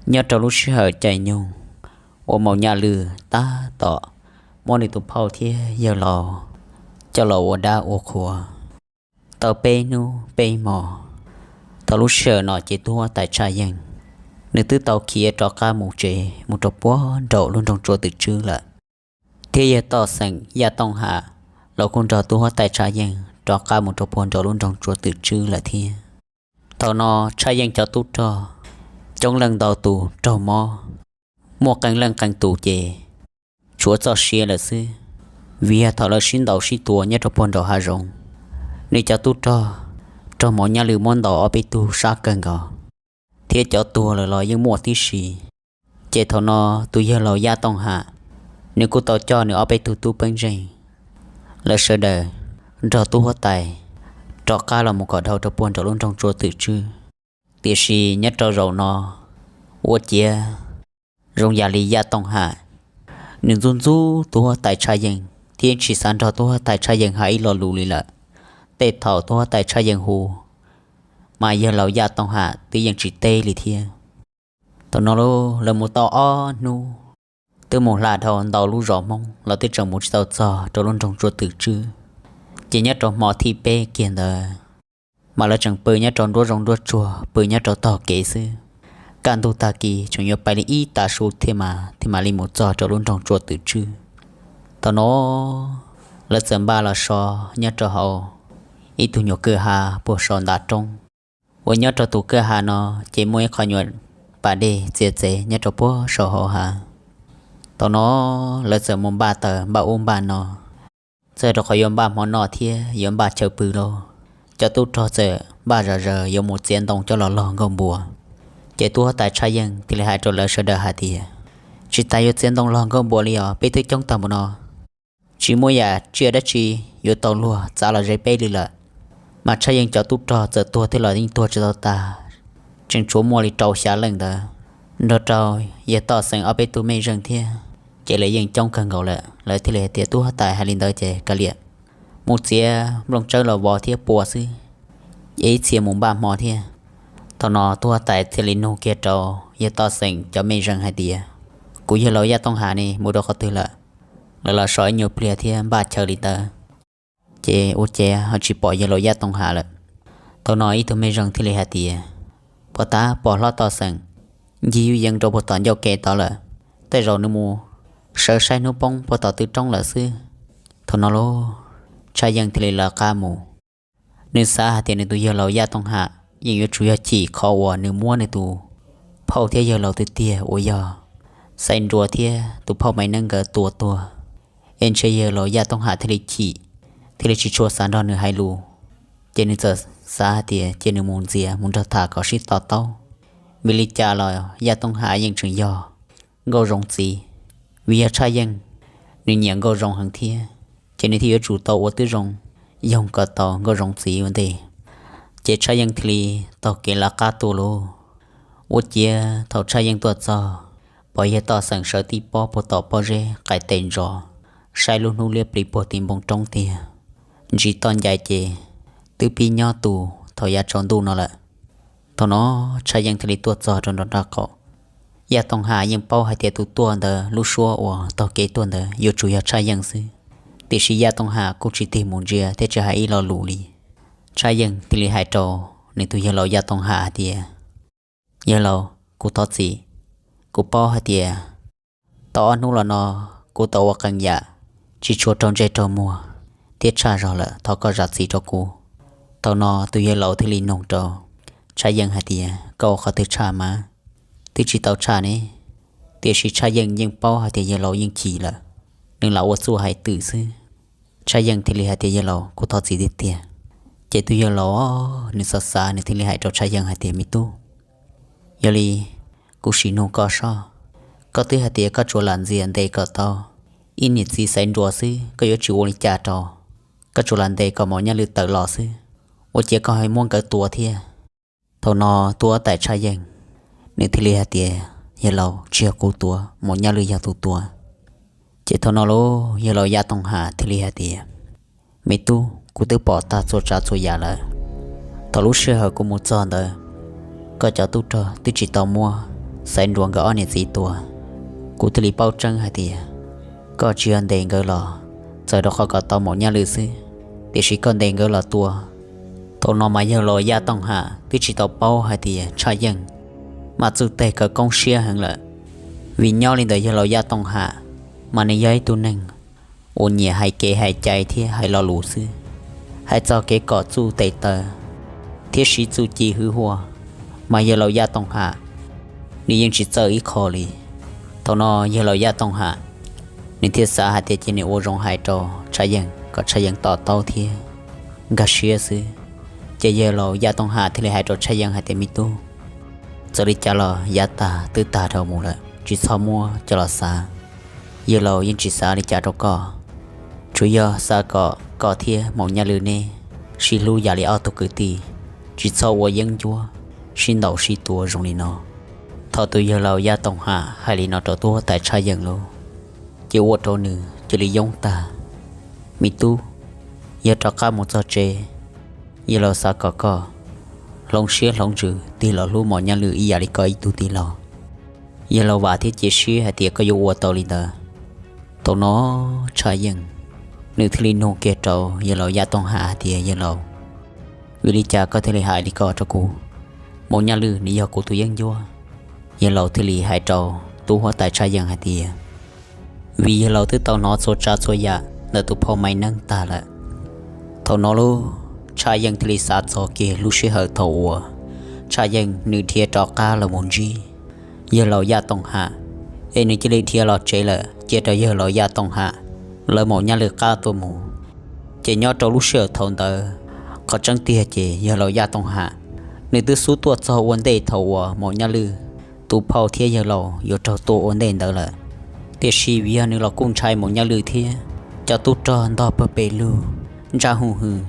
Nyob rau lub sij hawm caij nyoog uas Maum Nyaj Lwm tab tom muab nws tus phauj thiab yawg laus coj los ua dab ua qhua tau peb hnub peb hmo, thaum lub sij hawm no ces tub huab tais Tshaj Yeej nws twb tau khiav rov qab mus tsev mus rau puag nraum lub nroog Tsua Twm Tswb lawm. Thiab yawg Toj Xeem Yaj Tooj Ham los kuj nrog tub huab tais Tshaj Yeej rov qab mus rau puag nraum lub nroog Tsua Twm Tswb lawm thiab. Thaum no Tshaj Yeej cov tub rog coob leej ntau tus raug mob, muaj qee leej qee tus ces tshuav txoj sia lawm xwb, vim yog thaum lawv sib ntaus sib tua nyob rau puag nraum hav zoov, nws cov tub rog raug Maum Nyaj Lwm muab ntaus ob peb tug sab kawg nkaus, thiab cov tuag lawm los yeej muaj tib si. Ces thaum no tus yawg laus Yaj Tooj Ham nws kuj tau coj nws ob peb tug tub pej xeem lawv sawv daws nrog tub huab tais rov qab los mus kom dhau rau puag nraum lub nroog Tsua Twm Tswb. Tiam sis nyob rau zaum no ua ciav zoo yam li Yaj Tooj Ham nws ntxub ntxub tub huab tais Tshaj Yeej thiab tsis xav nrog tub huab tais Tshaj Yeej hais ib lo lus li lawm. Tej thaum tub huab tais Tshaj Yeej hu mas yawg laus Yaj Tooj Ham twb yeej tsis teb li thiab. Thaum no lawv mus tau ob hnub, twb mus hla dhau ntau lub zos Hmoob los twb tseem mus tsis tau txog rau lub nroog Tsua Twm Tswb. Ces nyob rau hmo thib peb kiag ntawd mas lawv tseem pw nyob rau nruab zoov nruab tsuag, pw nyob rau tog kev xwb. Kaj ntug tag kis tseem yuav pais li ib tav su thiaj mam, thiaj mam li mus txog rau lub nroog Tsua Twm Tswb. Thaum no lawv txawm npaj los so nyob rau hauv ib tug nyuag kwj ha puag saum ntav roob, uas nyob rau tus kwj ha no ces muaj ib qho nyuag pas dej txiav txev nyob rau puag saum hauv hav. Thaum no lawv txawm mus npaj taws npaj ub npaj no, txawm rau qhov yuav npaj hmo noj thiab yuav npaj chaw pw lauj. Cov tub rog txawm npaj zom zaws yuav mus txiav ntoo coj los log nkauj npua. Ces tub huab tais Tshaj Yeej thiaj li hais rau lawv sawv daws hais tias, tsis tas yuav txiav ntoo log nkauj npua li os, peb twb coob tag npaum no, tsis muaj yam tsiaj dab tsi yuav tau luag txav los ze peb li lawm. Mas Tshaj Yeej cov tub rog txawm tuag thiab los yeej tuag tsis tau tag, tseem tshuav muaj li rau xya leej ntawd, nrog rau yawg Toj Xeem ob peb tug mej zeej thiab, ces lawv yeej coob kawg nkaus lawm. Lawv thiaj li hais tias, tub huab tais, hais li ntawd ces kav liam, mus txiav nplooj tsawb los vov thiab pua xwb, es ib txhia mus npaj hmo thiab. Thaum no tub huab tais thiaj li nug kiag rau yawg Toj Xeem cov mej zeej hais tias, kuv yawg laus Yaj Tooj Ham ne mus rau qhov twg lawm? Lawv los so ib nyuag pliag thiab npaj chaw li ntawd, ces ua ciav ho tsis pom yawg laus Yaj Tooj Ham lawm. Thaum no ib tug mej zeej thiaj li hais tias, puag ta pom hlob Toj Xeem ncig yuj yees rau puag tom ncauj ke tod lawm, tej zaum nws mus sawv saib hnub poob puag tom tw roob lawm xwb. Thaum no lauj, Tshaj Yeej thiaj li lawv qab mus. Nws xav hais tias nws tus yawg laus Yaj Tooj Ham yeej yuav tsum yog chim qhov uas nws muab nws tus phauj thiab yawg laus tiag tiag uas yog Xaiv Nruas thiab tus phauj Maiv Neeb nkawd tua tuag, es ntshe yawg laus Yaj Tooj Ham thiaj li chim, thiaj li tsis tshua xav nrog nws hais lus. Ces nws txawm xav hais tias cia nws mus ntxias mus nrog tham kom sib to taub. Vim li cas los Yaj Tooj Ham yeej tseem yog Nkauj Zoo txiv, vim yog Tshaj Yeej nws nyiam Nkauj Zoo heev thiab, ces nws thiaj yuav tsum tau ua tib zoo yoog kom tau Nkauj Zoo txiv ua ntej. Ces Tshaj Yeej thiaj li taug kev lawv qab tuaj lauj. Ua ciav thaum Tshaj Yeej tuaj txog, pom yawg Toj Xeem sawv tib pob puag tom pob zeb qaim tes ntsos, saib lub hnub liab plis puag tim npoo roob tiag. Ntsis toj ncais ces twb pib nyob tu thaum yav tsaus ntuj no lawm. Thaum no Tshaj Yeej thiaj li tuaj txog rau nram nraub qaum. Yaj Tooj Ham yeej paub hais tias tus tuaj ntawd lub suab uas taug kev tuaj ntawd yuav tsum yog Tshaj Yeej xwb, tiam sis Yaj Tooj Ham kuj tsis tig mus ntsia thiab tsis hais ib lo lus li. Tshaj Yeej thiaj li hais rau nws tus yawg laus Yaj Tooj Ham hais tias, yawg laus, kuv thov txim. Kuv paub hais tias tau ob hnub los no kuv tau ua qee yam tsis tshua raug ntsej raug muag thiab tshaj zog lawm, thov koj zam txim rau kuv. Thaum no tus yawg laus thiaj li nug rau Tshaj Yeej hais tias, koj ua qhov twg tshaj mas? Twb tsis tau tshaj ne. Tiam sis Tshaj Yeej yeej paub hais tias yawg laus yeej chim lawm, nws lam ua txuj hais twm xwb. Tshaj Yeej thiaj li hais tias, yawg laus, kuv thov txim tiag tiag. Ces tus yawg laus nws xav xav nws thiaj li hais rau Tshaj Yeej hais tias, me tub, yog li kuv sim nug koj soj, koj twb hais tias koj tsuas lam ntxias ntes kom tau ib niam txiv Xaiv Nruas xwb, koj yuav tsis ua li cas rau, koj tsuas lam ntes kom Maum Nyaj Lwm tawm los xwb, ua ciav koj ho muab nkawd tua thiab? Thaum no tub huab tais Tshaj Yeej nws thiaj li hais tias, yawg laus, tsis yog kuv tua, Maum Nyaj Lwm yog tus tua. Ces thaum no lauj, yawg laus Yaj Tooj Ham thiaj li hais tias, me tub, kuv twb pom tag txhua tsav txhua yam lawm. Thaum lub sij hawm kuv mus txog ntawd, koj cov tub rog twb tsis tau muab Xaiv Nruas nkawd ob niam txiv tua. Kuv thiaj li paub tseeb hais tias koj tsis yog ntes nkawd los txawm rau qhov kom tau Maum Nyaj Lwm xwb, tiam sis koj ntes nkawd los tua. Thaum no mas yawg laus Yaj Tooj Ham twb tsis tau paub hais tias Tshaj Yeej mas txuj teg kawv koob siab heev lawm, vim nyob li ntawm yawg laus Yaj Tooj Ham mas nws yog ib tug neeg uas nyiam hais kev hais cai thiab hais lo lus xwb. Hais txog kev kom txuj tes taw thiab siv txuj ci hwv huaj mas yawg laus Yaj Tooj Ham nws yeej tsis txawj ib qho li. Thaum no yawg laus Yaj Tooj Ham nws thiaj xav hais tias cia nws ua zoo hais rau Tshaj Yeej kom Tshaj Yeej to taub thiab nkag siab xwb. Ces yawg laus Yaj Tooj Ham thiaj li hais rau Tshaj Yeej hais tias, Me tub, txawm li cas los yav tag twb tag dhau mus lawm, tsis txhob muab coj los xav. Yawg laus yeej tsis xav li cas rau koj, tsuas yog xav kom koj thiab Maum Nyaj Lwm neb sib hlub yam li ob tug kwv tij, tsis txhob ua yeeb ncuab sib ntaus sib tua zoo li no. Thaum tus yawg laus Yaj Tooj Ham hais li no rau tub huab tais Tshaj Yeej lawm, ces ua rau nws cia li yoob tag. Me tub, yog rov qab mus txog tsev, yawg laus xav kom koj hloov siab hloov ntsws tig los hlub Maum Nyaj Lwm ib yam li koj ib tug tij laug. Yawg laus vam thiab cia siab hais tias koj yuav ua tau li ntawd. Thaum no Tshaj Yeej nws thiaj li nug kiag rau yawg laus Yaj Tooj Ham hais tias, Yawg laus, vim li cas koj thiaj li hais li ko rau kuv? Maum Nyaj Lwm nws yog kuv tus yeeb ncuab. Yawg laus thiaj li hais rau tub huab tais Tshaj Yeej hais tias, Vim yawg laus twb tau hnov txhua tsav txhua yam ntawm tus phauj Maiv Neeb tag lawm. Thaum no lub Tshaj Yeej thiaj li xav txog kiag lub sij hawm thaum uas Tshaj Yeej nws dhia rov qab los mus ntsib yawg laus Yaj Tooj Ham, es nws cia li dhia los tsev lawm cia rau yawg laus Yaj Tooj Ham lawv Maum Nyaj Lwm qab tuaj mus. Ces nyob rau lub sij hawm thaum ntawd, qhov tseeb tiag ces yawg laus Yaj Tooj Ham nws twb xub tuaj txog ua ntej thaum uas Maum Nyaj Lwm tus phauj thiab yawg laus yuav raug tua ua ntej ntawd lawm. Tiam sis vim yog nws los kuj ntshai Maum Nyaj Lwm thiab cov tub rog ntog pawg pes lug ntsaj huj hwm.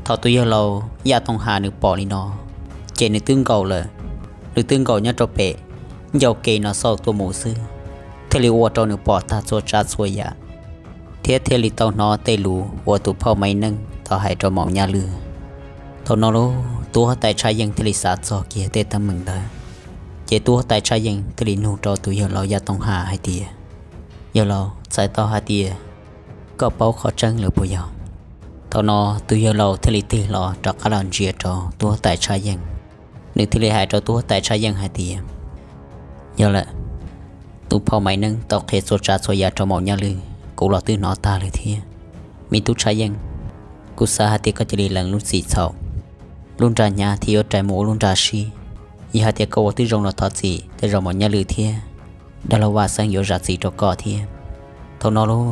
Thaum tus yawg laus Yaj Tooj Ham nws pom li no, ces nws twb nkaum lawm, nws twb nkaum nyob rau pem ncauj ke no xauj tuaj mus xwb, thiaj li ua rau nws pom tag txhua tsav txhua yam, thiab thiaj li tau hnov tej lus uas tus phauj Maiv Neeb tau hais rau Maum Nyaj Lwm. Thaum no lub tub huab tais Tshaj Yeej thiaj li xav txog kiag tej teeb meem ntawd, ces tub huab tais Tshaj Yeej thiaj li nug rau tus yawg laus Yaj Tooj Ham hais tias, Yawg laus, txhais tau hais tias koj paub qhov tseeb lawm puas yog? Thaum no tus yawg laus thiaj li tig hlo rov qab los ntsia rau tub huab tais Tshaj Yeej. Nws thiaj li hais rau tub huab tais Tshaj Yeej hais tias, Yog lawm, tus phauj Maiv Neeb tau qhia txhua tsav txhua yam rau Maum Nyaj Lwm, kuv los twb hnov tag lawm thiab. Me tub Tshaj Yeej, kuv xav hais tias koj cia li lees lub txim txhaum, lub nra hnyav thiaj yuav rais mus ua lub nra sib. Yog hais tias koj ua tib zoo los thov txim tej zaum Maum Nyaj Lwm thiab dab laug Vaj Xeeb yuav zam txim rau koj thiab. Thaum no lub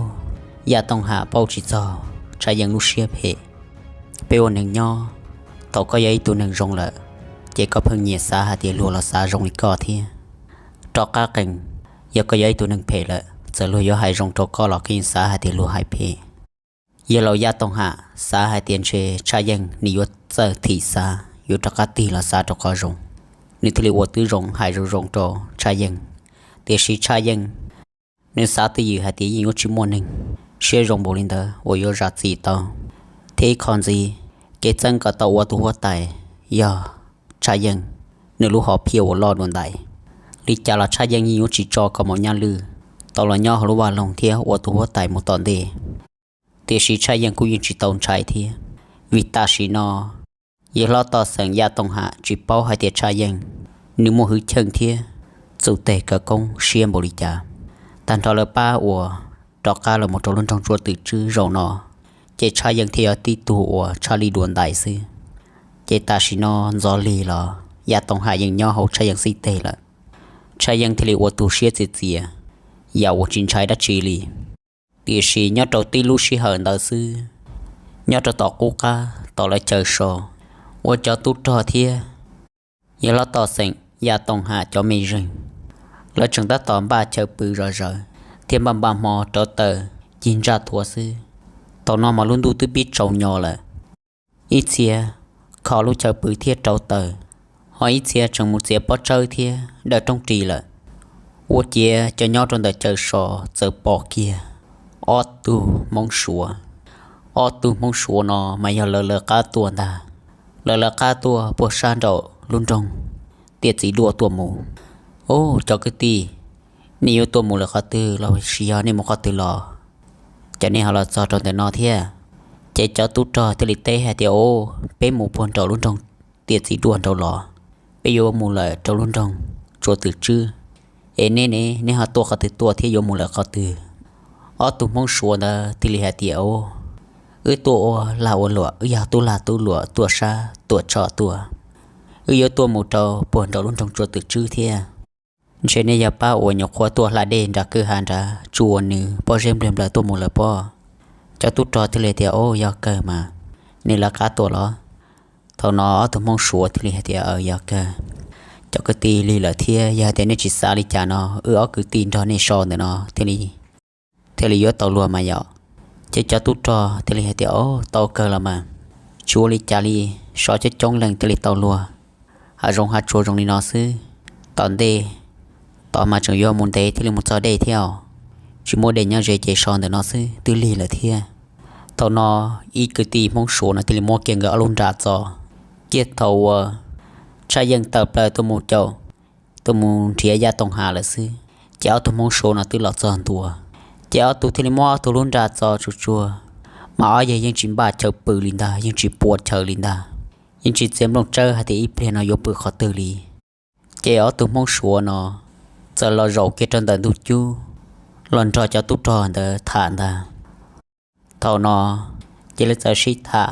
Yaj Tooj Ham paub tsis txog Tshaj Yeej lub siab phem. Peb ua neeg nyob, thaum koj yog ib tug neeg zoo lawm, ces koj pheej nyiam xav hais tias luag los xav zoo li koj thiab. Rov qab qees, yog koj yog ib tug neeg phem lawm, txawm luag yuav hais zoo rau koj los koj yeej xav hais tias luag hais phem. Yawg laus Yaj Tooj Ham xav hais tias ntshe Tshaj Yeej nws yuav txawj thim xav, yuav rov qab tig los xav rau qhov zoo, nws thiaj li ua tib zoo hais zoo zoo rau Tshaj Yeej. Tiam sis Tshaj Yeej nws xav twj ywm hais tias yeej yuav tsis muaj neeg siab zoo npaum li ntawd uas yuav zam txim tau. Thiab ib qho ntxiv, kev txeeb kom tau ua tus huab tais yog Tshaj Yeej nws lub hom phiaj uas loj dua ntais. Li cas los Tshaj Yeej yeej yuav tsis tso kom Maum Nyaj Lwm tau los nyob hauv lub vaj loog thiab ua tus huab tais mus tom ntej. Tiam sis Tshaj Yeej kuj yeej tsis tau ntshai thiab, vim tam sim no yawg hlob Toj Xeem Yaj Tooj Ham tsis paub hais tias Tshaj Yeej nws muaj hwj chim thiab txuj teg kawv koob siab npaum li cas. Tag nrho lawv pab uas rov qab los mus rau lub nroog Tsuab Twm Tswb zaum no, ces Tshaj Yeej thiaj yog tib tug uas tshaj lij dua ntais xwb. Ces tam sim no ntxov lig los Yaj Tooj Ham yeej nyob hauv Tshaj Yeej xib teg lawm. Tshaj Yeej thiaj li ua tus siab txias txias, yam uas tsis ntshai dab tsi li. Tiam sis nyob rau tib lub sij hawm ntawd xwb, nyob rau tom qub qab tom lawv chaw so, uas cov tub rog thiab yawg hlob Toj Xeem Yaj Tooj Ham cov mej zeeg, lawv tseem tab tom npaj chaw pw zom zaws thiab npaj npaj hmo rauv taws cig ntsaj thuav xwb. Thaum no mas lub ntuj twb pib tsaus nyo lawm. Ib txhia kho lub chaw pw thiab rauv taws, ho ib txhia tseem mus txiav pob tsawb thiab dawj roob ris lawm. Ua ciav cov nyob rau ntawm chaw so txawm pom kiag ob tug Hmoob Suav. Ob tug Hmoob Suav no mas yog lawv lawv qab tuaj ntag. Lawv lawv qab tuaj puag sab nraum lub nroog Tiaj Txiv Duaj tuaj mus. Ub, cov kwv tij, nej yuav tuaj mus lawm qhov twg los sis yog nej mus qhov twg los, cas nej ho los txog rau ntawm no thiab? Ces cov tub rog thiaj li teb hais tias, Ub, peb mus puag nraum lub nroog Tiaj Txiv Duaj nraud los, peb yuav mus lawm rau lub nroog Tsua Twm Tswb. Es neb ne, neb ho tuaj qhov twg tuaj thiab yuav mus lawm qhov twg? Ob tug Hmoob Suav ntawd thiaj li hais tias, Ub, wb tuaj ua lag ua luam, wb yog tub lag tub luam tuaj sab tuaj tso tuaj, wb yuav tuaj mus rau puag nraum lub nroog Tsua Twm Tswb thiab. Ntshe nej yog pab uas nyuam qhuav tuaj hla dej nram kwj ha nrad tsuj ua nws pob zeb nplawg nplaws tuaj mus lawm pob. Cov tub rog thiaj li tias, Ub, yog kawg mas, nws lawv qab tuaj los? Thaum no ob tug Hmoob Suav thiaj li hais tias, Aws, yog kawg, cov kwv tij lig lawm thiab, yog hais tias nej tsis xav li cas no, wb ob kwv tij nrog nej so ntawm no thiaj li, thiaj li yuav tau luag mas yom. Ces cov tub rog thiaj li hais tias, Ub, tau kawg los mas, tsis ua li cas li, so coob coob leej thiaj li tau luag. Hav zoov hav tsuag zoo li no xwb, tom ntej, tom mas tseem yuav mus ntev thiaj li mus txog dej thiab os. Tsis muaj dej nyob ze ces so ntawm no xwb twb lig lawm thiab. Thaum no ib kwv tij Hmoob Suav no thiaj li muab kiag nkawd ob lub nra txo, kiag thaum uas tshaj yeej tawm plaws tuaj mus caum, tuaj mus nrhiav yaj toog hav lawm xwb, ces ob tug Hmoob Suav no twb los txog ntua. Ces ob tug thiaj li muab ob tug lub nra txo tsuag tsuag, mas ob yawg yeej tsis npaj chaw pw li ntag, yeej tsis pua chaw li ntag, yeej tsis txiav nplooj tsawb hais tias ib pliag no yuav pw qhov twg li. Ces ob tug Hmoob Suav no txawm los zaum kiag rau ntawm ntug cub, los nrog cov tub rog ntawd tham ntag. Thaum no ces lawv txawm sib tham,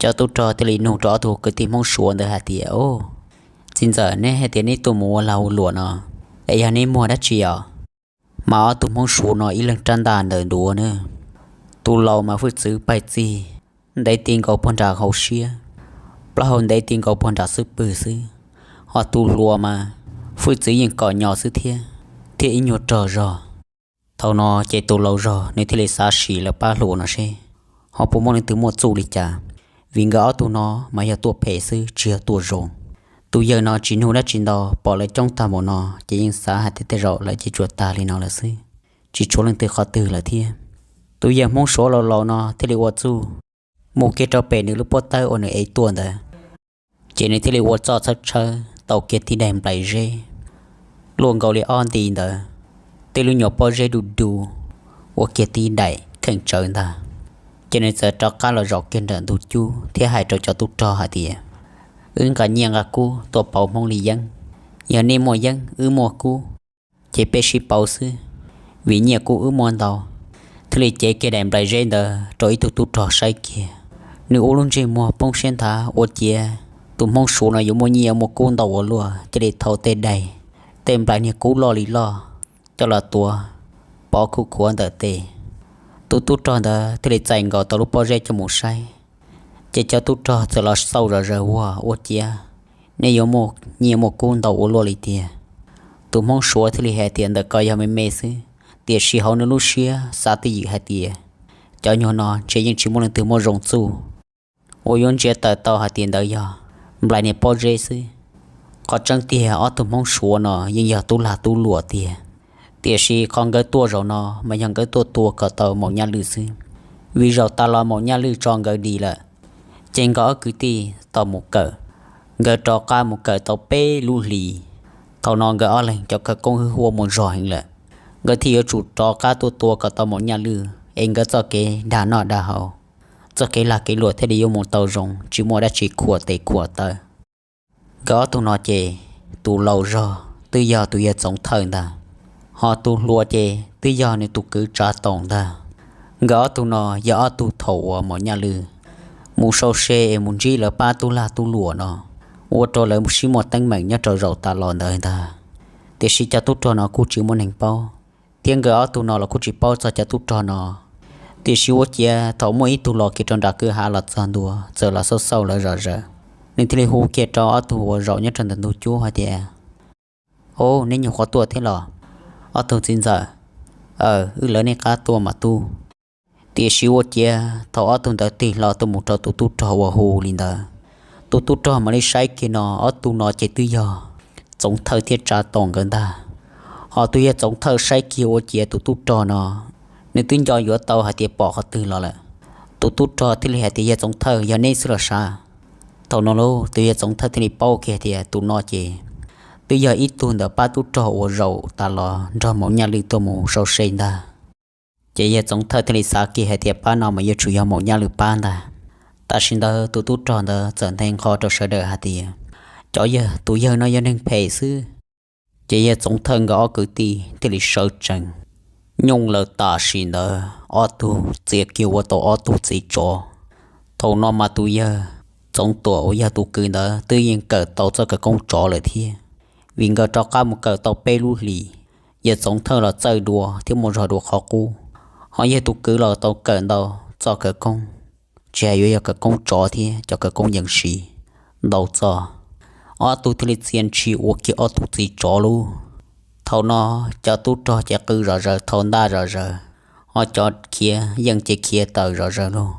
cov tub rog thiaj li nug rau ob tug kwv tij Hmoob Suav ntawd hais tias, Ub, txiv ntxawm, neb hais tias neb tuaj mus ua lag ua luam no, es yog neb muag dab tsi os? Mas ob tug Hmoob Suav no ib leeg rab ntaj ntawm duav na, tus laus mas hwj txwv paig txig, ntev ti nkaus puag nram hauv siab, plaub hau ntev ti nkaus puag nram xub pwg xwb, ho tus hluas mas hwj txwv yeej kom nyo xwb thiab, thiab ib nyuag rog zog. Thaum no ces tus laus zog nws thiaj li xav sim lawv pab hluas no seb ho puas muaj leej twg muaj txuj li cas, vim nkawd ob tug no mas yog tuaj phem xwb tsis yog tuaj zoo. Tus yawg no tsis nug dab tsi ntau, pom lawv coob tag npaum no ces yeej xav hais tias tej zaum lawv ces tsuas tag li no lawm xwb, tsis tshuav leej twg qhov twg lawm thiab. Tus yawg Hmoob Suav laus laus no thiaj li ua txuj mus kiag rau pem nws lub pob tawb uas nws ev tuaj ntawd, ces nws thiaj li ua txoj txhawb tshawb tau kiag tib daim nplais zeb luaj nkaus li ob nti ntawd, tej lub nyuag pob zeb du du, ua kiag tib daim kheej tsawv ntag. Ces nws txawm rov qab los zaum kiag nram ntug cub thiab hais rau cov tub rog hais tias, Wb nqa nyiaj nqa kub tuaj pauv Hmoob li yeeb, yog nej muaj yeeb wb muaj kub, ces peb sib pauv xwb, vim nyiaj kub wb muaj ntau. Thiaj li cev kiag daim nplais zeb ntawd rau ib tug tub rog saib kiag. Nws ua lub ntsej muag poob siab nthav ua ciav tus Hmoob Suav no yuav muaj nyiaj muaj kub ntau ua luaj, cia li thau tej daim, tej nplais niag kub loj li loj coj los tuav pov khuj khuav ntawm tes. Tus tub rog ntawd thiaj li txais nkaus tau lub pob zeb coj mus saib. Ces cov tub rog txawm los xauj zom zaws ua, ua ciav nej yuav muaj nyiaj muaj kub ntau ua luaj li tiag. Tus Hmoob Suav thiaj li hais tias ntawm ko yog me me xwb, tiam sis hauv nws lub siab xav twj ywm hais tias cov nyuag no ntshe yeej tsis muaj leej twg muaj zoo txuj uas yuav ntsia tawm tau hais tias ntawd yog nplais niag pob zeb xwb. Qhov tseeb tiag ob tug Hmoob Suav no yeej yog tub lag tub luam tiag, tiam sis qhov nkawd tuaj zaum no mas yog nkawd tuaj tua kom tau maum nyaj lwj xwb. Vim zaum tas los maum nyaj lwj tso nkawd dim lawm, ces nkawd ob kwv tij tau mus kawm. Nkawd rov qab mus kawm tau peb lub hlis, thaum no nkawd ob leeg cov khawv koob hwj huaj muaj zog heev lawm. Nkawd thiaj yuav tsum rov qab tuaj tua kom tau maum nyaj lwj es nkawd txoj kev dag noj dag haus, txoj kev lag kev luam thiaj li yuav mus tau zoo tsis muaj dab tsi khuam tes khuam taw. Nkawd ob tug no ces tus laus zog twb yog tus yawg Txoov Thawj ntag, ho tus hluas ces twb yog nws tus kwv Tsav Toom ntag. Nkawd ob tug no yog ob tug thaum uas maum nyaj lwj mus sau se es mus ntsib lawv pab tub lag tub luam no, ua rau lawv sib muaj teeb meem nyob rau zaum tas los ntawd ntag. Tiam sis cov tub rog no kuj tsis muaj neeg paub, thiab nkawd ob tug no los kuj tsis paub txog cov tub rog no. Tiam sis ua ciav thaum muaj ib tug los kiag rau nram kwj ha los txog ntua txawm los xauj xauj lawv zom zaws, nws thiaj li hu kiag rau ob tug uas zaum nyob rau ntawm ntug cub hais tias, Au, neb nyuam qhuav tuaj thiab los, ob tug txiv ntxawm? Aw, wb lawv nej qab tuaj mas tub. Tiam sis ua ciav thaum ob tug ntawd tig hlo tuaj mus rau tus tub rog uas hu li ntawd, tus tub rog mam li saib kiag no ob tug no ces twb yog Txoov Thawj thiab Tsav Toom nkawd ntag. Ho tus yawg Txoov Thawj saib kiag ua ciav tus tub rog no, nws twb nco yuav tau hais tias pom qhov twg los lawm. Tus tub rog thiaj li hais tias, Yawg Txoov Thawj, yog neb xwb los sav? Thaum no lauj, tus yawg Txoov Thawj thiaj li paub kiag tias tus no ces twb yog ib tug ntawm pab tub rog uas zaum tas los nrog Maum Nyaj Lwm tuaj mus sau se ntag. Ces yawg Txoov Thawj thiaj li xav kiag hais tias pab no mas yuav tsum yog Maum Nyaj Lwm pab ntag. Tam sim ntawd tus tub rog ntawd txawm nthe nqho rau sawv daws hais tias, cov yawg, tus yawg no yog neeg phem xwb. Ces yawg Txoov Thawj nkawd ob kwv tij thiaj li sawv tsees nyooj lawv tam sim ntawd ob tug txia kiag ua tau ob tug txiv tsov. Thaum no mas tus yawg Txoov Tuam uas yog tus kwv ntawd twb yeej kawm tau txoj khawv koob tsov lawm thiab, vim nkawd rov qab mus kawm tau peb lub hlis, yawg Txoov Thawj los txawj dua thiab muaj zog dua qhov qub, ho yawg tus kwv los tau kawm ntau txoj khawv koob, tsis hais yuav yog khawv koob tsov thiab cov khawv koob yees siv ntau txoj. Ob tug thiaj li txia ntshis ua kiag ob tug txiv tsov lauj. Thaum no cov tub rog ces qw zom zaws, thau ntaj zom zaws, ho cov khiav yeej ces khiav tawm zom zaws lauj.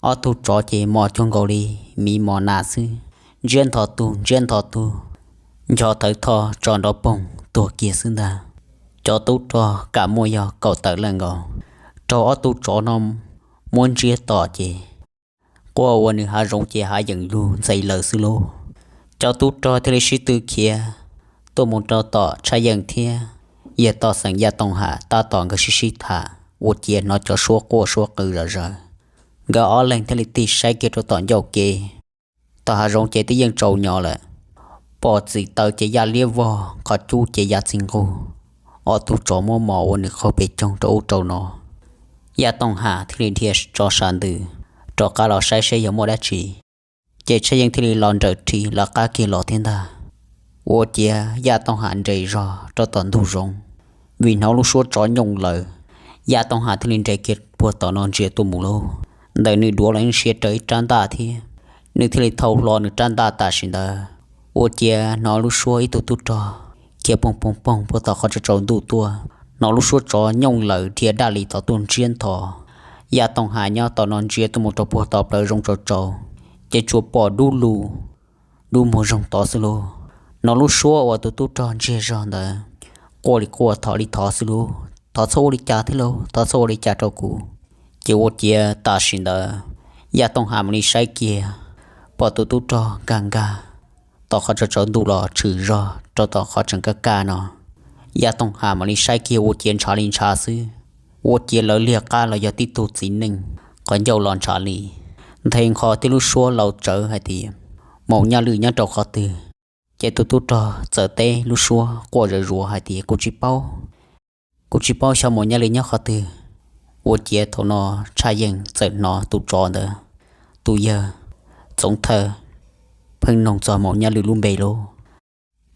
Ob tug tsov ces mos cuag nkaus li miv mos nas xwb, ntsiab nthos tug ntsiab nthos tug, ncho thawv tho tso nrov poog tuag kiag xwb ntag. Cov tub rog kam muaj yog kaum tawm leej nkaus, raug ob tug tsov no muab ntsiab tom ces quaj ua nws hav zoov ces hav yeem lug ntxees lawm xwb lauj. Cov tub rog thiaj li sib tw khiav tuaj mus rau tom Tshaj Yeej thiab yawg Toj Xeem Yaj Tooj Ham tab tom nkawd sib sib tham ua ciav hnov cov suab quaj suab qw zom zaws. Nkawd ob leeg thiaj li tig saib kiag rau tom ncauj kev, tom hav zoov ces twb yeej tsaus nyo lawm, pom txim taws ces ya liab vog, qhov cub ces ya txi nqug. Ob tug tsov muab mos ua nws qaug pes coog rau ub rau no. Yaj Tooj Ham thiaj li dhia tso sas ntws rov qab los saib seb yog muaj dab tsi. Ces Tshaj Yeej thiaj li los nrawm rhi lawv qab kiag los thiab ntag. Ua ciav Yaj Tooj Ham nres zog rau tom ntug zoov, vim hnov lub suab tsov nyooj lawm. Yaj Tooj Ham thiaj li nres kiag puag tom no ntsia tuaj mus lauj. Ntawm nws duav los yeej siav raws ib rab ntaj thiab, nws thiaj li thau hlo nws rab ntaj tam sim ntawd. Ua ciav hnov lub suab ib tug tub rog khiav poog poog poog puag tom qhov tsaus tsaus ntuj tuaj, hnov lub suab tsov nyooj lawm dhia daj li tod tuaj ntsiab nthos. Yaj Tooj Ham nyob tom no ntsia tuaj mus rau puag tom plawv zoov tsaus tsaus, ces tsuas pom dub lug, dub muag zoog tod xwb lauj. Hnov lub suab uas tus tub rog ntsiag zog ntawd quaj li quaj thov li thov xwb lauj, thov txhob ua li cas thiab lauj, thov txhob ua li cas rau kuv. Ces ua ciav tam sim ntawd Yaj Tooj Ham mam li saib kiag, pom tus tub rog nkag nkag tom qhov tsaus tsaus ntuj los tshwm zog rau tom qhov tseem kaj kaj no. Yaj Tooj Ham mam li saib kiag ua ciav ntshav li ntshav xwb, ua ciav lawv liag qab los yog tib tug txiv neej, qhov ncauj los ntshav li. Nthe nqho thiab lub suab laus tsawv hais tias, Maum Nyaj Lwm nyob rau qhov twg? Ces tus tub rog txawm teb lub suab quaj zawv zuav hais tias, kuv tsis paub, kuv tsis paub xyov Maum Nyaj Lwm nyob qhov twg. Ua ciav thaum no Tshaj Yeej txawm hnov tus tsov ntawd, tus yawg Txoov Thawj, pheej noog txog Maum Nyaj Lwm lub npe lauj.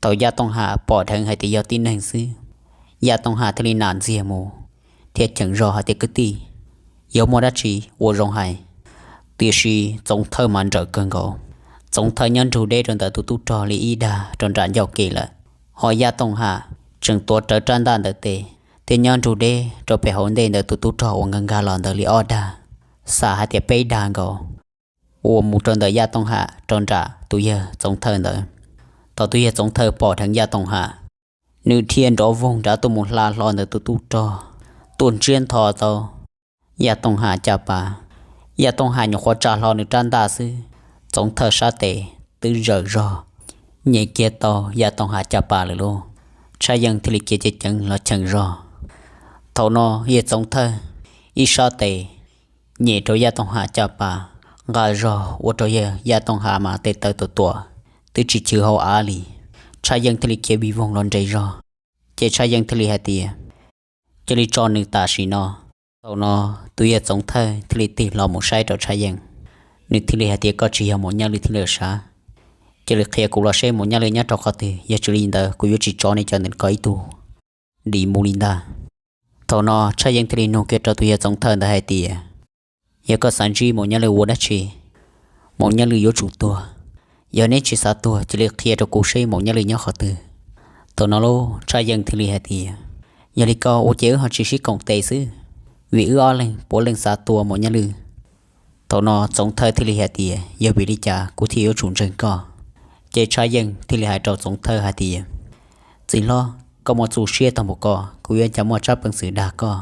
Thaum Yaj Tooj Ham pom dheev hais tias yog tib neeg xwb, Yaj Tooj Ham thiaj li nam ntxiag mus thiab cheem zog hais tias, kwv tij, yog muaj dab tsi ua zoo hais. Tiam sis Txoov Thawj mas nrawm kawg nkaus. Txoov Thawj nyob nrug deb rau ntawm tus tub rog li ib dag rau nram ncauj kev lawm, ho Yaj Tooj Ham tseem tuav rawv rab ntaj ntawm tes thiab nyob nrug deb rau pem hauv ntej ntawm tus tub rog uas nkag nkag los ntawd li ob dag, xam hais tias peb dag nkaus, uas mus rau ntawm Yaj Tooj Ham rau nram tus yawg Txoov Thawj ntawd. Thaum tus yawg Txoov Thawj pom dheev Yaj Tooj Ham, nws dhia nrov voog nrad tuaj mus hla hlo ntawm tus tub rog, tuaj ntsiab nthos tau Yaj Tooj Ham caj pas. Yaj Tooj Ham nyuam qhuav tsa hlo nws rab ntaj xwb, Txoov Thawj sab tes twb zawm zog nyem kiag tau Yaj Tooj Ham caj pas lawm lauj. Tshaj Yeej thiaj li khiav ceev ceev los cheem zog. Thaum no yawg Txoov Thawj ib sab tes nyem rau Yaj Tooj Ham caj pas, nqa zog ua rau yawg Yaj Tooj Ham mas tes taw tuam tuam, twb tsis chwv hauv av li. Tshaj Yeej thiaj li khiav vij voog los nres zog, ces Tshaj Yeej thiaj li hais tias, cia li tso nws tam sim no. Thaum no tus yawg Txoov Thawj thiaj li tig hlo mus saib rau Tshaj Yeej, nws thiaj li hais tias, koj tsis yog Maum Nyaj Lwm thiaj li sav, cia li qhia kuv los seb Maum Nyaj Lwm nyob rau qhov twg, yog tsis li ntawd kuv yuav tsis tso nej cov ntawm ko ib tug dim mus li ntag. Thaum no Tshaj Yeej thiaj li nug kiag rau tus yawg Txoov Thawj ntawd hais tias, yog koj xav ntsib Maum Nyaj Lwm ua dab tsi? Maum Nyaj Lwm yuav tsum tuag. Yog neb tsis xav tuag cia li qhia rau kuv seb Maum Nyaj Lwm nyob qhov twg. Thaum no lauj Tshaj Yeej thiaj li hais tias, yog li ko ua ces wb ho tsis sib koom tes xwb, vim wb ob leeg puav leej xav tua Maum Nyaj Lwm. Thaum no Txoov Thawj thiaj li hais tias, yog vim li cas kuv thiaj yuav tsum ntseeg koj? Ces Tshaj Yeej thiaj li hais rau Txoov Thawj hais tias, txiv hlob, koj muaj txuj siab tag npaum ko, kuv yuav cas muaj tsab peev xwm dag koj.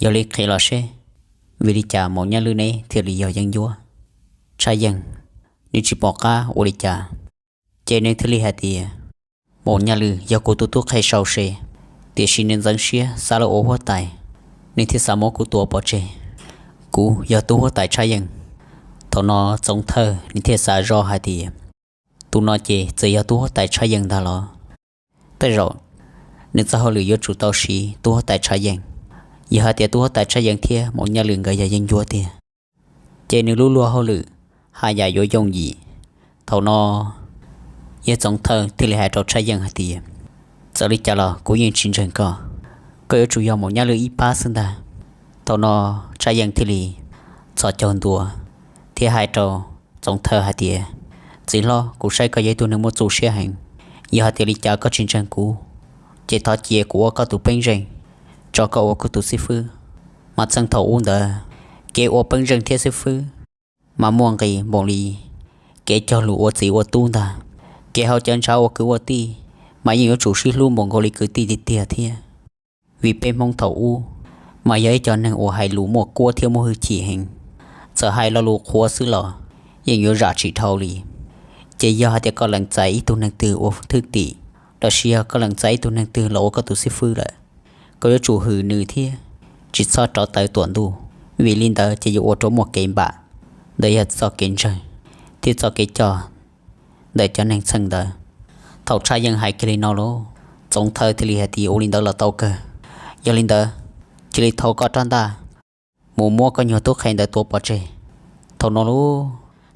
Yog li qhia los seb, vim li cas Maum Nyaj Lwm neb thiaj li yog yeeb ncuab? Tshaj Yeej nws tsis pom qab ua li cas, ces nws thiaj li hais tias, Maum Nyaj Lwm yog kuv tus tub qhe sau se, tiam sis nws ntxeev siab xav los ua huab tais, nws thiaj xav muab kuv tua pov tseg. Kuv yog tub huab tais Tshaj Yeej. Thaum no Txoov Thawj nws thiaj xav zoj hais tias, tus no ces txawm yog tub huab tais Tshaj Yeej ntag los? Tej zaum nws txoj hauj lwm yuav tsum tau siv tub huab tais Tshaj Yeej. Yog hais tias tub huab tais Tshaj Yeej thiab Maum Nyaj Lwm nkawd yog yeeb ncuab tiag, ces nws lub luag hauj lwm haj yam yuav yooj yim. Thaum no yawg Txoov Thawj thiaj li hais rau Tshaj Yeej hais tias, txawm li cas los kuv yeej tsis ntseeg koj, koj yuav tsum yog Maum Nyaj Lwm ib pab xwb ntag. Thaum no Tshaj Yeej thiaj li txhos caug ntua thiab hais rau Txoov Thawj hais tias, txiv hlob, kuv saib koj yog ib tug neeg muaj txuj siab heev. Yog hais tias li cas koj tsis ntseeg kuv, ces thov cia kuv ua koj tus peeb zeej, tso koj ua kuv tus xib fwb. Mas txheej thaum ub ntawd, kev ua peeb zeej thiab xib fwb mas muaj nqis npaum li kev cog lus ua txiv ua tub ntag. Kev haus cawv ntshav ua kwv ua tij mas yeej yuav tsum sib hlub npaum nkaus li kwv tij tiag tiag thiab. Vim peb Hmoob thaum ub mas yog ib co neeg uas hais lus muaj kuab thiab muaj hwj chim heev, txawm hais lo lus qhuav xwb los yeej yuav zam tsis dhau li. Ces yog hais tias koj lees txais ib tug neeg twg ua thwj tim, los sis yog koj lees txais ib tug neeg twg los ua koj tus xib fwb lawm, koj yuav tsum hwm nws thiab tsis txhob rov taw tuam ntuj, vim li ntawd ces yuav ua rau muaj kev npam. Ntawd yog txoj kev ntseeg thiab txoj kev coj ntawm cov neeg txheej ntawd. Thaum Tshaj Yeej hais kiag li no lauj, Txoov Thawj thiaj li hais tias, ua li ntawd los tau kawg. Yog li ntawd, cia li thau koj rab ntaj mus muab koj nyuag tub qhe ntawd tua pov tseg. Thaum no lauj,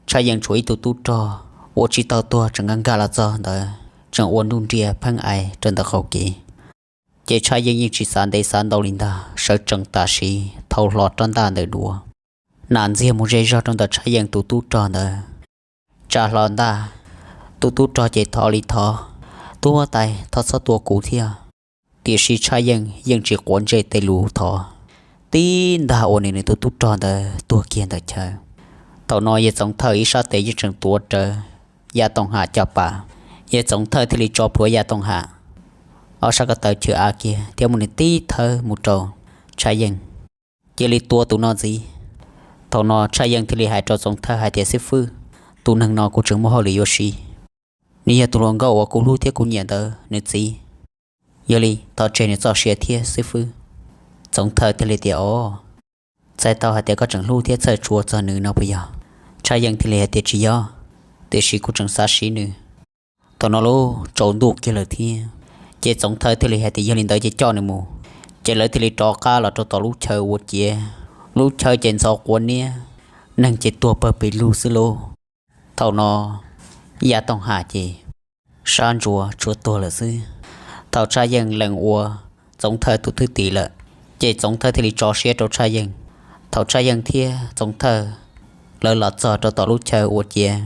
Tshaj Yeej tshuav ib tug tub rog uas tsis tau tuag tseem nkag nkag los txog ntawd tseem ua nruj nria pheej ais rau ntawm qaum kev. Ces Tshaj Yeej yeej tsis xav ntev xav ntau li ntag, sawv tsees tam sim thau hlo rab ntaj ntawd dua, nam ntxiag mus ze zog rau ntawm Tshaj Yeej tus tub rog ntawd, tsa hlo ntaj. Tus tub rog ces thov li thov, tub huab tais, thov txhob tua kuv thiab. Tiam sis Tshaj Yeej yeej tsis quav ntsej tej lus thov, tib ntaj ua nws nws tus tub rog ntawd tuag kiag ntawm chaw. Thaum no yawg Txoov Thawj ib sab tes yeej tseem tuav rawv Yaj Toom Ham caj pas, yawg Txoov Thawj thiaj li tso plhuav Yaj Toom Ham ob sab ko taw chwv av kiag thiab muab nws tib thawb mus rau Tshaj Yeej, cia li tua tus no ntxiv. Thaum no Tshaj Yeej thiaj li hais rau Txoov Thawj hais tias, xib fwb, tus neeg no kuv tseem muaj hauj lwm yuav siv. Nws yog tus hluas nkauj uas kuv hlub thiab kuv nyiam ntawd nws txiv. Yog li thov tseg nws txoj sia thiab xib fwb. Txoov Thawj thiaj li tias, o, txhais tau hais tias koj tseem hlub thiab txhawj tshua txog nws no puas yog? Tshaj Yeej thiaj li hais tias, tsis yog, tiam sis kuv tseem xav siv nws. Thaum no lauj, tsaus ntuj kiag lawm thiab, ces Txoov Thawj thiaj li hais tias, yog li ntawd ces coj nws mus. Ces lawv thiaj li rov qab los rau tom lub chaw ua ciav. Lub chaw ces ntxhov quav niab, neeg ces tuag pawg pes lug xwb lauj. Thaum no Yaj Toom Ham ces sab ntsuav tsuas tuag lawm xwb. Thaum Tshaj Yeej lees ua Txoov Thawj tus thwj tim lawm, ces Txoov Thawj thiaj li tso siab rau Tshaj Yeej. Thaum Tshaj Yeej thiab Txoov Thawj lawv los txog rau tom lub chaw ua ciav,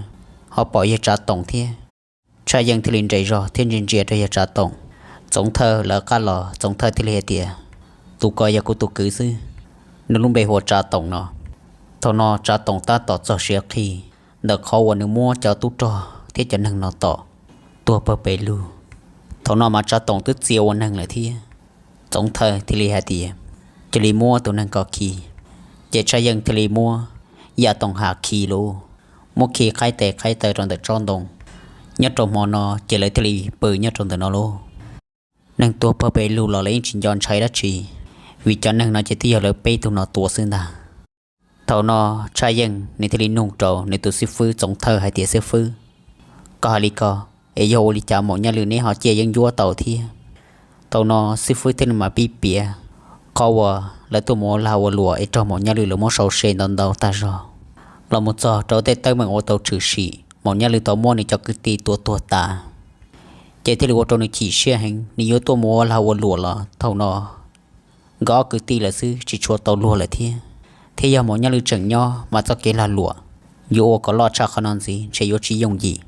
ho pom yawg Tsav Toom thiab, Tshaj Yeej thiaj li nres zog thiab ntsia ntsia rau yawg Tsav Toom. Txoov Thawj lawv qab los, Txoov Thawj thiaj li hais tias, tus ko yog kuv tus kwv xwb, nws lub npe hu ua Tsav Toom no. Thaum no Tsav Toom tab tom txog siav qhi ntawm qhov uas nws muab cov tub rog thiab cov neeg no tom tuag pawg pes lug. Thaum no mas Tsav Toom twb txia ua neeg lawm thiab. Txoov Thawj thiaj li hais tias, cia li muab tus neeg ko khi. Ces Tshaj Yeej thiaj li muab Yaj Toom Ham khi lauj, muab khi qhaib tes qhaib taw rau ntawm tsob ntoo. Nyob rau hmo no ces lawv thiaj li pw nyob rau ntawm no lauj. Neeg tuag pawg pes lug los lawv yeej tsis nco ntshai dab tsi, vim cov neeg no ces twb yog lawv peb tug no tua xwb ntag. Thaum no Tshaj Yeej nws thiaj li nug rau nws tus xib fwb Txoov Thawj hais tias, xib fwb, koj hais li ko es yog ua li cas Maum Nyaj Lwm neb ho ciaj yeeb ncuab tau thiab? Thaum no xib fwb thiaj li mam pib piav qhov uas lawv tuaj mus ua lag ua luam es raug Maum Nyaj Lwm lawv muab sau se ntau ntau tag zog, los mus txog rau tej teeb meem uas tau tshwm sim Maum Nyaj Lwm tau muab nws cov kwv tij tua tuag tas. Ces thiaj li ua rau nws chim siab heev, nws yuav tuaj mus ua lag ua luam los thaum no nkawd ob kwv tij lawm xwb tsis tshua tau luag lawm thiab. Thiab yog Maum Nyaj Lwm tseem nyob mas txoj kev lag luam yuav ua kom loj tshaj qhov no ntxiv ntshe yuav tsis yooj yim.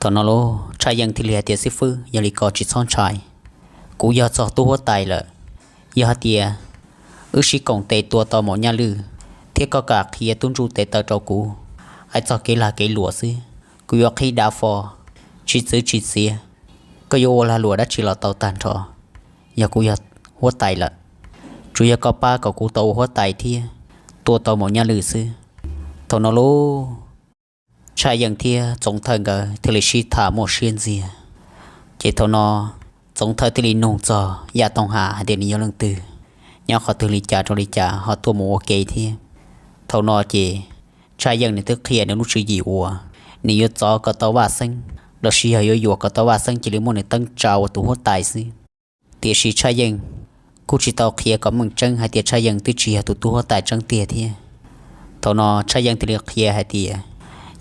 Thaum no lauj, Tshaj Yeej thiaj li hais tias, xib fwb, yog li ko tsis txhob ntshai, kuv yog txog tub huab tais lawm. Yog hais tias wb sib koom tes tua tau Maum Nyaj Lwm thiab koj kam qhia tub ntsuj tes taw rau kuv, hais txog kev lag kev luam xwb, kuv yuav qhib dav fo, tsis txwv tsis txiav. Koj yuav ua lag luam dab tsi los tau tag nrho, yog kuv yog huab tais lawm. Tsuas yog koj pab kom kuv tau ua huab tais thiab tua tau Maum Nyaj Lwm xwb. Thaum no lauj, Tshaj Yeej thiab Txoov Thawj nkawd thiaj li sib tham muaj siab ntxiag. Ces thaum no Txoov Thawj thiaj li nug txog Yaj Tooj Ham hais tias nws yog leej twg, nyob qhov twg li cas rau li cas ho tuaj mus ua ke thiab. Thaum no ces Tshaj Yeej nws twb qhia nws lub tswv yim uas nws yuav txov kom tau Vaj Xeeb los sis yog yuav yuam kom tau Vaj Xeeb cia li muab nws teeb tsa ua tus huab tais xwb. Tiam sis Tshaj Yeej kuj tsis tau qhia kom meej tseeb hais tias Tshaj Yeej twb tsis yog tus tub huab tais tseeb tiag thiab. Thaum no Tshaj Yeej thiaj li qhia hais tias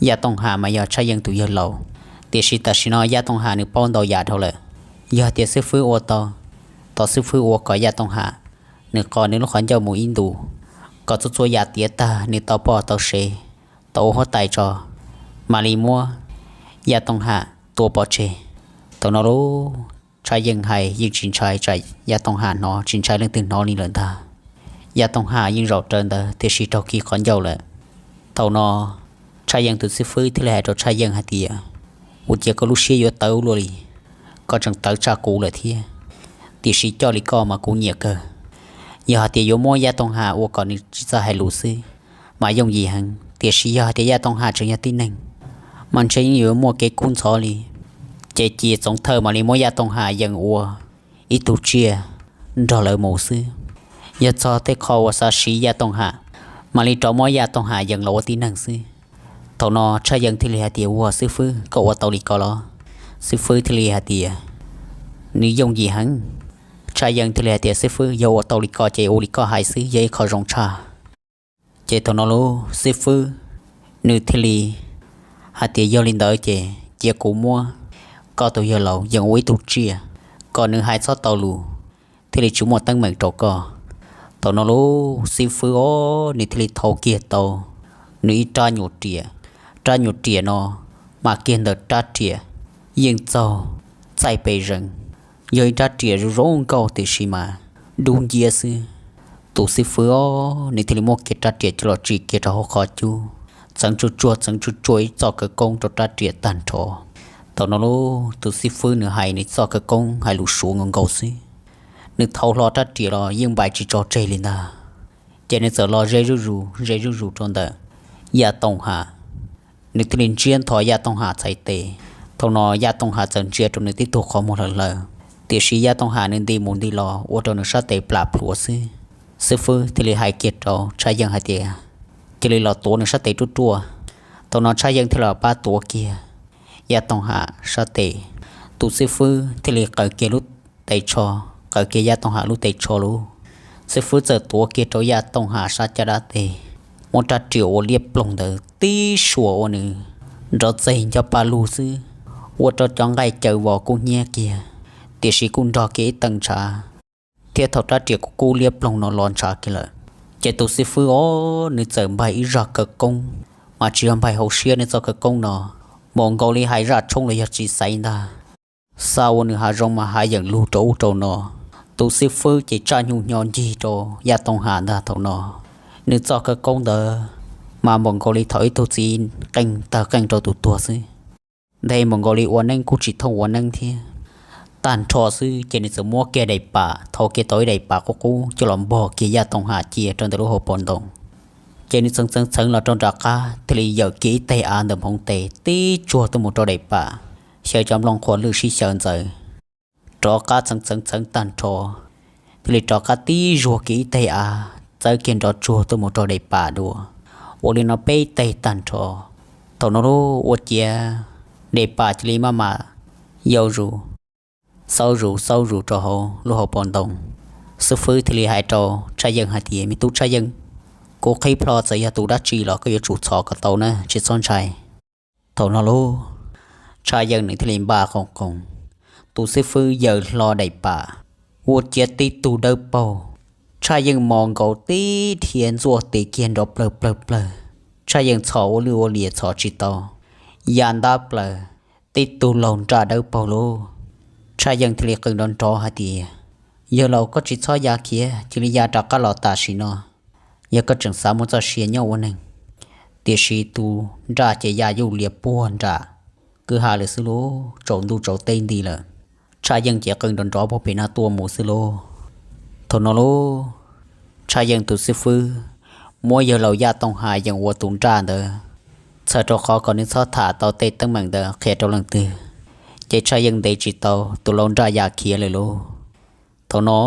Yaj Tooj Ham mas yog Tshaj Yeej tus yawg laus, tiam sis tam sim no Yaj Tooj Ham nws paub ntau yam dhau lawm. Yog tias xib fwb ua tau, thov xib fwb ua kom Yaj Tooj Ham nws qo nws lub qhov ncauj mus ib ntus, kom txhua txhua yam tiav tag nws tau poj tau sev, tau ua huab tais tso, mam li muab Yaj Tooj Ham tua pov tseg. Thaum no lub Tshaj Yeej hais yeej tsis ntshai tsam Yaj Tooj Ham hnov, tsis ntshai leej twg hnov li lawm ntag. Yaj Tooj Ham yeej zaum raws ntawd tiam sis raug kis qhov ncauj lawm. Thaum no Tshaj Yeej tus xib fwb thiaj li hais rau Tshaj Yeej hais tias, ua cas koj lub siab yuav tawv luaj li, koj tseem tawv tshaj kuv lawm thiab. Tiam sis coj li koj mas kuv nyiam kawg. Yog hais tias yuav muab Yaj Tooj Ham ua kom nws tsis txawj hais lus xwb mas yooj yim heev, tiam sis yog hais tias Yaj Tooj Ham tseem yog tib neeg mas ntshe yeej yuav muaj kev kub ntxhov li. Ces cia Txoov Thawj mam li muab Yaj Tooj Ham yees ua ib tug tsiaj nrog lawv mus xwb. Yog txog tej qho uas xav siv Yaj Tooj Ham, mam li rov muab Yaj Tooj Ham yees los ua tib neeg xwb. Thaum no Tshaj Yeej thiaj li hais tias, ua xib fwb, koj ua tau li ko los? Xib fwb thiaj li hais tias, nws yooj yim heev. Tshaj Yeej thiaj li hais tias, xib fwb, yog ua tau li ko ces ua li koj hais xwb yog ib qho zoo tshaj. Ces thaum no lub xib fwb nws thiaj li hais tias, yog li ntawd ces cia kuv muab koj tus yawg laus yees ua ib tug tsiaj, kom nws hais txhob tau lus, thiaj li tsis muaj teeb meem rau koj. Thaum no lub xib fwb os nws thiaj li thau kiag tau nws ib rab nyuam riam. Rab nyuam riam no mas kiag ntawm rab riam yeej txaug txaij pes zees, yog ib rab riam zoo zoo nkauj tiam sis mas dub nciab xwb. Tus xib fwb os nws thiaj li muab kiag rab riam coj los tsim kiag rau hauv qhov cub, txeev tsuag tsuag txeev tsuag tsuag ib txoj khawv koob rau rab riam tag nrho. Thaum no lub tus xib fwb nws hais nws txoj khawv koob hais lus Suav nkaus nkaus xwb, nws thau hlo rab riam los yeej npais tsis tso tseg li ntag. Ces nws txawm los ze zuj zus ze zuj zus rau ntawm Yaj Tooj Ham, nws thiaj li ntsiab ntho Yaj Tooj Ham txhais tes. Thaum no Yaj Tooj Ham txawm ntsia rau nws tib tug qhov muag hlawv hlawv, tiam sis Yaj Tooj Ham nws nti mus nti los ua rau nws sab tes plam plhuav xwb. Xib fwb thiaj li hais kiag rau Tshaj Yeej hais tias, cia li los tuav nws sab tes ruaj ruaj. Thaum no Tshaj Yeej thiaj los pab tuav kiag Yaj Tooj Ham sab tes. Tus xib fwb thiaj li qaws kiag lub tes tsho, qaws kiag Yaj Tooj Ham lub tes tsho lauj. Xib fwb txawm tuav kiag rau Yaj Tooj Ham sab caj dab tes, muab rab riam ua liab ploog ntawd tib suas ua nws nrov txeg nco pa lug xwb, ua rau cov nqaij caws vos kub hnyiab kiag, tiam sis kuj nrog kiag ib tee ntshav. Thiab thaum rab riam kub kub liab ploog no los ntshav kiag lawm, ces tus xib fwb os nws txawm npais ib zaj khawv koob, mas tsis yog npais hauv siab nws txoj khawv koob no, npaum nkaus li hais zaj tshoob los yog txiv xaiv ntag. Xa ua nws hav zoov mas hav yeem lug rau ub rau no. Tus xib fwb ces tsaj nyuj nyo ncig rau Yaj Tooj Ham ntag. Thaum no nws txoj khawv koob ntawd mas npaum nkaus li thaum ib tug txiv qeej tawg qeej rau tus tuag xwb, nthe npaum nkaus li ua neeb kuj tsis thooj ua neeb thiab. Tag nrho xwb ces nws txawm muab kiag daim pam, thau kiag tau ib daim pam qub qub coj los npog kiag Yaj Tooj Ham cia rau ntawm lub hauv paus ntoo. Ces nws txeev txeev txheev los rau nram qab thiaj li yawm kiag ib teg av ntawm hmoov tes tib tsuag tuaj mus rau daim pam, xyaw cov nplooj qhuav lwj sib xyaw ntxaws. Rov qab txeev txeev txheev tag nrho, thiaj li rov qab tib zuag kiag ib teg av txawb kiag nrov tsuag tuaj mus rau daim pam dua. Ua li no peb teg tag nrho. Thaum no lub ua ciav daim pam cia li maj mam yau zus, xaub zus xaub zus rau hauv lub hauv paus ntoo. Xib fwb thiaj li hais rau Tshaj Yeej hais tias, me tub Tshaj Yeej, kuv qhib plho txawm yog tus dab tsi los koj yuav tsum txhom kom tau na, tsis txhob ntshai. Thaum no lub Tshaj Yeej nws thiaj li npaj qoos qoos, tus xib fwb yaws hlo daim pam, ua ciav tib tug dawb paug. Tshaj Yeej mos nkaus tib dhia ntxuaj tes kiag nrov plawg plawg plawg. Tshaj Yeej txhom ua lwj ua liam txhom tsis tau, ya ntab plaws, tib tug laug nraj dawb paug lauj. Tshaj Yeej thiaj li qw nrov nrov hais tias, yawg laus, koj tsis txhob ya khiav, cia li ya rov qab los tam sim no, yog koj tseem xav muaj txoj sia nyob ua neeg. Tiam sis tus nraj ces ya yuj lias puag nram kwj ha lawm xwb lauj, tsaus ntuj tsaus teb nti lawm. Tshaj Yeej ces qw nrov nrov puag pem no tuaj mus xwb lauj. Thaum no lauj, Tshaj Yeej tus xib fwb muab yawg laus Yaj Tooj Ham yees ua tus nraj ntawd, txhawm rau qhov kom nws txhob tham tau tej teeb meem ntawd qhia rau leej twg. Ces Tshaj Yeej ntes tsis tau, tus lau nraj ya khiav lawm lauj. Thaum no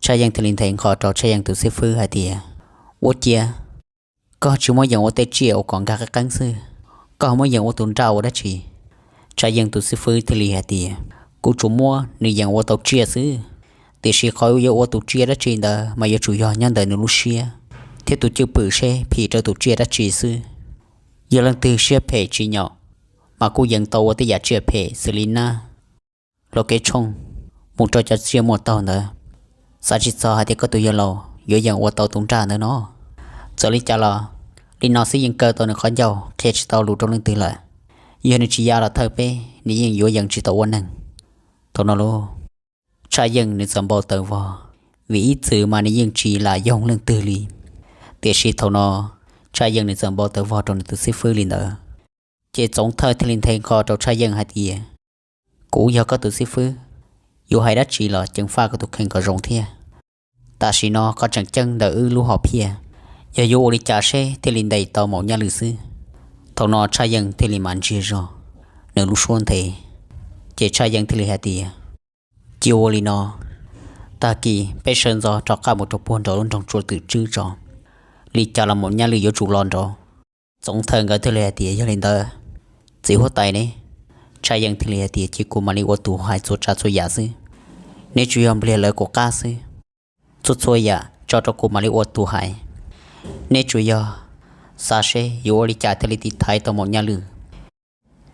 Tshaj Yeej thiaj li nthe nqho rau Tshaj Yeej tus xib fwb hais tias, Ua ciav koj tsis muab yees ua tej tsiaj ua kom nkag qeeb qeeb xwb, koj muab yees ua tus nraj ua dab tsi? Tshaj Yeej tus xib fwb thiaj li hais tias, Kuv tsuas muab nws yees ua tau tsiaj xwb, tiam sis qhov yuav ua tus tsiaj dab tsi ntawd mas yuav tsum yog nyob ntawm nws lub siab thiab tus cwj pwm seb phim rau tus tsiaj dab tsi xwb. Yog leej twg siab phem tsis nyaum mas kuj yees tau ua tej yam tsiaj phem xws li nab, hluav kev tshooj, mus rau cov tsiaj muaj taug ntawd. Xav tsis txog hais tias koj tus yawg laus yuav yees ua tau tus nraj ntawd no. Txawm li cas los li no xwb yeej kaw tau nws qhov ncauj, qhia tsis tau lus rau leej twg lawm. Yog nws tsis ya los thawj peb nws yeej yuav yees tsis tau ua neeg. Thaum no lauj, Tshaj Yeej nws txawm npau taws vog, vim ib txwm mas nws yeej tsis lam yoog leej twg li. Tiam sis thaum no Tshaj Yeej nws txawm npau taws vog rau nws tus xib fwb li ntawd. Ces Txoov Thawj thiaj li nthe nqho rau Tshaj Yeej hais tias, Kuv yog koj tus xib fwb, yuav hais dab tsi los ceev faj koj tus kheej kom zoo thiab. Tam sim no koj tseem ceeb ntawm wb lub hom phiaj, yog yuav ua li cas seb thiaj li ntes tau Maum Nyaj Lwm xwb. Thaum no Tshaj Yeej thiaj li mam ntsiag zog nws lub suab nthe, ces Tshaj Yeej thiaj li hais tias, Cia ua li no, tag kis peb sawv ntxov rov qab mus rau puag nraum lub nroog Tsua Twm Tswb tso, li cas los Maum Nyaj Lwm yuav tsum los nraud. Txoov Thawj nkawd thiaj li hais tias, Yog li ntawd, txiv huab tais ne? Tshaj Yeej thiaj li hais tias, Cia kuv mam li ua tus hais txhua tsav txhua yam xwb, neb tsuas yog npliag lawv kuv qab xwb. Txhua txhua yam tso rau kuv mam li ua tus hais, neb tsuas yog xav seb yuav ua li cas thiaj li tiv thaiv tau Maum Nyaj Lwm.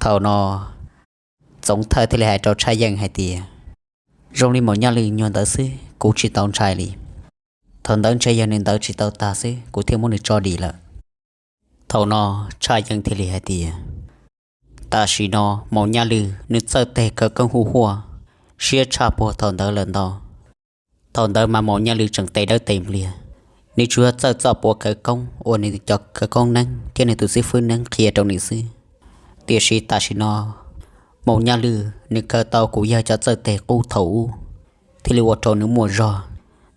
Thaum no Txoov Thawj thiaj li hais rau Tshaj Yeej hais tias, Zoo li Maum Nyaj Lwm nyuag ntawd xwb kuv tsis tau ntshai li. Thaum ntawd ntshe yog nws ntawd tsis tau tag xwb kuv thiaj muab nws tso dim lawm. Thaum no Tshaj Yeej thiaj li hais tias, Tam sim no Maum Nyaj Lwm nws txawj tes khawv koob hu huaj siab tshaj puag thaum ntawd lawm ntau. Thaum ntawd mas Maum Nyaj Lwm tseem tes dawb tes npliag, nws tsuas yog txawj txoj puav khawv koob ua nws cov khawv koob neeb thiab nws tus xib fwb neeb qhia rau nws xwb. Tiam sis tam sim no Maum Nyaj Lwm nws khaws tau kuv yawg cov txawj tes qub thaum ub, thiaj li ua rau nws muaj zog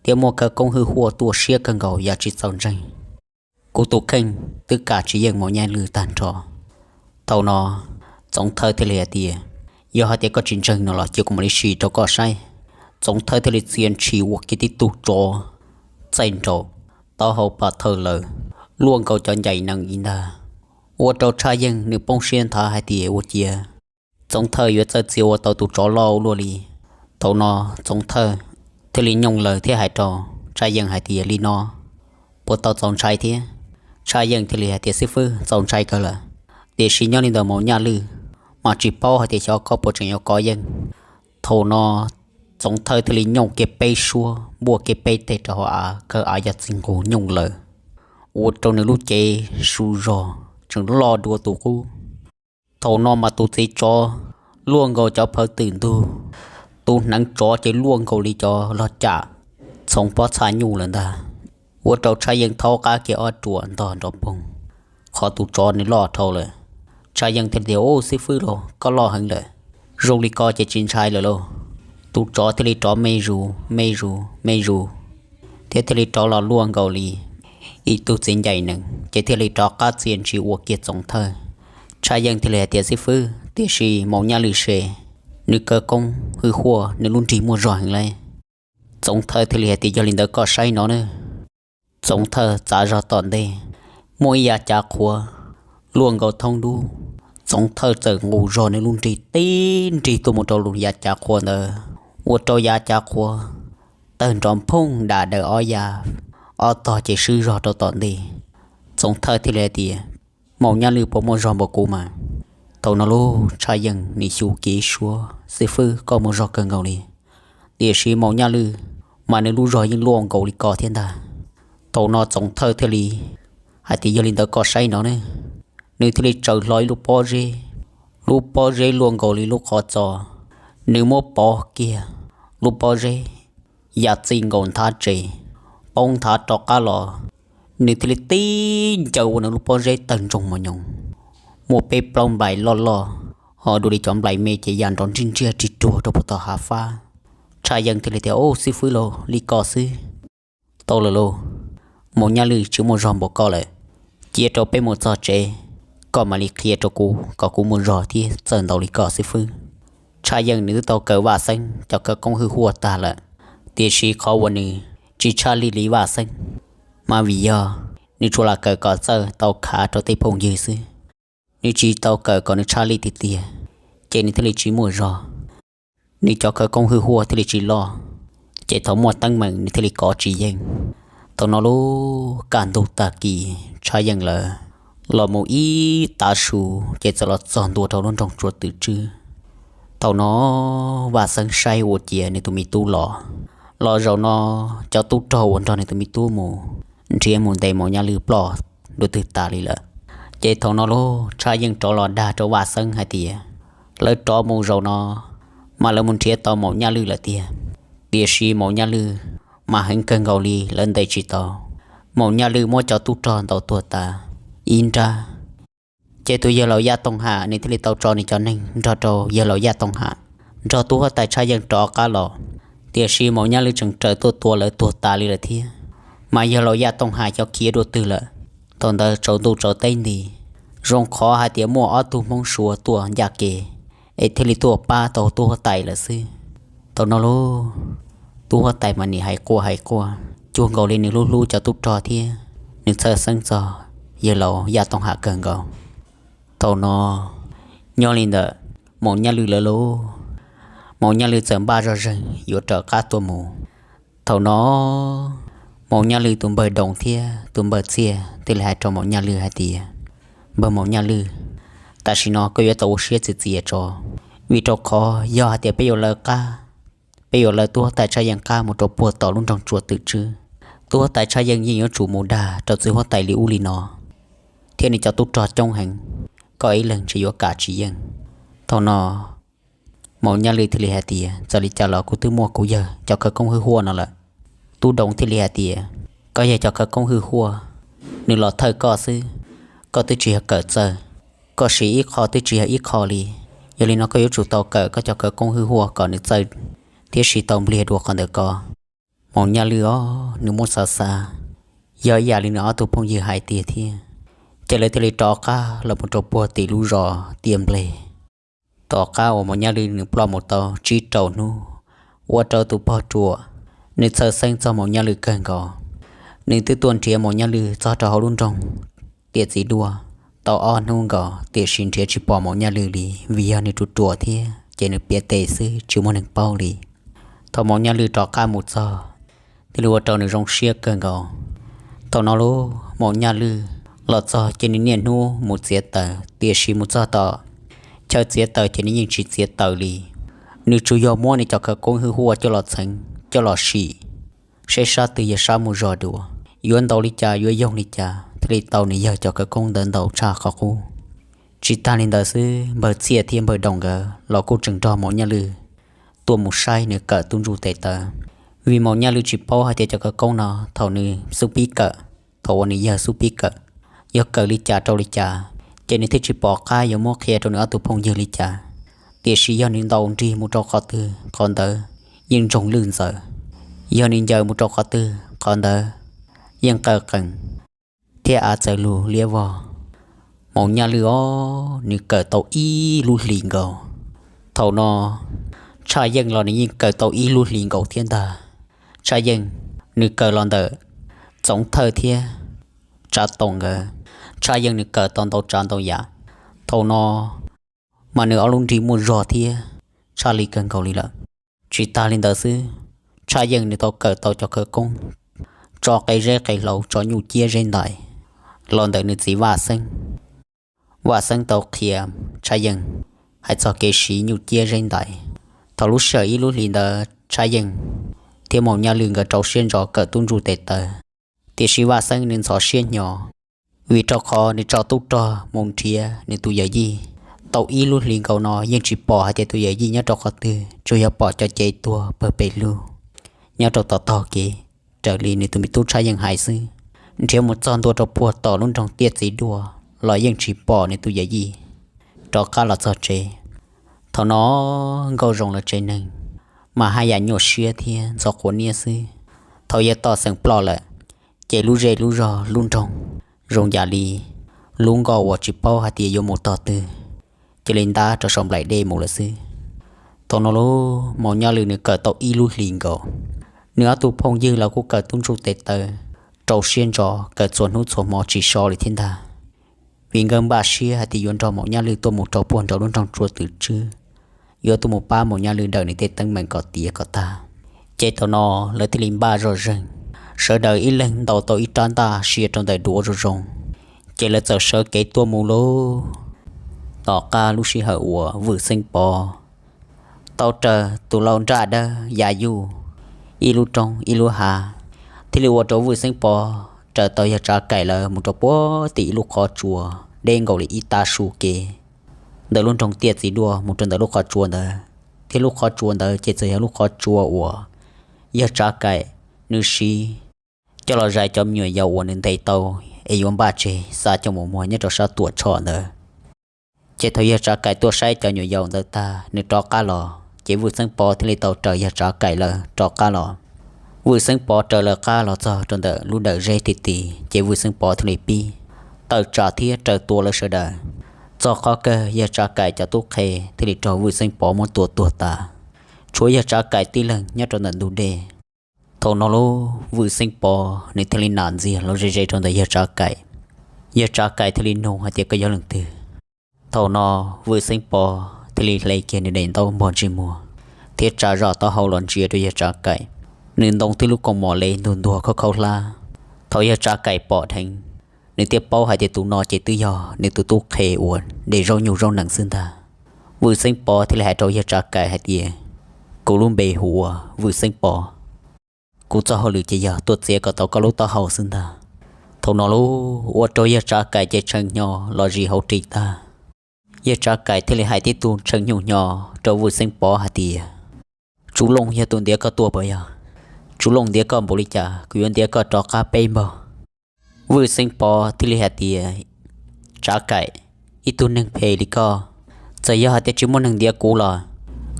thiab muaj khawv koob hwj huaj tuaj siab kawg nkaus yam tsis txaus ntseeg. Kuv tus kheej twb kam tsis yeej Maum Nyaj Lwm tag nrho. Thaum no Txoov Thawj thiaj li hais tias, Yog hais tias koj tsis ntseeg no los cia kuv mam li sim rau koj saib. Txoov Thawj thiaj li txia ntshis ua kiag tib tug tsov txaij nraum taub hau pas thawj lawm, luaj nkaus cov ncaim nees ib ntag, ua rau Tshaj Yeej nws poob siab nthav hais tias, Ua ciav Txoov Thawj yuav txawj txia ua tau tus tsov loj ua luaj li. Thaum no Txoov Thawj thiaj li nyooj lawm thiab hais rau Tshaj Yeej hais tias, Li no puas tau txaus ntshai thiab? Tshaj Yeej thiaj li hais tias, Xib fwb, txaus ntshai kawg lawm, tiam sis nyob li ntawm Maum Nyaj Lwm mas tsis paub hais tias xyov koj puas tseem yuav kov yeej. Thaum no Txoov Thawj thiaj li nyooj kiag peb suab npuaj kiag peb teg rau hauv av, khaws av yog txij nqus nyooj lawm, ua rau nws lub cev su zog tseem loj dua tus qub. Thaum no mas tus txiv tsov luaj nkaus cov phawv twm ntug, tus hneev tsov ces luaj nkaus li cov log cam txhoov pob txha nyuj lawm ntag, ua rau Tshaj Yeej thaub qab kiag ob ruam ntog nrov poog, qhov tus tsov nws loj dhau lawm. Tshaj Yeej thiaj tias, Ub, xib fwb los koj loj heev lawm, zoo li ko ces tsis ntshai lawm lauj. Tus tsov thiaj li rov me zus me zus me zus, thiab thiaj li rov los luaj nkaus li ib tug txiv ncaim nees ces thiaj li rov qab txia ntshis ua kiag Txoov Thawj. Tshaj Yeej thiaj li hais tias, Xib fwb, tiam sis Maum Nyaj Lwm se, nws khawv koob hwj huaj, nws lub nrig muaj zog heev lauj. Txoov Thawj thiaj li hais tias, Yog li ntawd koj saib no na. Txoov Thawj txav zog tom ntej, muaj ib yav cav qhuav luaj nkaus thoob dub. Txoov Thawj txawm nqus zog nws lub nrig tib nrig tuaj mus rau yav cav qhuav ntawd, ua rau yav cav qhuav tawg nrov nphooj dam daws ob yav, ob tog ces swb zog rau tom ntej. Txoov Thawj thiaj li hais tias, Maum Nyaj Lwm puas muaj zog npaum kuv mas? Thaum no lauj, Tshaj Yeej nws xyu kiag suab, Xib fwb, koj muaj zog kawg nkaus li, tiam sis Maum Nyaj Lwm mas nws lub zog yeej luaj nkaus li ko thiab ntag. Thaum no Txoov Thawj thiaj li hais tias, Yog li ntawd koj saib no ne. Nws thiaj li tsaws hlo ib lub pob zeb, lub pob zeb luaj nkaus li lub qhov txos, nws muab pov kiag lub pob zeb ya txij nkaus nthav tsev, poob nthav rov qab los, nws thiaj li tib ncaws ua nws lub pob zeb tawg ntsoog mos nyoos, muaj peb plaub nplais loj loj, ho dua li cov nplais me ces ya nrov nrij nriaj rig ruag rau puag tom hav fab. Tshaj Yeej thiaj li tias, Ub, xib fwb lauj, li ko xwb tau lawm lauj, Maum Nyaj Lwm tsis muaj zog npaum ko lawm, cia rau peb mus txog tsev, koj mam li qhia rau kuv kom kuv muaj zog thiab txawj ntaus li koj xwb fwb. Tshaj Yeej nws twb tau kawm Vaj Xeeb cov khawv koob hwj huaj tag lawm, tiam sis qhov uas nws tsis tshaj lij li Vaj Xeeb, mas vim yog nws tsuas lam kawm kom txawj tau khav rau tej phooj ywg xwb, nws tsis tau kawm kom nws tshaj lij tiag tiag, ces nws thiaj li tsis muaj zog. Nws cov khawv koob hwj huaj thiaj li tsis loj, ces thaum muaj teeb meem nws thiaj li kov tsis yeej. Thaum no lub kaj ntug tag kis Tshaj Yeej lawv los mus ib tav su, ces txawm los txog ntua rau lub nroog Tsua Twm Tswb. Thaum no Vaj Xeeb saib ua ciav nws tus me tub los, los zaum no cov tub rog uas nrog nws tus me tub mus nrhiav mus ntes Maum Nyaj Lwj ploj dua twg tas li lawm. Ces thaum no lub Tshaj Yeej rov los dag rau Vaj Xeeb hais tias, lawv rov mus zaum no mas lawv mus nrhiav tau Maum Nyaj Lwj lawm tiag, tiam sis Maum Nyaj Lwj mas heev kawg nkaus li lawv ntes tsis tau. Maum Nyaj Lwj muab cov tub rog ntaus tuag tas ib nrab, ces tus yawg laus Yaj Tooj Ham nws thiaj li tau tso nws cov neeg nrog rau yawg laus Yaj Tooj Ham nrog tub huab tais Tshaj Yeej rov qab los, tiam sis Maum Nyaj Lwj tseem raws tuaj tua lawv tuag tas li lawm thiab. Mas yawg laus Yaj Tooj Ham xyov khiav dua twg lawm. Thaum ntawd tsaus ntuj tsaus teb nti, zoo qhov hais tias muaj ob tug Hmoob Suav tuaj ncaj kev, es thiaj li tuaj pab tau tub huab tais lawm xwb. Thaum no lub tub huab tais mas nim hais quaj hais quaj cuag nkaus li nws hlub hlub cov tub rog thiab nws txhawj xeeb txog yawg laus Yaj Tooj Ham kawg nkaus. Thaum no nyob li ntawm Maum Nyaj Lwj lawv lub, Maum Nyaj Lwj txawm npaj zoj zeeg yuav raws qab tuaj mus. Thaum no Maum Nyaj Lwj tus npawg Doos thiab tus npawg Txiaj thiaj li hais rau Maum Nyaj Lwj hais tias, npawg Maum Nyaj Lwj, tam sim no koj yuav tau ua siab txias txias tso, vim rau qhov yog hais tias peb yuav lawv qab, peb yuav lawv tub huab tais Tshaj Yeej qab mus rau puag tom lub nroog Tsua Twm Tswb, tub huab tais Tshaj Yeej yeej yuav tsum mus dag rau txiv huab tais li ub li no, thiab nws cov tub rog coob heev, koj ib leeg tsis yuav kam tsis yeej. Thaum no Maum Nyaj Lwj thiaj li hais tias, txawm li cas los kuv twb muaj kuv yawg cov khawv koob hwj huaj no lawm. Tub Doos thiaj li hais tias, koj yawg cov khawv koob hwj huaj, nws los thawj koj xwb, koj twb tsis yog kawm txawj, koj siv ib qho twb tsis yog ib qho li. Yog li no koj yuav tsum tau kawm koj cov khawv koob hwj huaj kom nws txawj thiab siv tau npliag dua qhov ntawd ko. Maum Nyaj Lwj os, nws muab xav xav, yog ib yam li nws ob tug phooj ywg hais tiag thiab, ces lawv thiaj li rov qab los mus rau puag tim lub zos Tiaj Nplej. Tom qab uas Maum Nyaj Lwj nws ploj mus tau tsib rau hnub, ua rau tus pog ruam nws txhawj xeeb txog Maum Nyaj Lwj kawg nkaus. Nws twb tuaj nrhiav Maum Nyaj Lwj txog rau hauv lub nroog Tiaj Txiv Duaj tau ob hnub nkaus, tiam sis nrhiav tsis pom Maum Nyaj Lwj li, vim yog nws ruam ruam thiab ces nws piav tes xwb tsis muaj neeg paub li. Thaum Maum Nyaj Lwj rov qab mus txog, thiaj li ua rau nws zoo siab kawg nkaus. Thaum no lub Maum Nyaj Lwj los txog ces nws niaj hnub mus txiav taws, tiam sis mus txog tom chaw txiav taws ces nws yeej tsis txiav taws li. Nws tsuas yog muab nws cov khawv koob hwj huaj coj los txheev coj los sim, seb sab twg yog sab muaj zog dua, yuav ntaus li cas yuav yoog li cas thiaj li tau nws yawg cov khawv koob ntawd ntaus tshaj qhov qub. Tsis tag li ntawd xwb, npawg Txiaj thiab npawg Doos nkawd los kuj tseem nrog Maum Nyaj Lwj tuaj mus saib nws kawm tub ntsuj tes taw, vim Maum Nyaj Lwj tsis paub hais tias cov khawv koob no thaum nws xub pib kawm, thaum uas nws yawg xub pib kawm, yog kawm li cas rau li cas, ces nws thiaj tsis pom qab yuav muab qhia rau nws ob tug phooj ywg li cas. Tiam sis yog nws ntaus nrig mus rau qhov twg qhov ntawd yeej ntsoog lwj ntxaws, yog nws ncaws mus rau qhov twg qhov ntawd yeej qaw qees thiab av txawv lug liab vog. Maum Nyaj Lwj os, nws kawm tau ib lub hlis nkaus. Thaum no Tshaj Yeej los nws yeej kawm tau ib lub hlis nkaus thiab ntag. Tshaj Yeej nws kawm los ntawm Txoov Thawj thiab Tsav Toom nkawd, Tshaj Yeej nws kawm tau ntau tsav ntau yam. Thaum no mas nws ob lub nrig muaj zog thiab tshaj li kawg nkaus li lawm. Tsis tag li ntawd xwb, Tshaj Yeej nws tau kawm tau cov khawv koob tso qe zeb qe hlau, tso nyuj ciab zeb ntais los ntawm nws txiv Vaj Xeeb. Vaj Xeeb tau qhia Tshaj Yeej hais txog kev siv nyuj ciab zeb ntais. Thaum lub sij hawm ib lub hlis ntawd Tshaj Yeej thiab Maum Nyaj Lwj nkawd rau siab ntso kawm tub ntsuj tes taw, tiam sis Vaj Xeeb nws ntxhov siab hnyo, vim rau qhov nws tso tub rog mus nrhiav nws tus yawm yij tau ib lub hlis nkaus no yeej tsis pom hais tias tus yawm yij nyob rau qhov twg, tsuas yog pom cov cev tuag pawg pes lug nyob rau tom tog kev. Raws li nws tus me tub Tshaj Yeej hais xwb, nrhiav mus txog ntua rau puag tom lub nroog Tiaj Txiv Duaj los yeej tsis pom nws tus yawm yij rov qab los txog tsev. Thaum no Nkauj Zoo lawv tsev neeg mas haj yam nyuaj siab thiab ntxhov quav niab xwb. Thaum yawg Tom Xeem ploj lawm, ces lub zej lub zog lub nroog zoo yam li lub nkoj uas tsis paub hais tias yuav mus tog twg, cia li ntab rau saum nplaim dej mus lawm xwb. Thaum no lub Maum Nyaj Lwm nws kawm tau ib lub hlis nkaus, nws ob tug phooj ywg los kuj kawm tub ntsuj tes taw, rau siab ntso kawm txhua hnub txhua hmo tsis so li thiab ntag. Vim nkawd npaj siab hais tias yuav nrog Maum Nyaj Lwm tuaj mus rau puag nraum lub nroog Tsua Twm Tswb, yuav tuaj mus pab Maum Nyaj Lwm daws nws tej teeb meem kom tiav kom tag. Ces thaum no lawv thiaj li npaj zoj zeeg, sawv daws ib leeg ntaus tau ib rab ntaj sia rau ntawm duav zoo zoo, ces lawv txawm sawv kev tuaj mus lauj. Tom qab lub sij hawm uas Vwm Xeeb Pov tau raws tus lau nraj dawb ya yuj ib lub roob ib lub hav, thiaj li ua rau Vwm Xeeb Pov raws tau yawg Tsav Kaim lawv mus rau puag tim ib lub qhov tsua deb nkaus li ib tav su kev ntawm lub nroog Tiaj Txiv Duaj mus rau ntawm lub qhov tsua ntawd, thiab lub qhov tsua ntawd ces txawm yog lub qhov tsua uas yawg Tsav Kaim nws siv coj los zais cov me nyuam yaus uas nws ntes tau es yuav npaj tseg xa coj mus muag nyob rau sab Tuam Tsho ntawd. Ces thaum yawg Tsav Kaim tuaj saib cov nyuam yaus ntawd tag nws rov qab los, ces Vwj Xeeb Pov thiaj li tau raws yawg Tsav Kaim lawv rov qab los. Vwj Xeeb Pov raws lawv qab los txog rau ntawm lub dawm zeb ti ti, ces Vwj Xeeb Pov thiaj li pib tawm tsam thiab raws tua lawv sawv daws. Txog qhov kawg yawg Tsav Kaim cov tub qhe thiaj li raug Vwj Xeeb Pov muab tua tuag tas, tshuav yawg Tsav Kaim tib leeg nyob rau ntawm ntug dej. Thaum no lub Vwj Xeeb Pov nws thiaj li nam ntxiag los ze ze rau ntawm yawg Tsav Kaim, yawg Tsav Kaim thiaj li nug hais tias koj yog leej twg. Thaum no Vwj Xeeb Pov thiaj li hle kiag nws daim ntaub npog ntsej muag thiab tsa zoj taub hau los ntsia rau yawg Tsav Kaim. Nws ntoo tib lub kaus mom le ntug ntuag khaub khaub hlab. Thaum yawg Tsav Kaim pom dheev, nws thiaj paub hais tias tus no ces twb yog nws tus tub qhe uas de zaub nyuj zaub nees xwb ntag. Vwj Xeeb Pov thiaj li hais rau yawg Tsav Kaim hais tias, kuv lub npe hu ua Vwj Xeeb Pov, kuv txoj hauj lwm ces yog tuaj txiav kom tau koj lub taub hau xwb ntag. Thaum no lub ua rau yawg Tsav Kaim ces tshee hnyo los zis hauv ris tag. Yawg Tsav Kaim thiaj li hais tib tug tshee nyuj hnyo rau Vwj Xeeb Pov hais tias, Tsuv Looj yog tus ntiav koj tuaj puas yog? Tsuv Looj ntiav koj npaum li cas kuv yuav ntiav koj rov qab peb npaug. Vwj Xeeb Pov thiaj li hais tias, Tsav Kaim, ib tug neeg phem li koj, txawm yog hais tias tsis muaj neeg ntiav kuv los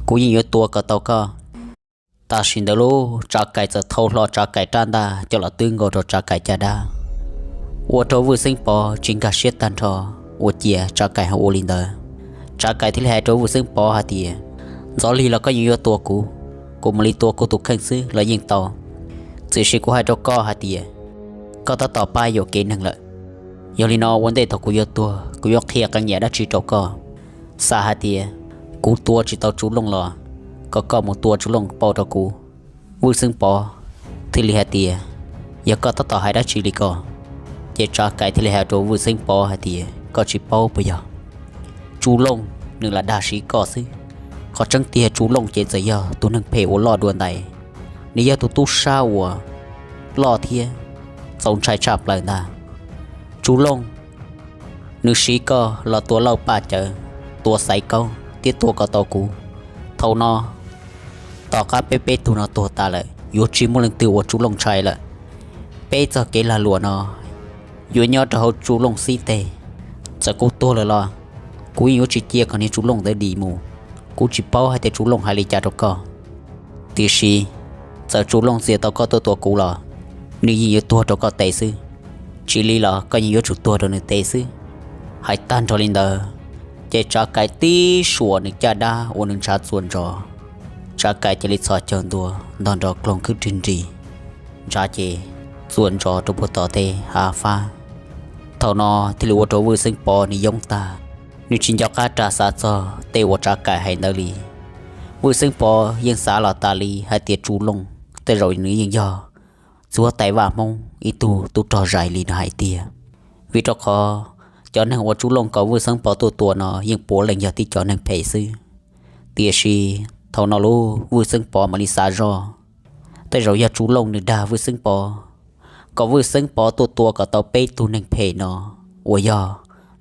kuv yeej yuav tua kom tau koj. Tam sim ntawd lub Tsav Kaim txawm thau hlo Tsav Kaim rab ntaj coj los twb nkaus rau Tsav Kaim caj dab, ua rau Vwj Xeeb Pov tsis nkag siab tag nrho, ua ciav Tsav Kaim ho ua li ntawd. Tsav Kaim thiaj li hais rau Vwj Xeeb Pov hais tias, Ntxov lig los koj yeej yuav tua kuv, kuv mam li tua kuv tus kheej xwb los yeej tau, tiam sis kuv hais rau koj hais tias, koj tab tom pab yuam kev neeg lawm. Yog li no ua ntej thaum kuv yuav tuag kuv yuav qhia qee yam dab tsi rau koj. Xav hais tias kuv tua tsis tau Tsuv Looj los kom koj mus tua Tsuv Looj pauj rau kuv. Vwj Xeeb Pov thiaj li hais tias, Yog koj tab tom hais dab tsi li ko? Ces Tsav Kaim thiaj li hais rau Vwj Xeeb Pov hais tias, Koj tsis paub puas yog? Tsuv Looj nws lam dag siv koj xwb. Qhov tseeb tiag Tsuv Looj ces txawm yog tus neeg phem uas loj dua ntais, nws yog tus tub sab uas loj thiab txaus ntshai tshaj plaws ntag. Tsuv Looj nws siv koj los tua Lauj Paj Cawv, tua Xaiv Kaub thiab tua kom tau kuv. Thaum no tom qab peb peb tug no tuag tas lawm yuav tsis muaj leej twg ua Tsuv Looj ntshai lawm. Peb txoj kev lag luam no yuav nyob rau hauv Tsuv Looj xib teg. Txawm kuv tuag lawm los kuv yeej yuav tsis cia kom niag Tsuv Looj ntawd dim mus. Kuv tsis paub hais tias Tsuv Looj hais li cas rau koj, tiam sis txawm Tsuv Looj txia tau koj tuaj tua kuv los nws yeej yuav tuag rau koj tes xwb, tsis li los koj yeej yuav tsum tuag rau nws tes xwb. Hais tag nrho li ntawd, ces Tsav Kaim tib suam nws caj dab ua nws ntshav txuas ntsos. Tsav Kaim cia li txhos caug ntua ntog nrov kloog khwb rig nris, ntshav ces txuas ntsos rau puag tom tej hav fab. Thaum no thiaj li ua rau Vwj Xeeb Pov nws yoob tag, nws tsis nco qab rau xav txog tej uas Tsav Kaim hais ntawd li. Vwj Xeeb Pov yeej xav los tas li hais tias Tsuv Looj tej zaum nws yeej yog txiv huab tais vaj Hmoob ib tug tub rog zais li nws hais tiag. Vim rau qhov cov neeg uas Tsuv Looj kom Vwj Xeeb Pov tuaj tua no yeej puav leej yog tib cov neeg phem xwb. Tiam sis thaum no lub Vwj Xeeb Pov mam li xav zoj, tej zaum yog Tsuv Looj nws dag Vwj Xeeb Pov, kom Vwj Xeeb Pov tuaj tua kom tau peb tug neeg phem no, uas yog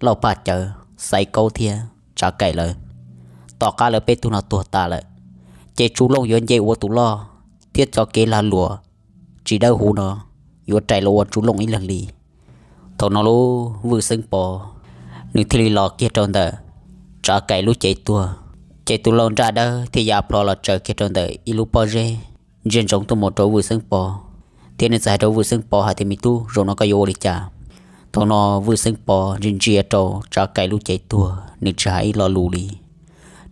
Lauj Paj Cawv, Xaiv Kaub thiab Tsav Kaim lawv. Tom qab lawv peb tug no tuag tas lawm, ces Tsuv Looj yuav nce ua tus loj, thiab cov kev lag luam tsis dawb huv no yuav rais los ua Tsuv Looj ib leeg li. Thaum no lub Vwj Xeeb Pov nws thiaj li los kiag rau ntawm Tsav Kaim lub cev tuag, ces tus lau nraj dawb thiaj ya plho los tsaws kiag rau ntawm ib lub pob zeb ntsia ntsoov tuaj mus rau Vwj Xeeb Pov, thiab nws txawm hais rau Vwj Xeeb Pov hais tias, Me tub, zaum no koj yuav ua li cas? Thaum no Vwj Xeeb Pov ntsia ntsia rau Tsav Kaim lub cev tuag, nws tsis hais ib lo lus li,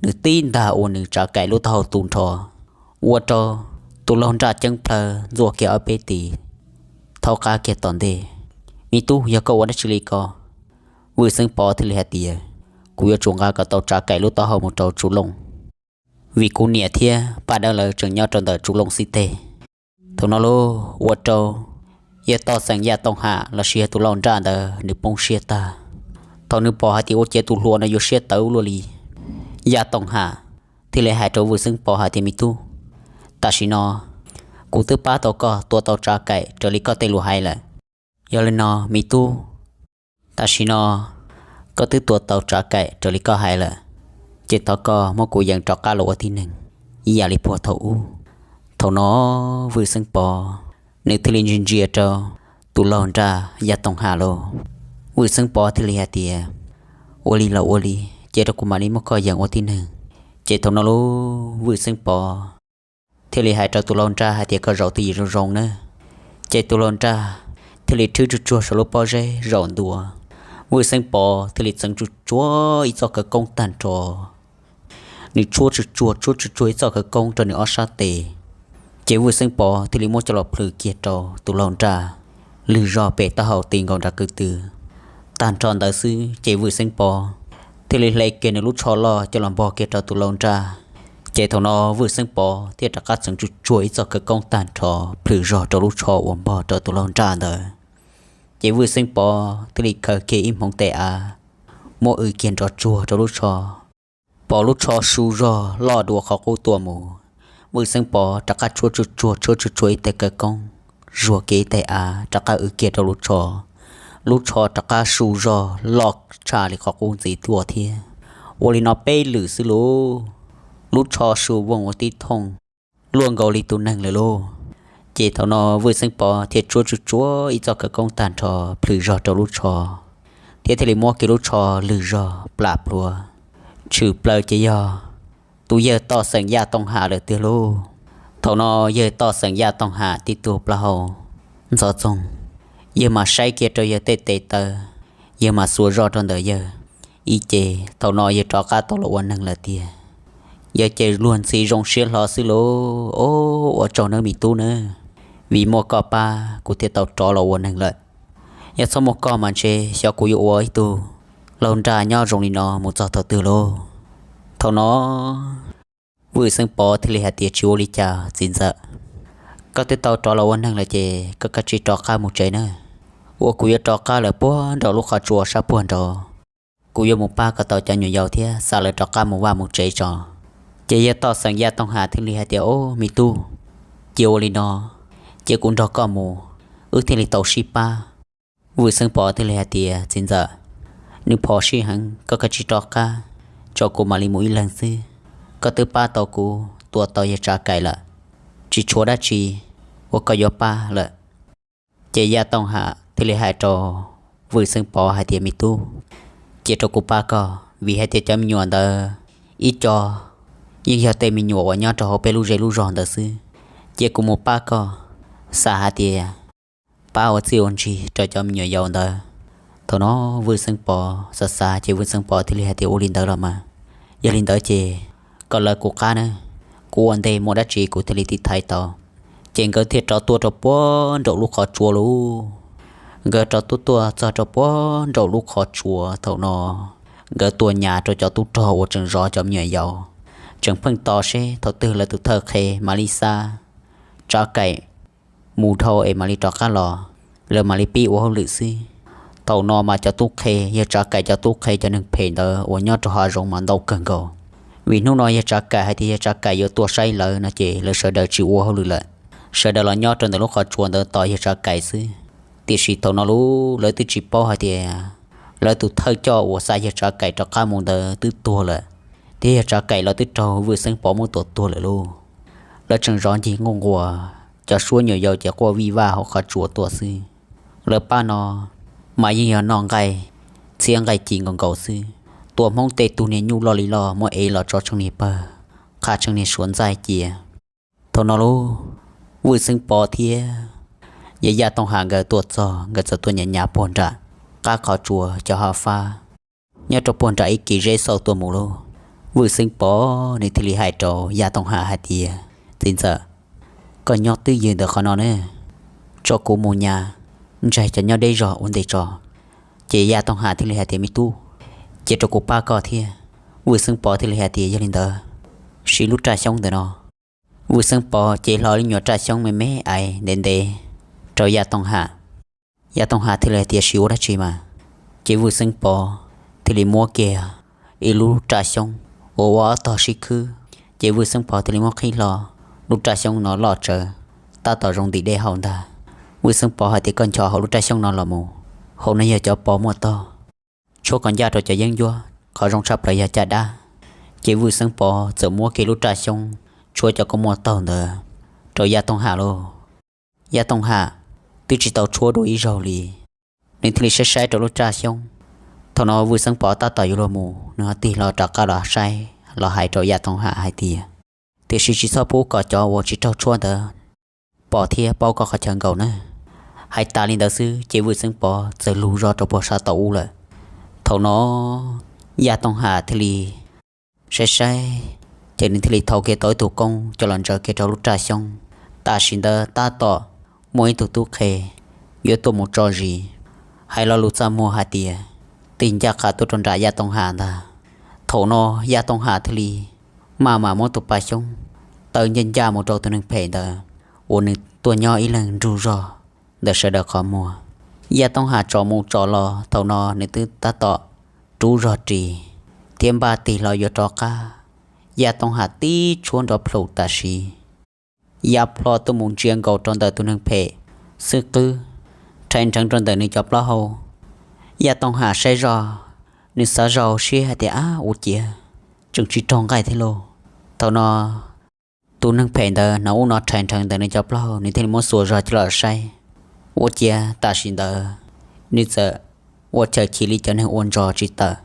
nws tib ntaj ua nws Tsav Kaim lub taub hau tu nrho, ua rau tus laug nraj ceeb plhaw ntxuaj kiag ob peb tis, thaub qab kiag tom ntej. Me tub, yog koj ua dab tsi li ko? Vwj Xeeb Pov thiaj li hais tias, kuv yuav tsum nqa kom tau Tsav Kaim lub taub hau mus rau Tsuv Looj, vim kuv niam thiab Paj Dawb lawv tseem nyob rau ntawm Tsuv Looj xib teg. Thaum no lauj, ua rau yawg Toj Xeem Yaj Tooj Ham lossis yog tus laug nraj ntawd nws poob siab tag. Thaum nws pom hais tias ua cas tus hluas no yuav siab tawv luaj li, Yaj Tooj Ham thiaj li hais rau Vwj Xeeb Pov hais tias, me tub, tam sim no kuv twb pab tau koj tua tau Tsav Kaim raws li koj tej lus hais lawm. Yog li no me tub, tam sim no koj twb tua tau Tsav Kaim raws li koj hais lawm, ces thov koj muab kuv yees rov qab los ua tib neeg ib yam li puag thaum ub. Thaum no Vwj Xeeb Pov nws thiaj li ntsia ntsia rau tus laug nraj Yaj Tooj Ham lauj. Vwj Xeeb Pov thiaj li hais tias, ua li los ua li, cia rau kuv mam li muab koj yees ua tib neeg. Ces thaum no lauj, Vwj Xeeb Pov thiaj li hais rau tus laug nraj hais tias, koj zaum twj ywm zoo zoo nawb. Ces tus laug nraj thiaj li rhwb tsuj tsuag saum lub pob zeb zaum ntua. Vwj Xeeb Pov thiaj li txeev tsuj tsuag ib txoj khawv koob tag nrho, nws tshuab tsuj tsuag tshuab tsuj tsuag ib txoj khawv koob rau nws ob sab tes. Ces Vwj Xeeb Pov thiaj li muab coj los plhws kiag rau tus laug nraj lwg zog pem taub hau ti nkaus nram kwv tw. Tag nrho ntawd xwb ces Vwj Xeeb Pov thiaj li hle kiag nws lub tsho loj coj los npog kiag rau tus laug nraj. Ces thaum no Vwj Xeeb Pov thiaj rov qab txeev tsuj tsuag ib txoj khawv koob tag nrho plhws zog rau lub tsho uas npog rau tus laug nraj ntawd. Ces Vwj Xeeb Pov thiaj li khaws kiag ib hmoov tes av muab w kiag nrov tsuag rau lub tsho. Pom lub tsho su zog loj dua qhov qub tuaj mus, Vwj Xeeb Pov rov qab tshuab tsuj tsuag tshuab tsuj tsuag ib teg khawv koob, zuag kiag ib teg av rov qab w kiag rau lub tsho. Lub tsho rov qab su zog loj tshaj li qhov qub ntxiv tuaj thiab. Ua li no peb lwm xwb lauj, lub tsho su voog ua tib thooj luaj nkaus li tus neeg lawm lauj. Ces thaum no Vwj Xeeb Pov thiaj tshuab tsuj tsuag ib txoj khawv koob tag nrho plhws zog rau lub tsho, thiab thiaj li muab kiag lub tsho lwg zog plam plhuav tshwm plaws ces yog tus yawg Toj Xeem Yaj Tooj Ham lawm tiag lauj. Thaum no yawg Toj Xeem Yaj Tooj Ham tib tug plaub hau ntxhov txoog, yawg mam saib kiag rau yawg tej tes taw, yawg mam xuas zoj rau ntawm yawg ib ce. Thaum no yawg rov qab tau los ua neeg lawm tiag. Yawg ces luag ntxhi zoo siab hlo xwb lauj. Ob, ua tsaug nawb me tub nawb, vim muaj koj pab kuv thiaj tau rov los ua neeg lawm. Yog txhob muaj koj mas ntshe xyov kuv yuav ua ib tug laug nraj nyob zoo li no mus txog thaum twg lauj. Thaum no Vwj Xeeb Pov thiaj li hais tias, tsis ua li cas txiv ntxawm, koj twb tau rov los ua neeg lawm ces koj kav tsij rov qab mus tsev nawb. Ua kuv yuav rov qab lawm puag nraum lub qhov tsua sab puag nraud, kuv yuav mus pab kom tau cov nyuam yaus thiab xa lawv rov qab mus vaj mus tsev tso. Ces yawg Toj Xeem Yaj Tooj Ham thiaj li hais tias, ob, me tub, cia ua li no, cia kuv nrog koj mus, wb thiaj li tau sib pab. Vwj Xeeb Pov thiaj li hais tias, txiv ntxawm, nws phom sij heev, koj kav tsij rov qab tso kuv mam li mus ib leeg xwb. Koj twb pab tau kuv tua tau yawg Tsav Kaim lawm, tsis tshuav dab tsi uas koj yuav pab lawm. Ces Yaj Tooj Ham thiaj li hais rau Vwj Xeeb Pov hais tias, me tub, cia rau kuv pab koj, vim hais tias cov me nyuam ntawd ib co yeej yog tej me nyuam uas nyob rau hauv peb lub zej lub zog ntawd xwb. Cia kuv mus pab koj, xav hais tias pab ua txij ua ntsig rau cov me nyuam yaus ntawd. Thaum no Vwj Xeeb Pov xav xav ces Vwj Xeeb Pov thiaj li hais tias, ua li ntawd los mas, yog li ntawd ces koj lawv kuv qab na, kuv ua ntej muaj dab tsi kuv thiaj li tiv thaiv tau. Ces nkawd thiaj rov tuaj rau puag nraum lub qhov tsua lauj. Nkawd rov tuaj tuaj txog rau puag nraum lub qhov tsua, thaum no nkawd tuaj nyas rau cov tub rog uas tseem zov cov me nyuam yaus, tseem pheej tos seb thaum twg lawv tus thawj qhe mam li xa Tsav Kaim mus dhau es mam li rov qab los, lawv mam li pib ua hauj lwm xwb. Thaum no mas cov tub qhe, yawg Tsav Kaim cov tub qhe, cov neeg phem ntawd uas nyob rau hav zoov mas ntau kawg nkaus. Vim hnub no yawg Tsav Kaim hais tias yawg Tsav Kaim yuav tuaj saib lawv no ces lawv sawv daws tsis ua hauj lwm lawm, sawv daws los nyob rau ntawm lub qhov tsua ntawd tos yawg Tsav Kaim xwb. Tiam sis thaum no lub lawv twb tsis paub hais tias lawv tus thawj coj uas xa yawg Tsav Kaim rov qab mus ntawd twb tuag lawm, thiab yawg Tsav Kaim los twb raug Vwj Xeeb Pov muab tua tuag lawm lauj. Lawv tseem zov ncig nquj nquas, cov suab nyuam yaus ces quaj vij vaj hauv qhov tsua tuaj xwb. Lawv pab no mas yeej yog noj nqaij txhiab nqaij ci nkaus nkaus xwb. Tua Hmoob tej tug niag nyuj loj li loj muab ev los tso tsheej niag pawg, qha tsheej niag suav ntxaij cia. Thaum no lub Vwj Xeeb Pov thiab yawg Yaj Tooj Ham nkawd tuaj txog, nkawd txawm tuaj nyas nyas puag nram qab qhov tsua cov hav fab nyob rau puag nram ib kis zeb xauj tuaj mus lauj. Vwj Xeeb Pov nws thiaj li hais rau Yaj Tooj Ham hais tias, Txiv ntxawm, koj nyob twj ywm ntawm qhov no ne, tso kuv mus nyas ntsaig cov nyob deb zog ua ntej tso. Ces Yaj Tooj Ham thiaj li hais tias, Me tub, cia rau kuv pab koj thiab. Vwj Xeeb Pov thiaj li hais tias, Yog li ntawd, siv lub raj xyoob ntawm no. Vwj Xeeb Pov cev hlo lub nyuag raj xyoob me me ais ntev ntev rau Yaj Tooj Ham. Yaj Tooj Ham thiaj li hais tias, Siv ua dab tsi mas? Ces Vwj Xeeb Pov thiaj li muab kiag ib lub raj xyoob uas ua ob tog sib khwb, ces Vwj Xeeb Pov thiaj li muab qhib hlo lub raj xyoob no loj tsawv tab tom zoo ntim dej haus ntag. Vwj Xeeb Pov hais tias, Koj nchos hauv lub raj xyoob no los mus, hauv no yog cov pos muaj taug, tshuab kom ncaj rau cov yeeb ncuab, qhov zoo tshaj plaws yog caj dab. Ces Vwj Xeeb Pov txawm muab kiag lub raj xyoob tshuab cov kua muaj taug ntawd rau Yaj Tooj Ham lauj. Yaj Tooj Ham twb tsis tau tshuab dua ib zaug li, nws thiaj li saib saib rau lub raj xyoob. Thaum no Vwj Xeeb Pov tab tom yuav luag mus, nws ho tig hlo rov qab los saib los hais rau Yaj Tooj Ham hais tias, Tiam sis tsis txhob pub kom cov uas tsis raug tshuab ntawd pom thiab paub koj qhov chaw nkaus na. Hais tas li ntawd xwb ces Vwj Xeeb Pov txawm lug zog rau puag sab tom ub lawm. Thaum no Yaj Tooj Ham thiaj li saib saib, ces nws thiaj li thau kiag tau ib tug koob coj los ntsaws kiag rau lub raj xyoob. Tam sim ntawd tab tom muaj ib tug tub qhe yuav tuaj mus tso zis, hais lo lus txaj muag hais tias tig ncaj qha tuaj rau nram Yaj Tooj Ham ntag. Thaum no Yaj Tooj Ham thiaj li maj mam muab tus pa xyoob taw ncaj ncaj mus rau tus neeg phem ntawd uas nws tuaj nyob ib leeg nrug zog ntawm sawv daws qhov muag. Yaj Tooj Ham tsom mus tsom los thaum no nws twb tab tom rub zog ris thiab npaj tig hlo yuav rov qab. Yaj Tooj Ham tib tshuab nrov plhum tam sim ya plho tuaj mus ntsia nkaus rau ntawm tus neeg phem xwb qwb rhais nrheev rau ntawm nws cov plaub hau. Yaj Tooj Ham saib zoj, nws xav zoj siab hais tias, Ab, ua ciav tseem tsis raug nqaij thiab lauj. Thaum no tus neeg phem ntawd hnov ub no rhais nrheev ntawm nws cov plaub hau, nws thiaj li muab xuas zog coj los saib. Ua ciav tam sim ntawd nws txawm ua chaw chim li cov neeg ua ntsos tsis tawm.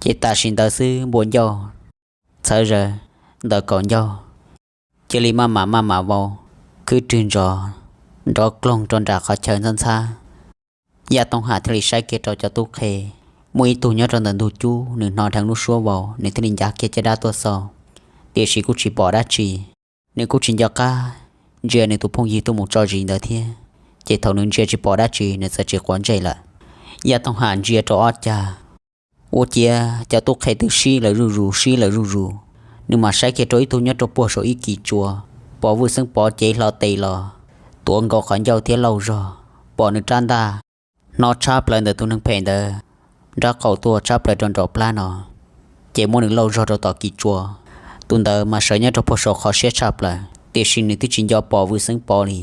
Ces tam sim ntawd xwb npua ncauj txhawv zaws ntawm kaum ncauj cia li maj mam maj mam vau khwb rwg ntsos nrov kloog rau nram qhov chaw ntxhab ntxhab. Yaj Tooj Ham thiaj li saib kiag rau cov tub qhe, muaj ib tug nyob rau ntawm ntug cub, nws hnov dheev lub suab vau, nws thiaj li ncav kiag caj dab tuaj xauj, tiam sis kuj tsis pom dab tsi. Nws kuj tsis nco qab ntsia nws tus phooj ywg tuaj mus tso zis ntawd thiab, ces thaum nws ntsia tsis pom dab tsi nws txawm tsis quav ntsej lawm. Yaj Tooj Ham ntsia rau ob cag, ua ciav cov tub qhe twb sib lawv zuj zus sib lawv zuj zus. Nws mam saib kiag rau ib tug nyob rau puag saum ib kis tsua, pom Vwj Xeeb Pov cev hlo tes los tuav nkaus qhov ncauj thiab lauj zog, pom nws rab ntaj hnov tshab plaws ntawm tus neeg phem ntawd nrab qaum tuaj tshab plaws rau nraum plab no, ces muab nws lauj zog rau tom kis tsua. Tus ntawd mas sawv nyob rau puag saum qhov siab tshaj plaws, tiam sis nws twb tsis nco pom Vwj Xeeb Pov li.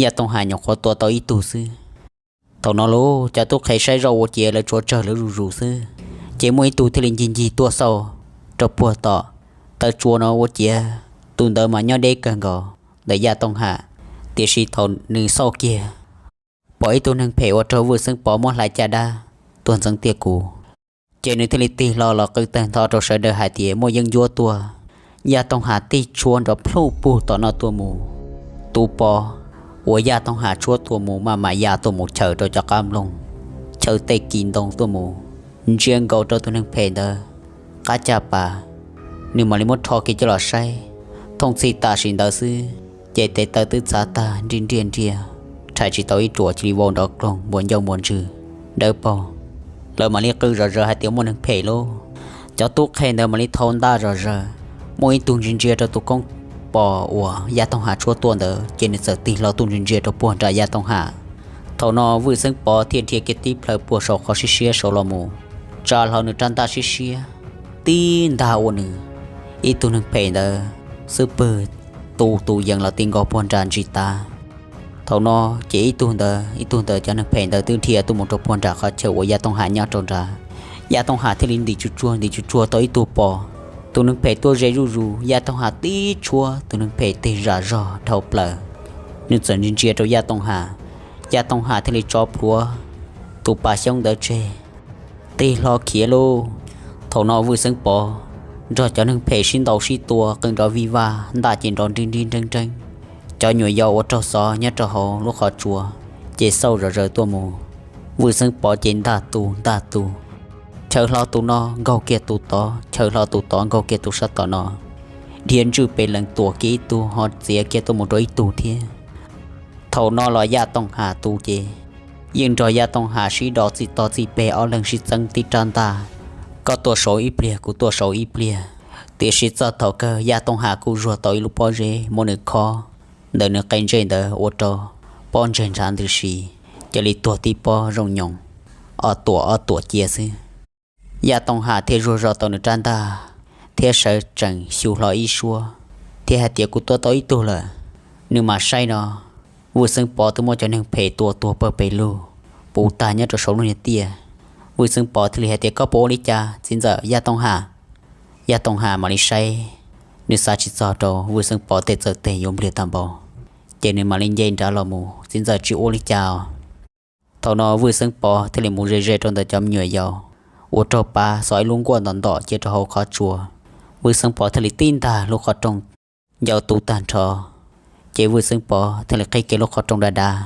Yaj Tooj Ham nyuam qhuav tua tau ib tug xwb. Thaum no lauj, cov tub qhe saib zoj ua ciav lawv tsuav tsawg lawv zuj zus xwb, ces muaj ib tug thiaj li ncig ncig tuaj xauj rau puag tom taw tsua no ua ciav tus ntawd mas nyob deb kawg nkaus ntawm Yaj Tooj Ham. Tiam sis thaum nws xauj kiag, pom ib tug neeg phem ua rau Vwj Xeeb Pov muab hlais caj dab tuag ntxeev tiaj kuv, ces nws thiaj li tig hlo los qw tawg ntho rau sawv daws hais tias muaj yeeb ncuab tuaj. Yaj Tooj Ham tib tshuab nrov plhuj pug tom no tuaj mus. Tus pov uas Yaj Tooj Ham tshuab tuaj mus maj mam ya tuaj mus chaws rau cov qab nplooj, chaws tej kis ntoo tuaj mus, ntsia nkaus rau tus neeg phem ntawd qab caj pas, nws mam li muab rho kiag coj los saib. Thooj txhij tam sim ntawd xwb, ces tes taw twb txav tag nriaj nriaj nriaj, rhais tsis tau ib ruam cia li vau nrov kloog npuas ncauj npuas ntswg dawb paug. Lawv mam li qw zom zaws hais tias muaj neeg phem lauj. Cov tub qhe ntawd mam li thau ntaj zom zaws, muaj ib tug ntsia ntsia rau tus koob pos uas Yaj Tooj Ham tshuab tuaj ntawd, ces nws txawm tig hlo tuaj ntsia ntsia rau puag nram Yaj Tooj Ham. Thaum no Vwj Xeeb Pov thiaj dhia kiag tib plhaw puag saum qhov siab siab saud los mus, tsa hlo nws rab ntaj siab siab tib ntag ua nws ib tug neeg phem ntawd xub pwg tu tus yees los ti nkaus puag nram ntsis tav. Thaum no ces ib tug ntawd ib tug ntawd cov neeg phem ntawd twb dhia tuaj mus rau puag nram qhov chaw uas Yaj Tooj Ham nyob rau nrad. Yaj Tooj Ham thiaj li ntim tsuj tsuag ntim tsuj tsuag tau ib tug pos. Tus neeg phem tuaj ze zuj zus, Yaj Tooj Ham tib tshuab tus neeg phem tig zam zog dhau plaws. Nws txawm ntsia ntsia rau Yaj Tooj Ham, Yaj Tooj Ham thiaj li tso plhuav tus pas xyoob ntawd tseg, tig hlo khiav lauj. Thaum no Vwj Xeeb Pov nrog cov neeg phem sib ntaus sib tua qw nrov vij vaj, ntaj ces nrov nrig nrig nreeb nreeb. Cov nyuam yaus uas raug xov nyob rau hauv lub qhov tsua ces xauj zom zaws tuaj mus. Vwj Xeeb Pov ces ntaj tus ntaj tus, chaw hlo tus no nkaug kiag tus tod, chaw hlo tus tod nkaug kiag tus sab tom no, dhia ntswj pes lees tuam kiag ib tug ho txiav kiag tuaj mus rau ib tug thiab. Thaum no los Yaj Tooj Ham tus ces yeej nrog Yaj Tooj Ham sib do txij tog txij peg, ob leeg sib txeeb tib rab ntaj, koj tuaj saud ib pliag kuv tuaj saud ib pliag. Tiam sis txog thaum kawg Yaj Tooj Ham kuj zuag tau ib lub pob zeb muab nws khob ntawm nws qe ntsej ntawd ua rau pob ntseg ntshav ntws si, cia li tuag tib pob zoo nyoos, ob tuam ob tuam cia xwb. Yaj Tooj Ham thiaj zuag zog tau nws rab ntaj thiab sawv tsees xyu hlo ib suab thiab hais tias, kuv tua tau ib tug lawm, nws mam saib no. Vwj Xeeb Pov twb muab cov neeg phem tua tuag pawg pes lug puv tag nyob rau saum lub niag tiaj. Vwj Xeeb Pov thiaj li hais tias, koj puas ua li cas txiv ntxawm Yaj Tooj Ham? Yaj Tooj Ham mam li saib, nws xav tsis txog rau Vwj Xeeb Pov tej txawj tes yuav npliag tag npaum, ces nws mam li nce nrad los mus, txiv ntxawm tsis ua li cas. Thaum no Vwj Xeeb Pov thiaj li mus ze ze rau ntawm cov me nyuam yaus, ua raug pav xov ib lub nkuaj ntom ntom cia rau hauv qhov tsua. Vwj Xeeb Pov thiaj li tib ntag lub qhov rooj ncau tu tag nrho, ces Vwj Xeeb Pov thiaj li qhib kiag lub qhov rooj dav dav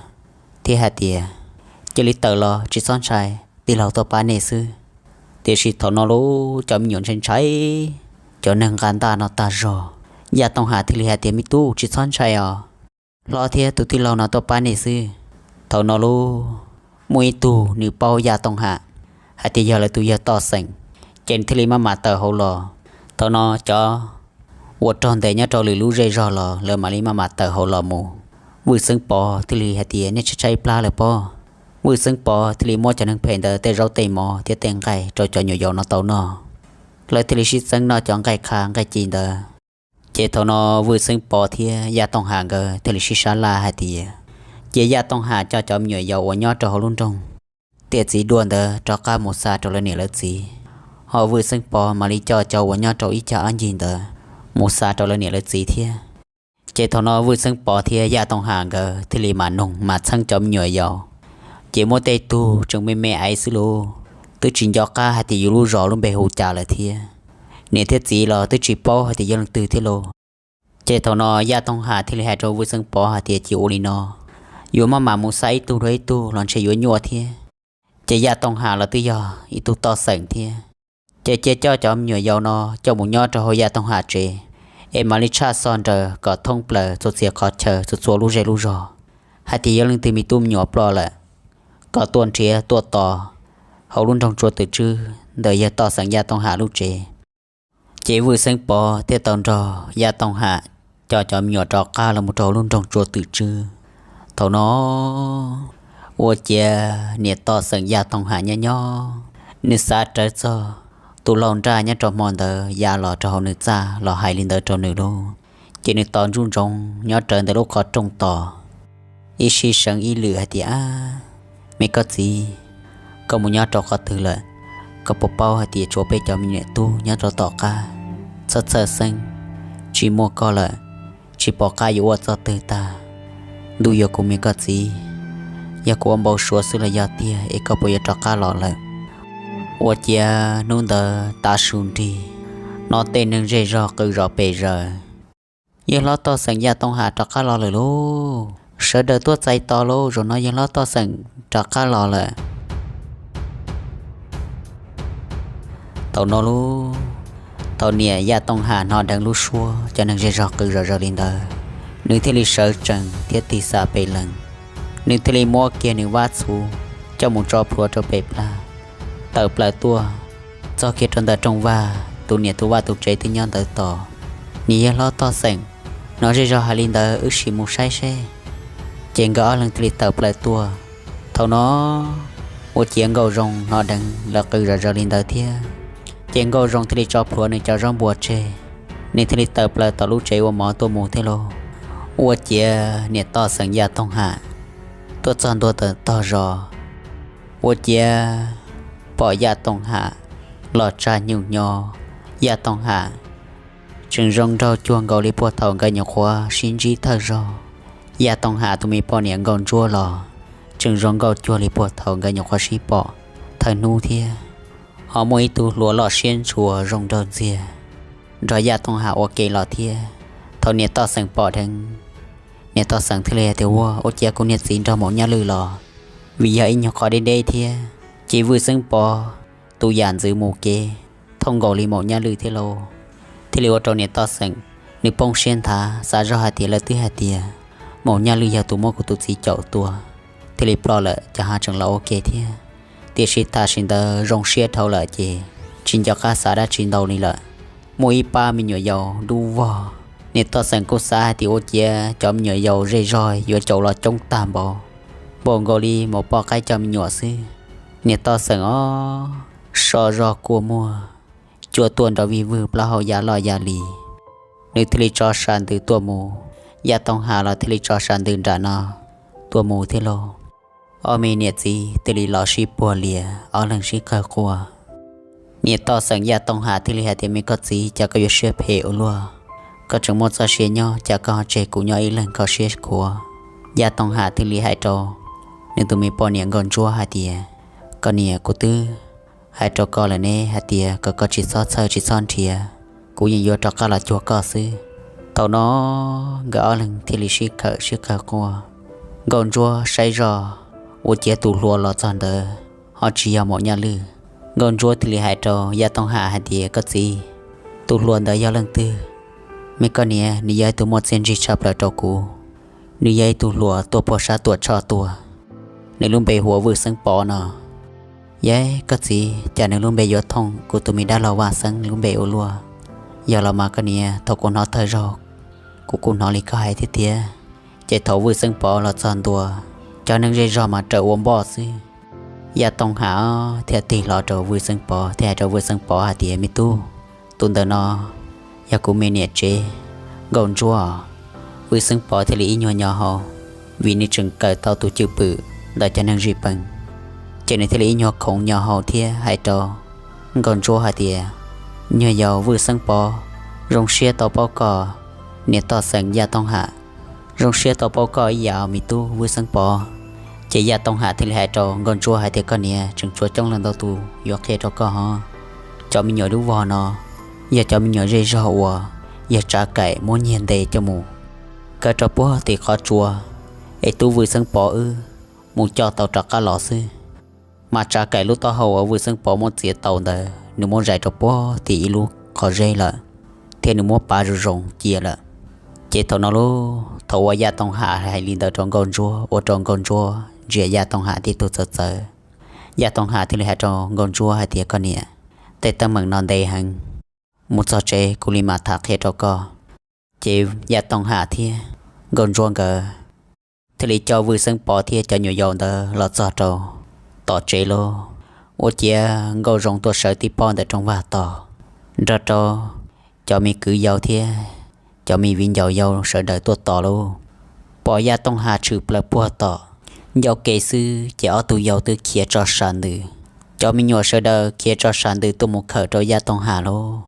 thiab hais tias, cia li tawm los tsis txhob ntshai, tij laug tuaj pab nej xwb. Tiam sis thaum no lub cov me nyuam ntshai ntshai, cov neeg nqa ntaj no tag zog. Yaj Tooj Ham thiaj li hais tias, me tub tsis txhob ntshai os, hlob thiab tus tij laug no tuaj pab nej xwb. Thaum no lub muaj ib tug nws paub Yaj Tooj Ham hais tias yog lawv tus yawg Toj Xeem, ces nws thiaj li maj mam tawm hauv los. Thaum no cov uas raug ntes nyob rau lwm lub zej zog los lawv mam li maj mam tawm hauv los mus. Vwj Xeeb Pov thiaj li hais tias, nej tshaib tshaib plab lawm pob? Vwj Xeeb Pov thiaj li muab cov neeg phem ntawd tej zaub tej mov thiab tej nqaij rau cov nyuam yaus no tau noj. Lawv thiaj li sib txeeb noj cov nqaij qha nqaij ci ntawd. Ces thaum no Vwj Xeeb Pov thiab Yaj Tooj Ham nkawd thiaj li sib sab laj hais tias, cia Yaj Tooj Ham coj cov me nyuam yaus uas nyob rau hauv lub nroog tiaj txiv dua ntawd rov qab mus xa rau lawv niam lawv txiv, ho Vwj Xeeb Pov mam li coj cov uas nyob rau ib cag ob ncig ntawd mus xa rau lawv niam lawv txiv thiab. Ces thaum no Vwj Xeeb Pov thiab Yaj Tooj Ham nkawd thiaj li mam noog mam txheeb cov me nyuam yaus, ces muaj tej tug tseem me me aiv xwb lauj, twb tsis nco qab hais tias yus lub zos lub npe hu cas lawm thiab, niam thiab txiv los twb tsis paub hais tias yog leej twg thiab lauj. Ces thaum no Yaj Tooj Ham thiaj li hais rau Vwj Xeeb Pov hais tias, cia ua li no, yuav maj mam mus xa ib tug dua ib tug los ntshe yuav nyuaj thiab. Ces Yaj Tooj Ham los twb yog ib tug Toj Xeem thiab, ces cia coj cov me nyuam yaus no coj mus nyob rau hauv Yaj Tooj Ham tsev, es mam li tshaj xov nraws kom thoob plaws txhua txhia qhov chaw txhua txhua lub zej lub zog hais tias yog leej twg me tub me nyuam ploj lawm, kom tuaj nrhiav tuaj tos hauv lub nroog Tsua Twm Tswb ntawm yawg Toj Xeem Yaj Tooj Ham lub tsev. Ces Vwj Xeeb Pov thiaj tau nrog Yaj Tooj Ham coj cov me nyuam rov qab los mus rau hauv lub nroog Tsua Twm Tswb. Thaum no ua ciav niam Toj Xeem Yaj Tooj Ham nyob nyob, nws xav rawv txog tus laus nraj nyob rau hmo ntawd ya los rau hauv nws txaj los hais li ntawd rau nws lauj. Ces nws tos ntsoov ntsoov nyob rawv ntawm lub qhov rooj tos, ib sij seev ib lwm hais tias, ab, me koj txiv, koj mus nyob rau qhov twg lawm? Koj puas paub hais tias tshuav peb cov me nyuam tub nyob rau tom qab, txhawj txhawj xeeb, tsis muaj koj lawm, tsis pom qab yuav ua txoj twg tag. Ntuj yuav kuv me koj txiv, yog kuv ua npau suav xwb los yog tiag es koj puas yuav rov qab los lawm? Ua ciav hnub ntawd tav su nrig, hnov tej neeg zej zog qw zom pes zaws, yawg hlob Toj Xeem Yaj Tooj Ham rov qab los lawm lauj, sawv daws tuaj txais tos lauj, zaum no yawg hlob Toj Xeem rov qab los lawm. Thaum no lauj, thaum niam Yaj Tooj Ham hnov dheev lub suab cov neeg zej zog qw zom zaws li ntawd, nws thiaj li sawv tsees thiab tig xa pes lees. Nws thiaj li muab kiag nws vab txhuv coj mus tso plhuav rau pem plag, tawm plaws tuaj txog kiag rau ntawm rooj vag tus niam tus vaj tus tsev twb nyob ntawd tos. Niam yawg hlob Toj Xeem, hnov zej zog hais li ntawd wb sim mus saib seb. Ces nkawd ob leeg thiaj li tawm plaws tuaj. Thaum no ua ciav Nkauj Zoo hnov dheev lawv qw zom zaws li ntawd thiab, ces Nkauj Zoo thiaj li tso plhuav nws cov zaub npua tseg, nws thiaj li tawm plaws tom lub tsev ua mov tuaj mus thiab lauj. Ua ciav niam Toj Xeem Yaj Tooj Ham tuaj txog ntua tog zos, ua ciav pom Yaj Tooj Ham los tsa nyuj nyo. Yaj Tooj Ham tseem zoo nraug cuag nkaus li puag thaum nkawd nyuam qhuav sib ntsib thawj zaug. Yaj Tooj Ham tus me poj niam Nkauj Ntsuab los tseem zoo nkauj cuag li puag thaum nkawd nyuam qhuav sib pom thawj hnub thiab, ho muaj ib tug hluas loj siab ntshua zoo nraug ntxiag nrog Yaj Tooj Ham ua ke los thiab. Thaum niam Toj Xeem pom dheev, niam Toj Xeem thiaj li hais tias, ua, ua ciav kuv niag txiv nrog maum Nyaj Lwj los vim yog ib nyuag qhov deb deb thiab. Ces Vwj Xeeb Pov tus yam ntxwv mus kev thooj nkaus li Maum Nyaj Lwj thiab lauj, thiaj li ua rau niam Toj Xeem nws poob siab nthav, xav zoj hais tias lawv twb hais tias Maum Nyaj Lwj yog tus muab kuv tus txiv caum tua, thiaj li ploj lawm, cas ho tseem los ua ke thiab. Tiam sis tam sim ntawd zoo siab dhau lawm ces tsis nco qab xav dab tsi ntau li lawm. Muaj ib pab me nyuam yaus dub vog, niam Toj Xeem kuj xav hais tias ua ciav cov me nyuam yaus zej zog yuav caum los coob tag npaum, npaum nkaus li maum poj qaib cov me nyuam xwb. Niam Toj Xeem ob so zog kua muag, cua tuaj nrov vij vwg plaub hau ya loj ya li. Nws thiaj li tso sas ntws tuaj mus, Yaj Tooj Ham los thiaj li tso sas ntws nram no tuaj mus thiab lauj. Ob me niam txiv thiaj li los sib puag lias, ob leeg sib qawg quaj. Niam Toj Xeem Yaj Tooj Ham thiaj li hais tias, me koj txiv, cas koj yuav siab phem ua luaj? Koj tseem muaj txoj sia nyob, cas koj ho tseg kuv nyob ib leeg kho siab khuav? Yaj Tooj Ham thiaj li hais rau nws tus me poj niam Nkauj Ntsuab hais tias, koj niam, kuv twb hais rau koj lawm ne hais tias kom koj tsis txhob txhawj tsis txhob nrhiav, kuv yeej yuav rov qab los cuag koj xwb. Thaum no nkawd ob leeg thiaj li sib khawm sib qawg quaj. Nkauj Ntsuab saib zoj, ua ciav tus hluas los txog ntawd ho tsis yog Maum Nyaj Lwj. Nkauj Ntsuab thiaj li hais rau Yaj Tooj Ham hais tias, koj txiv, tus hluas ntawd yog leej twg? Me koj niam, nws yog ib tug muaj txiaj ntsig tshaj plaws rau kuv. Nws yog ib tug hluas tuaj puag sab Tuam Tshoj tuaj, nws lub npe hu ua Vwj Xeeb Pov no. Yog koj txiv, cas nws lub npe yuav thooj kuv tus me dab laug Vaj Xeeb lub npe ua luaj? Yog los mas koj niam, thaum kuv hnov thawj zaug, kuv kuj hnov li koj hais thiab tiag. Ces thaum Vwj Xeeb Pov los txog ntua, cov neeg zej zog mas raws ua npoj xwb. Yaj Tooj Ham thiaj tig hlo rau Vwj Xeeb Pov thiab hais rau Vwj Xeeb Pov hais tias, me tub, tus ntawm no yog kuv me niam tsev, Nkauj Ntsuab. Vwj Xeeb Pov thiaj li ib nyuag nyo hau, vim nws tseem kawm tau tus cwj pwm ntawm cov neeg zij peem, ces nws thiaj li ib nyuag khoov nyo hau thiab hais rau Nkauj Ntsuab hais tias, nyuag yaus Vwj Xeeb Pov, zoo siab tau paub koj, niam Toj Xeem Yaj Tooj Ham, zoo siab tau paub koj ib yam me tub Vwj Xeeb Pov. Ces Yaj Tooj Ham thiaj li hais rau Nkauj Ntsuab hais tias, koj niam, tseem tshuav coob leej ntau tus yuav qhia rau koj hov. Cov me nyuam dub vog no yog cov me nyuam zej zog uas yog Tsav Kaim muab nyiag ntes coj mus kaw rau puag tim qhov tsua, es tub Vwj Xeeb Pov wb mus coj tau rov qab los xwb. Mas Tsav Kaim lub taub hau uas Vwj Xeeb Pov muab txiav tau ntawd nws muab zais rau puag tim ib lub qhov zeb lawm, thiab nws muab pav zoo zoo cia lawm. Ces thaum no lauj, thaum uas Yaj Tooj Ham hais li ntawd rau Nkauj Ntsuab ua rau Nkauj Ntsuab ntsia Yaj Tooj Ham tib tug txawv txawv. Yaj Tooj Ham thiaj li hais rau Nkauj Ntsuab hais tias, koj niam, tej teeb meem no ntev heev, mus txog tsev kuv li mam tham qhia rau koj. Ces Yaj Tooj Ham thiab Nkauj Ntsuab nkawd thiaj li coj Vwj Xeeb Pov thiab cov nyuam yaus ntawd los txog rau tom tsev lauj. Ua ciav Nkauj Zoo tuaj sawv tib pob ntawm rooj vag tod nrog rau cov me kwv yau thiab cov me viv ncaus yau sawv daws tuaj tos lauj. Pom Yaj Tooj Ham tshwm plaws puag tom ncauj ke xwb ces ob tug yau twb khiav tso sas ntws. Cov me nyuam sawv daws khiav tso sas ntws tuaj mus khawm rau Yaj Tooj Ham lauj.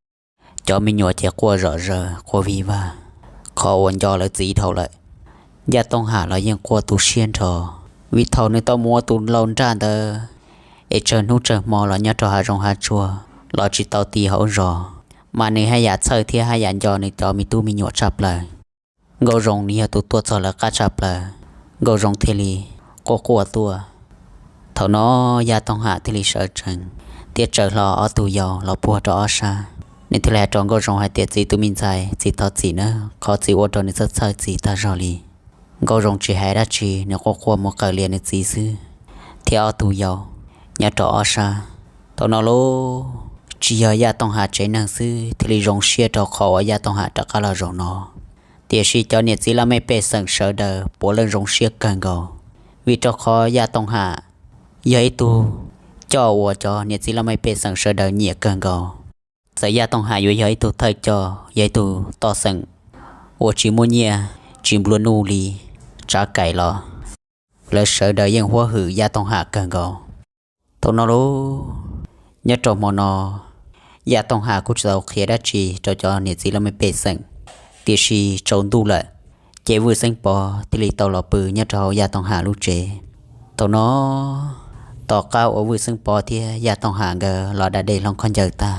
Cov me nyuam ces quaj zom zaws quaj vig vag, qhov uas nco lawv txiv dhau lawm. Yaj Tooj Ham los yeej quaj tu siab nrho, vim thaum nws tau mus ua tus laus nraj ntawd, es tsawg hnub tsawg hmo los nyob rau hav zoov hav tsuag los tsis tau ti hauv zos, mas nws haj yam txhawj thiab haj yam nco nws cov me tub me nyuam tshaj plaws. Nkauj Zoo nws yog tus tuaj txog lawv qab tshaj plaws, Nkauj Zoo thiaj li quaj quaj tuaj. Thaum no Yaj Tooj Ham thiaj li sawv tsees thiab tsaws hlo ob tug yau los puag rau ob sab. Nws thiaj li hais rau Nkauj Zoo hais tias, txiv tus me ntxhais, txiv thov txim nawb, qhov txiv ua rau nws txhawj txhawj txiv tag zog li. Nkauj Zoo tsis hais dab tsi, nws quaj quaj mus qawm lias nws txiv xwb thiab ob tug yau nyob rau ob sab. Thaum no lauj, tsis yog Yaj Tooj Ham tsev neeg xwb thiaj li zoo siab rau qhov uas Yaj Tooj Ham rov qab los zaum no, tiam sis cov niam txiv laj mej pej xeem sawv daws puav leej zoo siab kawg nkaus, vim rau qhov Yaj Tooj Ham yog ib tug coj uas cov niam txiv laj mej pej xeem sawv daws nyiam kawg nkaus. Txawm Yaj Tooj Ham yuav yog ib tug thawj coj, yog ib tug toj xeem uas tsis muaj nyiaj tsis nplua nuj li Tsav Kaim los lawv sawv daws yeej huab hwm Yaj Tooj Ham kawg nkaus. Thaum no lauj, nyob rau hmo no, Yaj Tooj Ham kuj tsis tau qhia dab tsi rau cov niam txiv laj mej pej xeem, tiam sis tsaus ntuj lawm, ces Vwj Xeeb Pov thiaj li tau los pw nyob rau hauv Yaj Tooj Ham lub tsev. Thaum no, tom qab uas Vwj Xeeb Pov thiab Yaj Tooj Ham nkawd los da dej hloov khaub ncaws tag,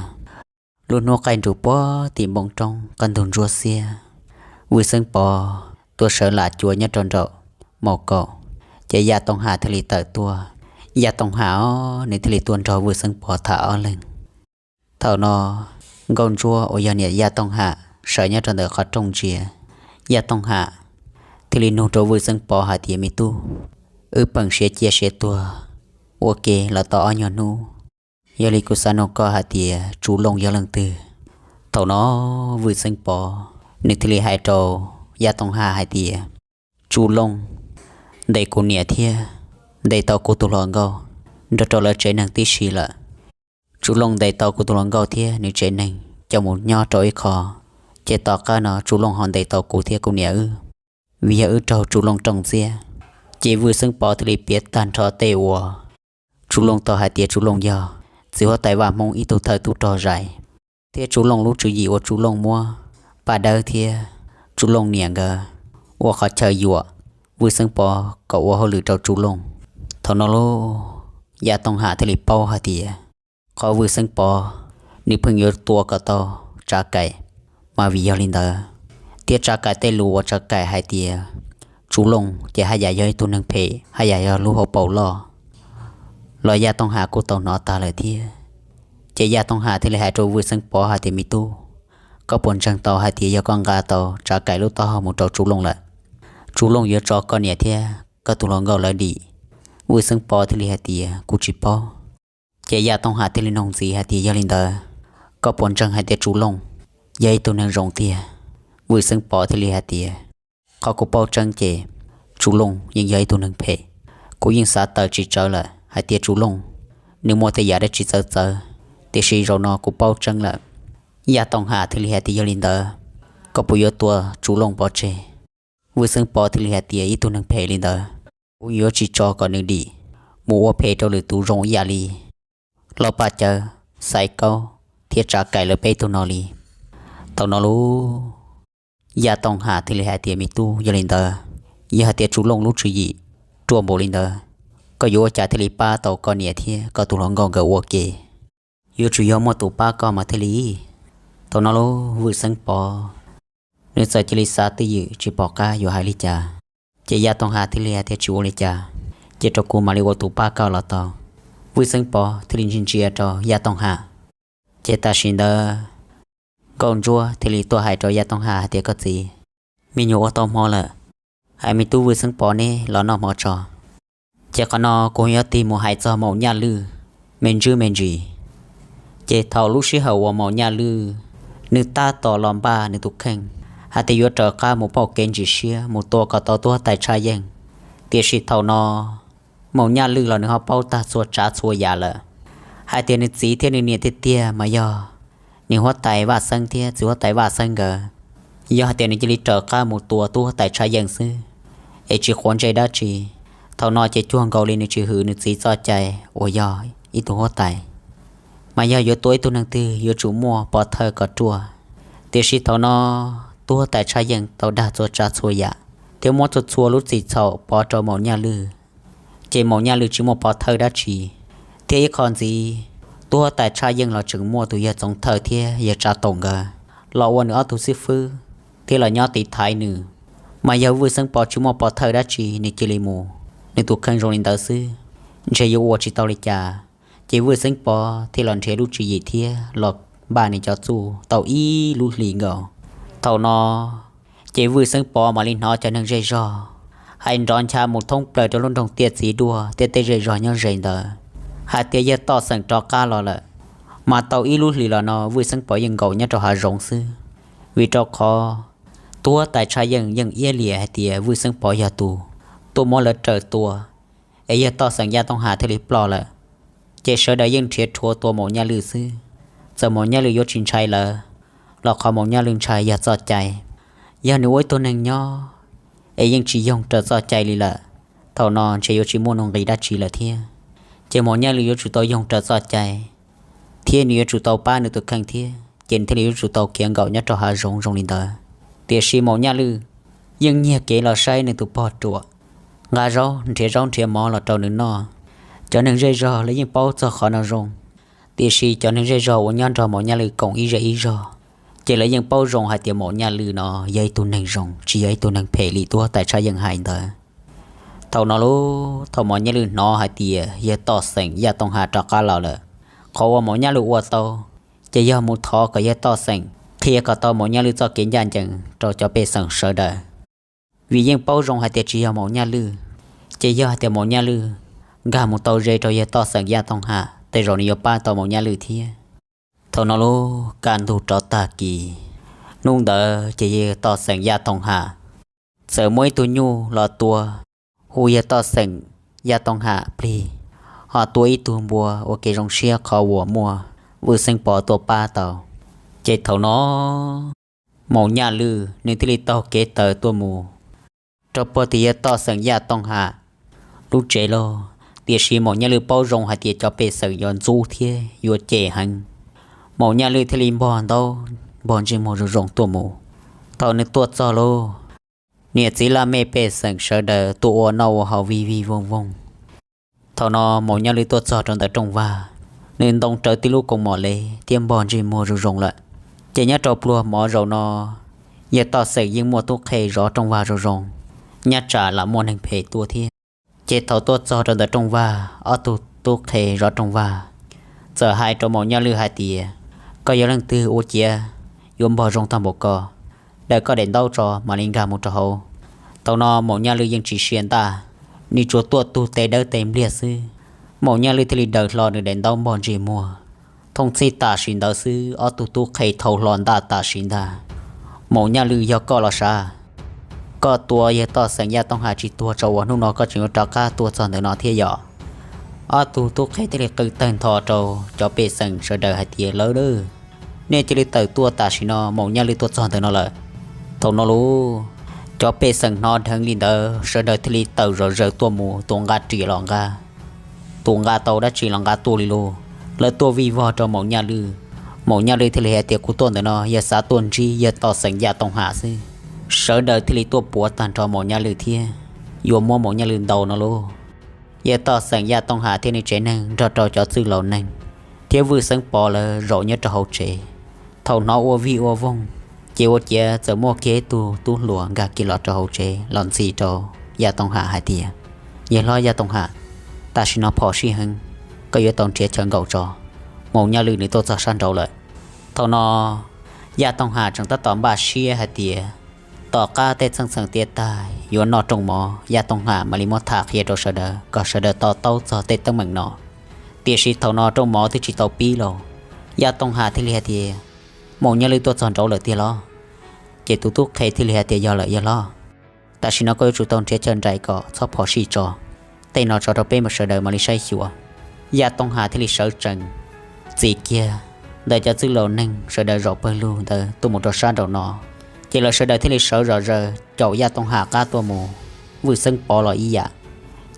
lub hnub qaij nrus puag tim npoo roob qab ntug ntsuab xiab, Vwj Xeeb Pov tuaj sawv lam cua nyob rau nraum maus kaum, Ces Yaj Tooj Ham thiaj li tawm tuaj. Yaj Tooj Ham os, nws thiaj li tuaj nrog Vwj Xeeb Pov tham ob leeg. Thaum no Nkauj Ntsuab uas yog niam Yaj Tooj Ham sawv nyob rau ntawm qhov rooj ntsia. Yaj Tooj Ham thiaj li nug rau Vwj Xeeb Pov hais tias, me tub, wb peem siav cia siav tuag ua ke los tau ob nyuag hnub, yog li kuv xav nug koj hais tias Tsu Looj yog leej twg? Thaum no Vwj Xeeb Pov nws thiaj li hais rau Yaj Tooj Ham hais tias, Tsu Looj ntes kuv niam thiab ntes tau kuv tus hluas nkauj nrog rau lawv tsev neeg tib si lawm. Tsu Looj ntes tau kuv tus hluas nkauj thiab nws tsev neeg coj mus nyob rau ib qho, ces tom qab no Tsu Looj ho ntes tau kuv thiab kuv niam wb, vim yog wb raug Tsu Looj rooj ntxiab. Ces Vwj Xeeb Pov thiaj li piav tag nrho tej uas Tsu Looj tau hais tias Tsu Looj yog txiv huab tais vaj Hmoob ib tug thawj tub rog zais, thiab Tsu Looj lub tswv yim uas Tsu Looj muab Paj Dawb thiab Tsu Looj niam nkawd ua qhov chaw yuam Vwj Xeeb Pov kom ua hauj lwm rau Tsu Looj. Thaum no lauj, Yaj Tooj Ham thiaj li paub hais tias qhov Vwj Xeeb Pov nws pheej yuav tua kom tau Tsav Kaim, mas vim yog li ntawd, thiab Tsav Kaim tej lus uas Tsav Kaim hais tias Tsu Looj ces haj yam yog ib tug neeg phem, haj yam yog lub hauv paus loj los Yaj Tooj Ham kuj tau hnov tag lawm thiab. Ces Yaj Tooj Ham thiaj li hais rau Vwj Xeeb Pov hais tias, me tub, koj puas ntseeg tau hais tias yog koj nqa tau Tsav Kaim lub taub hau mus rau Tsu Looj lawm, Tsu Looj yuav tso koj niam thiab koj tus hluas nkauj lawv dim? Vwj Xeeb Pov thiaj li hais tias, kuv tsis paub. Ces Yaj Tooj Ham thiaj li nug ntxiv hais tias, yog li ntawd, koj puas ntseeg hais tias Tsu Looj yog ib tug neeg zoo tiag? Vwj Xeeb Pov thiaj li hais tias, qhov kuv paub tseeb ces Tsu Looj yeej yog ib tug neeg phem. Kuv yeej xav tawm tsis tsawv lawm hais tias Tsu Looj nws muaj tej yam dab tsi txawv txawv, tiam sis zaum no kuv paub tseeb lawm. Yaj Tooj Ham thiaj li hais tias, yog li ntawd, koj puas yuav tua Tsu Looj pov tseg? Vwj Xeeb Pov thiaj li hais tias, ib tug neeg phem li ntawd, kuv yuav tsis tso kom nws dim mus ua phem rau lwm tus zoo ib yam li Lauj Paj Cawv, Xaiv Kaub thiab Tsav Kaim lawv peb tug no li. Thaum no lauj, Yaj Tooj Ham thiaj li hais tias, me tub, yog li ntawd, yog hais tias Tsu Looj lub tswv yim ruaj npaum li ntawd, koj yuav ua cas thiaj li pab tau koj niam thiab koj tus hluas nkauj nkawd ua ke? Yuav tsum yog muaj tus pab koj mas thiaj li. Thaum no lauj, Vwj Xeeb Pov nws txawm cia li xav twj ywm tsis pom qab yuav hais li cas. Ces Yaj Tooj Ham thiaj li hais tias, tsis ua li cas, cia rau kuv mam li ua tus pab koj los tau. Vwj Xeeb Pov thiaj li ntsia ntsia rau Yaj Tooj Ham. Ces tam sim ntawd Nkauj Ntsuab thiaj li tuaj hais rau Yaj Tooj Ham hais tias, koj txiv, me nyuam ua tau hmo lawm, hais me tub Vwj Xeeb Pov neb los noj hmo tso. Ces qhov no kuv yuav tig mus hais txog Maum Nyaj Lwj me ntsis me ntsis. Ces thaum lub sij hawm uas Maum Nyaj Lwj nws tab tom los npaj nws tus kheej hais tias yuav raws qab mus pauj kev ntsis siab mus tua kom tau tub huab tais Tshaj Yeej, tiam sis thaum no Maum Nyaj Lwj los nws ho paub tag txhua tsav txhua yam lawm, hais tias nws txiv thiab nws niam tiag tiag mas yog niam huab tais Vaj Xeeb thiab txiv huab tais Vaj Xeeb nkawd. Yog hais tias nws cia li raws qab mus tua tub huab tais Tshaj Yeej xwb es tsis quav ntsej dab tsi, thaum no ces cuag nkaus li nws tsis hwm nws txiv txoj cai uas yog ib tug huab tais. Mas yog yuav tua ib tug neeg twg yuav tsum muaj pov thawj kom ruaj. Tiam sis thaum no tub huab tais Tshaj Yeej tau dag txhua tsav txhua yam thiab muab txhua txhua lub txim txhaum pov rau Maum Nyaj Lwj, ces Maum Nyaj Lwj tsis muaj pov thawj dab tsi. Thiab ib qho ntxiv, tub huab tais Tshaj Yeej los tseem muaj tus yawg Txoov Thawj thiab yawg Tsav Toom nkawd los ua nws ob tug xib fwb thiab los nyob tiv thaiv nws. Mas yog Vwj Xeeb Pov tsis muaj pov thawj dab tsi nws cia li mus nws tus kheej zoo li ntawd xwb, ntshe yuav ua tsis tau li cas. Ces Vwj Xeeb Pov thiaj los nrhiav lub tswv yim thiab los npaj nws cov txuj tau ib lub hlis nkaus. Thaum no ces Vwj Xeeb Pov mam li hnov cov neeg zej zog hais nrov ncha mus thoob plaws rau lub nroog Tiaj Txiv Duaj thiab tej zej zog nyob ze ntawd hais tias yawg Toj Xeem rov qab los lawm. Mas tau ib lub hlis los no Vwj Xeeb Pov yeej nkaum nyob rau hav zoov xwb, vim rau qhov tub huab tais Tshaj Yeej yeej iab liam hais tias Vwj Xeeb Pov yog tus tuaj muab lawv raws tua, es yawg Toj Xeem Yaj Tooj Ham thiaj li ploj lawm. Ces sawv daws yeej nrhiav rhuav tua Maum Nyaj Lwj xwb. Txawm Maum Nyaj Lwj yuav tsis ntshai lawv los qhov Maum Nyaj Lwj ntshai yog txoj cai. Yog nws ua ib tug neeg nyob es yeej tsis yoog raws txoj cai li lawm, thaum no ntshe yuav tsis muaj nuj nqis dab tsi lawm thiab. Ces Maum Nyaj Lwj yuav tsum tau yoog raws txoj cai thiab nws yuav tsum tau pab nws tus kheej thiab, ces nws thiaj li yuav tsum tau khiav nkaum nyob rau hav zoov zoo li ntawd. Tiam sis Maum Nyaj Lwj yeej nyiag kev los saib nws tus pog ruam, nqa zaub nrhiav zaub nrhiav mov los rau nws noj. Cov neeg zej zog lawv yeej paub txog qhov no zoo, tiam sis cov neeg zej zog uas nyob nrog Maum Nyaj Lwj koom ib zej ib zog, ces lawv yeej paub zoo hais tias Maum Nyaj Lwj no yog ib tug neeg zoo, tsis yog ib tug neeg phem li tub huab tais Tshaj Yeej hais ntawd. Thaum no lub thaum Maum Nyaj Lwj hnov hais tias yawg Toj Xeem Yaj Tooj Ham rov qab los lawm, qhov uas Maum Nyaj Lwj ua tau ces yog mus thov kom yawg Toj Xeem qhia kom tau Maum Nyaj Lwj txoj kev ncaj ncees rau cov pej xeem sawv daws. Vim yeej paub zoo hais tias tsis yog Maum Nyaj Lwj, ces yog hais tias Maum Nyaj Lwj nkag mus tau ze rau yawg Toj Xeem Yaj Tooj Ham, tej zaum nws yuav pab tau Maum Nyaj Lwj thiab. Thaum no lub kaj ntug rov tag kis, hnub ntawd ces yawg Toj Xeem Yaj Tooj Ham txawm muaj ib tug nyuj los tua, hu yawg Toj Xeem Yaj Tooj Ham plig, ho tua ib tug npua ua kev zoo siab qhov uas muaj Vwj Xeeb Pov tuaj pab tau. Ces thaum no Maum Nyaj Lwj nws thiaj li taug kev tawm tuaj mus rau puag tim yawg Toj Xeem Yaj Tooj Ham lub tsev lauj. Tiam sis Maum Nyaj Lwj paub zoo hais tias cov pej xeem yuav ntxub thiab yuav cem heev. Maum Nyaj Lwj thiaj li npog ntaub npog ntsej muag zoo zoo tuaj mus. Thaum nws tuaj txog lauj, niam txiv laj mej pej xeem sawv daws tuaj ua noj ua haus vij vij voog voog. Thaum no Maum Nyaj Lwj tuaj txog rau ntawm rooj vag, nws ntoo rawv tib lub koos mom lev thiab npog ntsej muag zoo zoo lawm. Ces nyob rau pluag mov zaum no, yawg Toj Xeem yeej muaj tub qhe zov rooj vag zoo zoo, nyob tsam lam muaj neeg phem tuaj thiab. Ces thaum tuaj txog rau ntawm rooj vag, ob tug tub qhe zov rooj vag txawm hais rau Maum Nyaj Lwj hais tias, koj yog leej twg ua ciav yuav npog zoo tag npaum ko, daws koj daim ntaub tso mam li nkag mus rau hauv. Thaum no Maum Nyaj Lwj yeej tsis sia ntaj, nws tsuas tuaj tug tes dawb tes npliag xwb. Maum Nyaj Lwj thiaj li daws hlo nws daim ntaub npog ntsej muag. Thooj txhij tam sim ntawd xwb ob tug tub qhe thau hlo ntaj tam sim ntag. Maum Nyaj Lwj, yog koj los sav, koj tua yawg Toj Xeem Yaj Tooj Ham tsis tuag tso uas hnub no koj tseem yuav rov qab tuaj txog ntawm no thiab yom? Ob tug tub qhe thiaj li qw tawg ntho rau cov pej xeem sawv daws hais tias, lawv, nej cia li tawm tuaj, tam sim no Maum Nyaj Lwj tuaj txog ntawm no lawm. Thaum no lauj, cov pej xeem hnov dheev li ntawd sawv daws thiaj li tawm zom zaws tuaj mus, tus nqa riam los nqa, tus nqa tau dab tsi los nqa tuaj li lauj. Lawv tuaj vij vog rau Maum Nyaj Lwj. Maum Nyaj Lwj thiaj li hais tias, kuv tuaj ntawm no yog xav tuaj ntsib yawg Toj Xeem Yaj Tooj Ham xwb. Sawv daws thiaj li tuaj puav tag nrho Maum Nyaj Lwj thiab yuav muab Maum Nyaj Lwj ntaus no lauj. Yawg Toj Xeem Yaj Tooj Ham thiab nws tsev neeg nrog rau cov txwj laus neeg thiab Vwj Xeeb Pov lawv zaum nyob rau hauv tsev. Thaum hnov ua vij ua voog, ces ua ciav txawm muaj kiag ib tug tub hluas nkag kiag los rau hauv tsev los ntxhi rau Yaj Tooj Ham hais tias, yawg hlob Yaj Tooj Ham, tam sim no phom sij heev, koj yuav tau nrhiav chaw nkaum tso, Maum Nyaj Lwj nws tuaj txog sab nraud lawm. Thaum no Yaj Tooj Ham tseem tab tom npaj siab hais tias tom qab tej txheej txheem tiav tag yuav noj rooj mov, Yaj Tooj Ham mam li muab tham qhia rau sawv daws kom sawv daws to taub txog tej teeb meem no. Tiam sis thaum no rooj mov twb tsis tau pib lauj. Yaj Tooj Ham thiaj li hais tias, Maum Nyaj Lwj tuaj txog nraud lawm tiag los? Ces tus tub qhe thiaj li hais tias, yog lawm yawg hlob, tam sim no koj yuav tsum tau nrhiav chaw nraim kom txhob phom sij tso, tej no tso rau peb mus sawv daws mam li saib xyuas. Yaj Tooj Ham thiaj li sawv tsees txis kiag ntawm cov txwj laus neeg sawv daws zaum pawg lug ntawd tuaj mus rau sab nraum no, ces lawv sawv daws thiaj li sawv zom zaws caum Yaj Tooj Ham qab tuaj mus. Vwj Xeeb Pov los ib yam.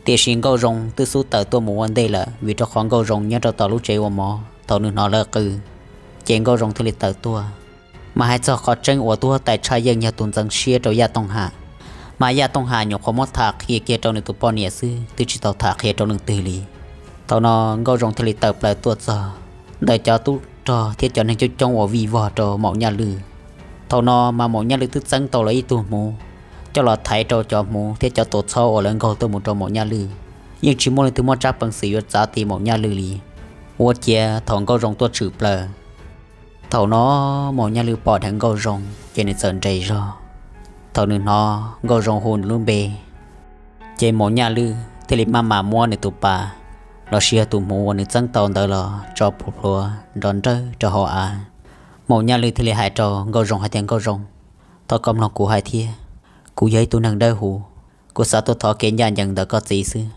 Tiam sis Nkauj Zoo twb xub tawm tuaj mus ua ntej lawm, vim rau qhov Nkauj Zoo nyob rau tom lub tsev ua mov, thaum nws hnov lawv qw, ces Nkauj Zoo thiaj li tawm tuaj. Mas hais txog qhov tseeb uas tub huab tais tshaj yeej yog tus ntxeev siab rau Yaj Tooj Ham, mas Yaj Tooj Ham nyuam qhuav muab tham qhia kiag rau nws tus poj niam xwb, twb tsis tau tham qhia rau leej twg li. Thaum no Nkauj Zoo thiaj li tawm plaws tuaj txog ntawm cov tub rog thiab cov neeg coob coob uas vij vog rau Maum Nyaj Lwj. Thaum no mas Maum Nyaj Lwj twb txeeb tau lawv ib tug hmuv coj los thaiv rau cov hmuv thiab cov tuam txhab uas lawv nkaug tuaj mus rau Maum Nyaj Lwj. Yeej tsis muaj leej twg muaj tsab peev xwm yuav txav ti Maum Nyaj Lwj li. Ua ciav thaum Nkauj Zoo tuaj tshwm plaws, thaum no Maum Nyaj Lwj pom dheev Nkauj Zoo ces nws txawm nres zog. Thaum nws hnov Nkauj Zoo hu nws lub npe, ces Maum Nyaj Lwj thiaj li maj mam muab nws tus pas los sis yog tus hmuv uas nws txeeb tau ntawd los tso plhuav plhuav nrov nrawg rau hauv av. Maum Nyaj Lwj thiaj li hais rau Nkauj Zoo hais tias, Nkauj Zoo, thov koj mloog kuv hais thiab, kuv yog ib tug neeg dawb huv, kuv xav tuaj thov kev ncaj ncees ntawm koj txiv xwb.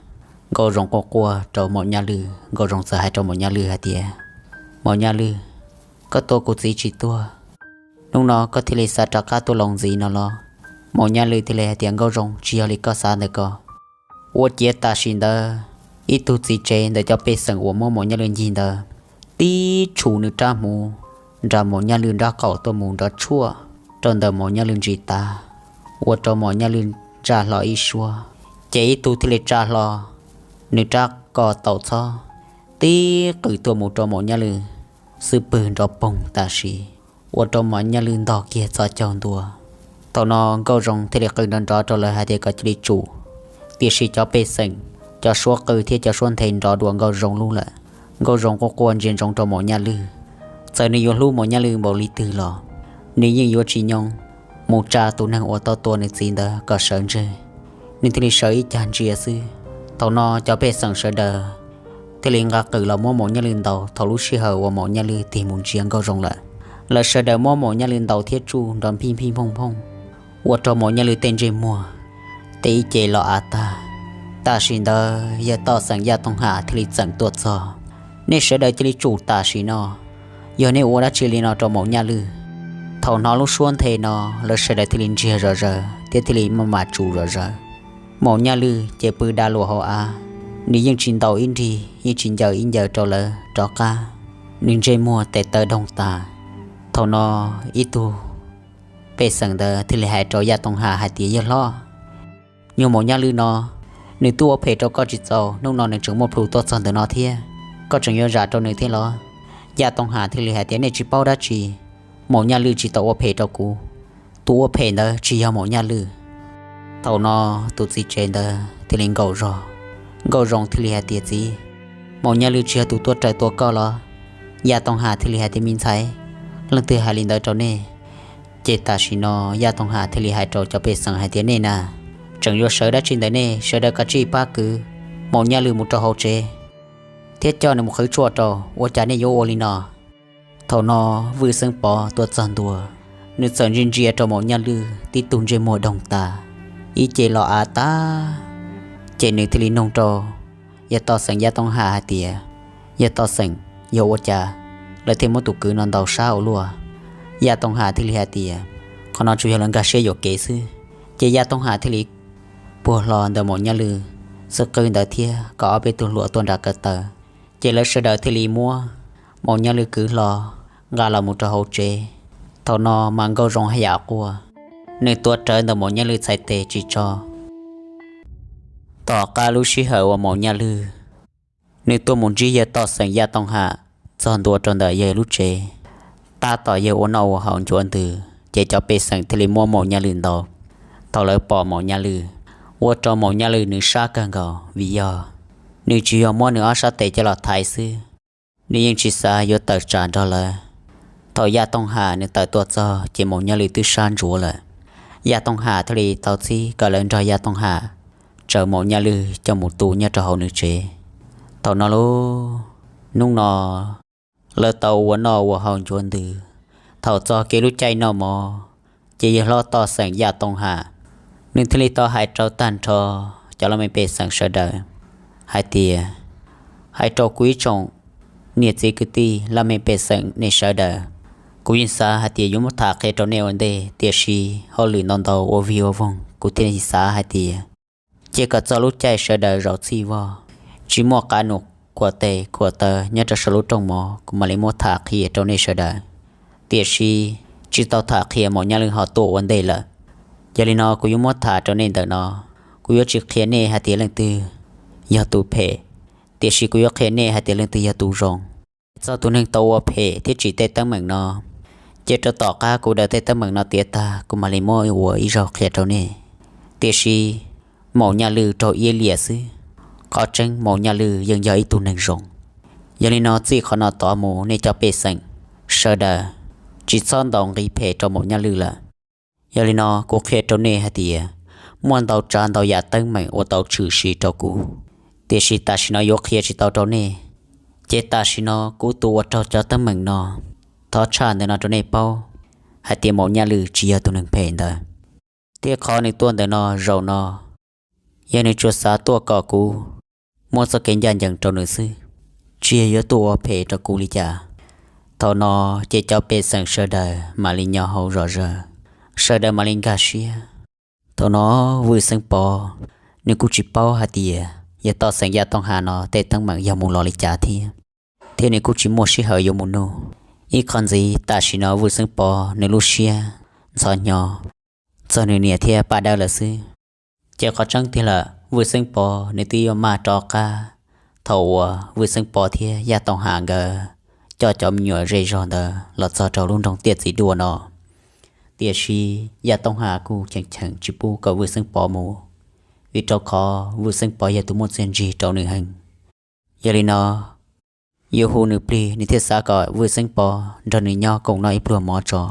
Nkauj Zoo quaj quaj rau Maum Nyaj Lwj, Nkauj Zoo txawm hais rau Maum Nyaj Lwj hais tias, Maum Nyaj Lwj, koj tua kuv txiv tsis tuag, hnub no koj thiaj li xav rov qab tuaj loo ntxiv no los? Maum Nyaj Lwj thiaj li hais tias, Nkauj Zoo, tsis yog li koj xav ntawd ko. Ua ciav tam sim ntawd ib tug txiv tsev ntawm cov pej xeem uas muab Maum Nyaj Lwj ncig ntawd tib tshum nws rab hmuv nram Maum Nyaj Lwj nrab qaum tuaj mus nrov tshuaj rau ntawm Maum Nyaj Lwj ntsis tav, ua rau Maum Nyaj Lwj ntsaj hlo ib suab. Ces ib tug thiaj li tsa hlo nws rab ko taus txhob tib qws tuaj mus rau Maum Nyaj Lwj xub pwg nrov poog tam sim, ua rau Maum Nyaj Lwj ntog kiag txhos caug ntua. Thaum no Nkauj Zoo thiaj li qw nrov nrov rau lawv hais tias kom cia li tsum, Tiam sis cov pej xeem, cov suab qw thiab cov suab nthe nrov dua Nkauj Zoo lub lawm. Nkauj Zoo quaj quaj ntsia ntsoov rau Maum Nyaj Lwj. Txawm nws yuav hlub Maum Nyaj Lwj npaum li twg los nws yeej yuav tsis nyoo mus tsa tus neeg uas tau tua nws txiv ntawd kom sawv ntseg. Nws thiaj li sawv ib cag ntsia xwb. Thaum no cov pej xeem sawv daws thiaj li nqa qws los muab Maum Nyaj Lwj ntaus thaum lub sij hawm uas Maum Nyaj Lwj tig mus ntsia Nkauj Zoo lawm. Lawv sawv daws muab Maum Nyaj Lwj ntaus thiab tsuj nrov nphij nphij nphooj nphooj, ua rau Maum Nyaj Lwj tej ntsej muag, tej ib ce los av tag. Tam sim ntawd yawg Toj Xeem Yaj Tooj Ham thiaj li txeem tuaj txog. Nej sawv daws cia li tsum tam sim no, yog nej ua dab tsi li no rau Maum Nyaj Lwj. Thaum hnov lub suab nthe no, lawv sawv daws thiaj li ntsiag zom zaws thiab thiaj li maj mam tsum zom zaws. Maum Nyaj Lwj ces pw da luas hauv av, nws yeej tsis ntaus ib nrig yeej tsis ncaws ib ncaws rau lawv rov qab, nws ntsej muag tes taw doog tas. Thaum no ib tug pej xeem ntawd thiaj li hais rau Yaj Tooj Ham hais tias, Yawg hlob, nyuag Maum Nyaj Lwj no, nws twb ua phem rau koj tsis txaus, hnub no nws tseem muaj plhus tuaj txog ntawm no thiab, koj tseem yuav zam rau nws thiab los? Yaj Tooj Ham thiaj li hais tias, Nej tsis paub dab tsi, Maum Nyaj Lwj tsis tau ua phem rau kuv. Tus ua phem ntawd tsis yog Maum Nyaj Lwj. Thaum no tus txiv tsev ntawd thiaj li nkaum zog. Nkauj Zoo thiaj li hais tias, Txiv, Maum Nyaj Lwj tsis yog tus tuaj raws tua koj los? Yaj Tooj Ham thiaj li hais tias, Me ntxhais, leej twg hais li ntawd rau nej? Ces tam sim no Yaj Tooj Ham thiaj li hais rau cov pej xeem hais tias, Nej na, tseem yuav sawv dab tsi ntawm nej? Sawv daws kav tsij pab kwv Maum Nyaj Lwj mus rau hauv tsev thiab coj nws mus qhwv tshuaj rau, ua cas nej yuav ua li no? Thaum no Vwj Xeeb Pov tuaj txog ntua, nws txawm ntsia ntsia rau Maum Nyaj Lwj tib tug ntsej muag doog tas, ib ce los av tag. Ces nws thiaj li nug rau yawg Toj Xeem Yaj Tooj Ham hais tias, Yawg Toj Xeem, yog ua cas lawv thiaj muab tus kwv no ntaus sab ua luaj? Yaj Tooj Ham thiaj li hais tias, Qhov no tsuas yog lawv nkag siab yuam kev xwb. Ces Yaj Tooj Ham thiaj li puag hlo ntawm Maum Nyaj Lwj xub qwb ntawd thiab kom ob peb tug hluas tuaj nram ko taw. Ces lawv sawv daws thiaj li muab Maum Nyaj Lwj kwv hlo nqa los mus rau hauv tsev. Thaum no mas Nkauj Zoo haj yam quaj, nws tuav rawv ntawm Maum Nyaj Lwj txhais tes tsis tso. Tom qab lub sij hawm uas Maum Nyaj Lwj nws tuaj mus ntsib yawg Toj Xeem Yaj Tooj Ham txog ntua rau ntawm yawg lub tsev, tab tom yawg ua noj ua haus ncuav ntws, ces cov pej xeem thiaj li muab Maum Nyaj Lwj ntaus. Thaum lawv pom Maum Nyaj Lwj, ua rau Maum Nyaj Lwj nws sab kawg nkaus vim yog nws tsis yog muab nws ob sab tes coj los thaiv xwb, nws yeej tsis xav yuav tawm tsam nrog lawv. Thaum Yaj Tooj Ham nws tawm tuaj txog ces Maum Nyaj Lwj twb sab ntsuav lawm. Yaj Tooj Ham thiaj li tau txib kom lawv nrog Yaj Tooj Ham tsaws Maum Nyaj Lwj coj mus tu nyob rau hauv nws tsev. Thaum no lauj, hnub no lawv tau ua noj ua haus ncuav ntws. Thaum txog kev lub caij noj mov, ces yawg hlob Toj Xeem Yaj Tooj Ham nws thiaj li tau hais rau tag nrho cov laj mej pej xeem sawv daws hais tias, Hais rau kuv ib tsoom niam txiv kwv tij laj mej pej xeem nej sawv daws, kuv yeej xav hais tias yuav muab tham qhia rau nej ua ntej, tiam sis hauj lwm ntau ntau ua vig ua voog, kuv thiaj li xav hais tias cia kom txog lub caij sawv daws zaum txhij vog, tsis muaj qav num khuam tes khuam taw nyob rau saum lub rooj mov, kuv mam li muab tham qhia rau nej sawv daws. Tiam sis tsis tau tham qhia Maum Nyaj Lwj ho tuaj ua ntej lawm. Yog li no kuv yuav muab tham rau nej ntawm no, kuv yuav tsis qhia nej hais tias leej twg yog tus phem, tiam sis kuv yuav qhia nej hais tias leej twg yog tus zoo. Txog tus neeg tau ua phem thiab tsim tej teeb meem no, ces rau tom qab kuv daws tej teeb meem no tiav tag, kuv mam li muab ua ib zaug qhia rau nej. Tiam sis Maum Nyaj Lwj raug iab liam xwb, qhov tseeb Maum Nyaj Lwj yeej yog ib tug neeg zoo. Yog li no txij qhov no tod mus nej cov pej xeem sawv daws tsis txhob ntaus nqi phem rau Maum Nyaj Lwj lawm. Yog li no kuv qhia rau nej hais tias muaj ntau tsav ntau yam teeb meem uas tau tshwm sim rau kuv, tiam sis tam sim no yuav qhia tsis tau rau nej. Ces tam sim no kuv tus uas raug cov teeb meem no, thov tshaj ntawm no rau nej paub hais tias Maum Nyaj Lwj tsis yog tus neeg phem ntawd, thiab qhov nws tuaj ntawm no zaum no yog nws tsuas xav tuaj kom kuv muab txoj kev ncaj ncees rau nws xwb, tsis yog yuav tuaj ua phem rau kuv li cas. Thaum no ces cov pej xeem sawv daws mam li nyo hau zom zaws, sawv daws mam li nkag siab. Thaum no Vwj Xeeb Pov nws kuj tsis paub hais tias yog Toj Xeem Yaj Tooj Ham no tej teeb meem yog mus los li cas thiab, thiab nws kuj tsis muaj sij hawm yuav mus nug. Ib qho ntxiv tam sim no Vwj Xeeb Pov nws lub siab ntxhov hnyo txog nws niam thiab Paj Dawb lawm xwb. Ces qhov tseeb tiag lawm Vwj Xeeb Pov nws twb yuav maj rov qab thaum uas Vwj Xeeb Pov thiab Yaj Tooj Ham nkawd coj cov me nyuam zej zog ntawd los txog rau lub nroog Tiaj Txiv Duaj no. Tiam sis Yaj Tooj Ham kuj cheem cheem tsis pub kom Vwj Xeeb Pov mus, vim rau qhov Vwj Xeeb Pov yog tus muaj txiaj ntsig rau nws heev. Yog li no, yuav hu nws plig nws thiaj xav kom Vwj Xeeb Pov nrog nws nyob koom noj ib pluag mov tso.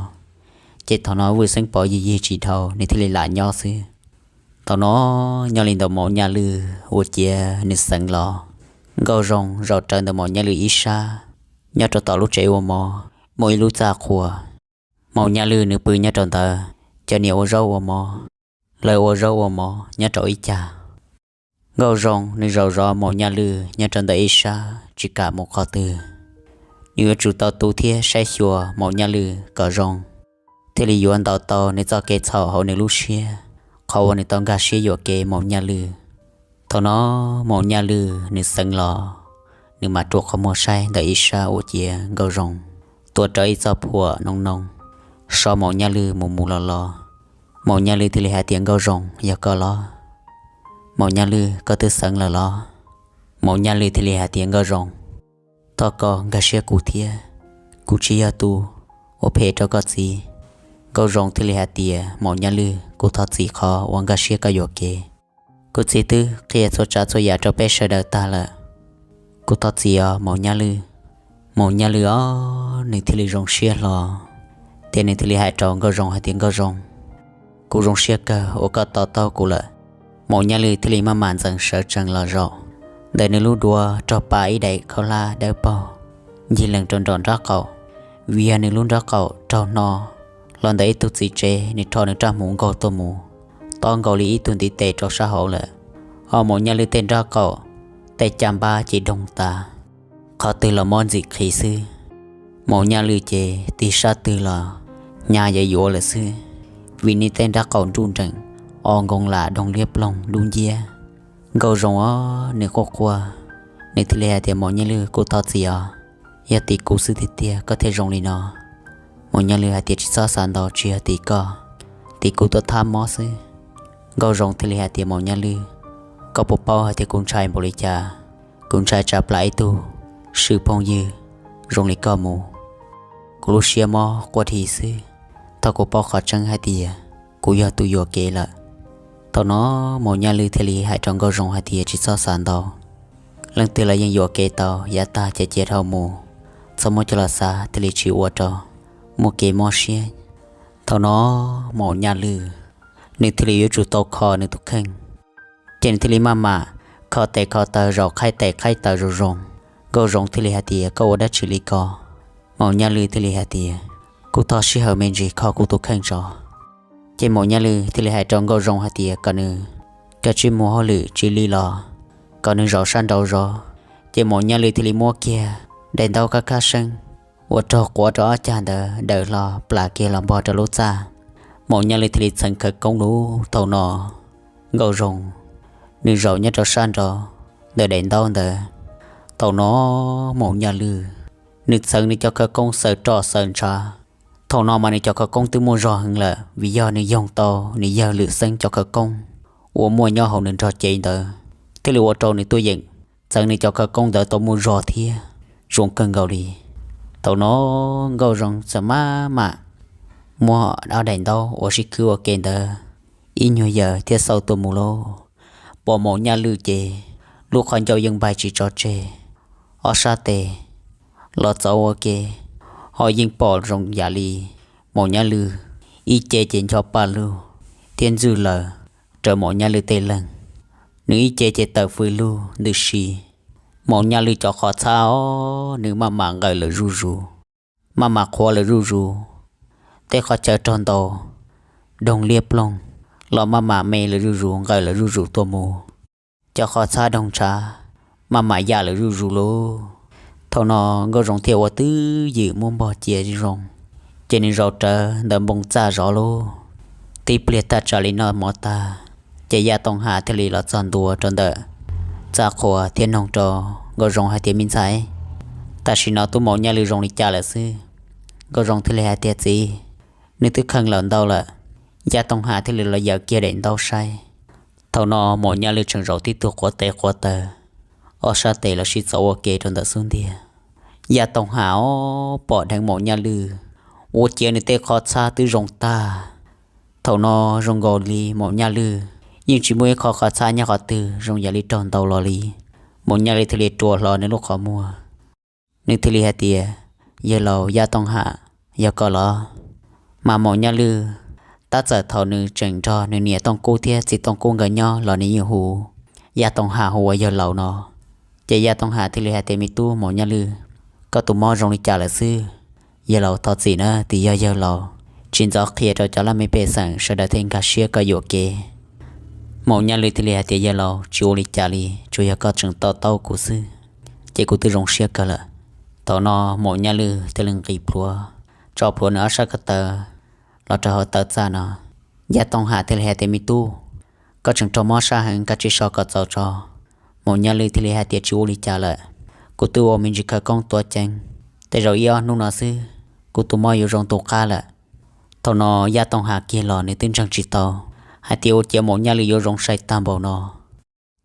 Ces thaum no Vwj Xeeb Pov yig yig tsis dhau nws thiaj li lam nyob xwb. Thaum no nyob li ntawm Maum Nyaj Lwj ua ciav nws xeev los, Nkauj Zoo zaum rawv ntawm Maum Nyaj Lwj ib sab. Nyob rau tom lub tsev ua mov muaj ib lub txaj qhua, Maum Nyaj Lwj nws pw nyob rau ntawd, cov niam ua zaub ua mov, lawv ua zaub ua mov nyob rau ib cag. Nkauj Zoo nws zaum zov Maum Nyaj Lwj nyob rau ntawm ib sab tsis kam mus qhov twg. Nws yuav tsum tau tu thiab saib xyuas Maum Nyaj Lwj kom zoo, thiaj li yuav ntaus tau nws txoj kev txhaum hauv nws lub siab, qhov uas nws tau nkag siab yuam kev Maum Nyaj Lwj. Thaum no Maum Nyaj Lwj nws xeev los, nws mam rua qhov muag saib ntawm ib sab ua ciav Nkauj Zoo tuav rawv ib txoj phuam noo noo, so Maum Nyaj Lwj mus mus los los. Maum Nyaj Lwj thiaj li hais tias, Nkauj Zoo, yog koj los? Maum Nyaj Lwj, koj twb xeev lawm los? Maum Nyaj Lwj thiaj li hais tias, Nkauj Zoo, thov koj nkag siab kuv thiab, kuv tsis yog tus ua phem rau koj txiv. Nkauj Zoo thiaj li hais tias, Maum Nyaj Lwj, kuv thov txim qhov uas nkag siab koj yuam kev. Kuv txiv twb qhia txhua tsav txhua yam rau peb sawv daws tag lawm. Kuv thov txim os Maum Nyaj Lwj. Maum Nyaj Lwj os, nws thiaj li zoo siab hlo, thiab nws thiaj li hais rau Nkauj Zoo hais tias, Nkauj Zoo, kuv zoo siab kawg uas koj to taub kuv lawm. Maum Nyaj Lwj thiaj li maj mam ntxeev sawv tsees los zaum ntawm nws lub duav, raug pa ib daim khaub hlab dawb paug, ncig lees rau nram nraub qaum, vim yog nws lub nraub qaum raug hno los ntawm ib tug txiv tsev, nws rho nws rab hmuv nkaug tuaj mus, tob nkaus li ib tug ntiv tes rau sab hauv lawm. Ho Maum Nyaj Lwj tej nraub qaum, tej caj npab ces doog tas, qhov twg los mob ntxim qhis xwb. Maum Nyaj Lwj ces tig sab twg los hnyav yuav yuav lawm xwb, vim nws tej nraub qaum nruj nreem, o nkoos lam doog liab ploog dub nciab. Nkauj Zoo os, nws quaj quaj, nws thiaj li hais tias, Maum Nyaj Lwj, kuv thov txim os, yog tim kuv xwb tiag tiag koj thiaj zoo li no. Maum Nyaj Lwj hais tias, Tsis txhob xav ntau, tsis yog tim koj, tim kuv tuaj thab mob xwb. Nkauj Zoo thiaj li hais tias, Maum Nyaj Lwj, koj puas paub hais tias kuv ntshai npaum li cas? Kuv ntshai tsam plam ib tug swm phooj ywg zoo li koj mus, kuv lub siab mob quaj dhi xwb. Thaum kuv paub qhov tseeb hais tias kuv yog tus yuam kev lawm. Thaum no Maum Nyaj Lwj thiaj li hais rau Nkauj Zoo hais tias, Tsis txhob xav ntau, leej twg los yeej yuam kev tau, yav tag ces cia dhau mus, txhob muab coj los xav thiaj li tsis ua rau muaj kev mob siab. Thaum no Maum Nyaj Lwj nws thiaj li yuav tsum tau kho nws tus kheej, ces nws thiaj li maj mam kho tes kho taw, zaum qhaib tes qhaib taw zoo zoo. Nkauj Zoo thiaj li hais tias, Koj ua dab tsi li ko? Maum Nyaj Lwj thiaj li hais tias, Kuv thov sij hawm me ntsis kho kuv tus kheej tso. Ces Maum Nyaj Lwj thiaj li hais rau Nkauj Zoo hais tias kom nws kav tsij mus hauj lwm tsis li los kom nws zaum sab nraud zov. Ces Maum Nyaj Lwj thiaj li muab kiag daim ntaub kab khab seeb uas raug quav rau ob cag ntawd daws hlo plam kiag los npog rau lub txaj. Maum Nyaj Lwj thiaj li txheev khawv koob lub. Thaum no Nkauj Zoo nws zaum nyob rau sab nraud ntawm daim ntaub ntawd. Thaum no Maum Nyaj Lwj nws txheev nws cov khawv koob xaws roj xaws ntshav. Thaum no mas nws cov khawv koob twb muaj zog heev lawm, vim yog nws yoog tau nws yawg Lwm Xeeb cov khawv koob uas muaj nyob hauv nws nrog cev ntawd, thiaj li ua rau nws tuaj yeem txheev nws cov khawv koob ntawd tau muaj zog thiab zoo kawg nkaus li. Thaum no Nkauj Zoo txawm maj mam muab ob daim ntaub uas sib khwb ua ke ntawd ib nyuag yaws thiab xauj tuaj mus lauj. Pom Maum Nyaj Lwj ces lub qhov ncauj yeej npaig tsis tso tseg, ob sab tes los txov ua ke, ho yeej pom zoo yam li Maum Nyaj Lwj ib ce ces ncho paj lug thiab ntxwj laws raws Maum Nyaj Lwj tej leeg. Nws ib ce ces tawm fws lug ntws si. Maum Nyaj Lwj cov qhov txhab os, nws maj mam nqawm lawm zuj zus, maj mam qhuav lawm zuj zus. Tej qhov chaw raug ntaus doog liab ploog los maj mam me lawm zuj zus, nqawm lawm zuj zus tuaj mus. Cov qhov txhab doog ntshav maj mam yam lawm zuj zus lauj. Thaum no Nkauj Zoo thiaj ua twj ywm muab npog cia zoo, ces nws zaum rawv ntawm npoo txaj zov lauj. Tib pliag thaj tsam li noj mov tag, ces Yaj Tooj Ham thiaj li los txog ntua rau ntawm txaj qhua thiab noog rau Nkauj Zoo hais tias, Me ntxhais, tam sim no tub Maum Nyaj Lwj zoo li cas lawm xwb? Nkauj Zoo thiaj li hais tias, Txiv, nws twb kheej lawm ntau lawm. Yaj Tooj Ham thiaj li los yaws kiag daim ntaub saib. Thaum no Maum Nyaj Lwj tseem zaum tib tug quav tes quav taw, ob sab tes los sib txov ua ke rau ntawm xub ntiag. Yaj Tooj Ham os, pom dheev Maum Nyaj Lwj ua ciav nws tej qhov txhab twb zoo tag. Thaum no zoo nkaus li Maum Nyaj Lwj yeej tsis muaj ib qho qhov txhab nyob qhov twg zoo yam li raug ntaus los li. Maum Nyaj Lwj thiaj li rua hlo nws lub qhov muag, nws thiaj li hais tias, Yawg laus Yaj Tooj Ham, yog koj los? Mas Maum Nyaj Lwj, tab txawm thaum nws tseem nrog nws niam Tooj Kub thiab txiv Tooj Kub nkawd nyob los nws yeej hu Yaj Tooj Ham hu ua yawg laus no. Ces Yaj Tooj Ham thiaj li hais tias, Me tub Maum Nyaj Lwj, koj tus mob zoo li cas lawm xwb? Yawg laus thov txim na, twb yog yawg laus tsis ntxov qhia rau cov laj mej pej xeem sawv daws thiaj nkag siab koj yuam kev. Maum Nyaj Lwj thiaj li hais tias, Yawg laus, tsis ua li cas li, tsuas yog koj tseem to taub kuv xwb, ces kuv twb zoo siab kawg lawm. Thaum no Maum Nyaj Lwj thiaj li nqis plhuav, tso plhuav nws ob sab ko taw los rau hauv taw txaj no. Yaj Tooj Ham thiaj li hais tias, Me tub, koj tseem raug mob sab heev, koj cia li so kom txaus tso. Maum Nyaj Lwj thiaj li hais tias, Tsis ua li cas lawm, kuv twb ua me ntsis khawv koob tuav ceev, tej zaum ib ob hnub no xwb kuv tus mob yuav zoo tu qab lawm. Thaum no Yaj Tooj Ham kiag los nws twb ntseeg tsis tau hais tias ua ciav Maum Nyaj Lwj yuav zoo sai tag npaum no.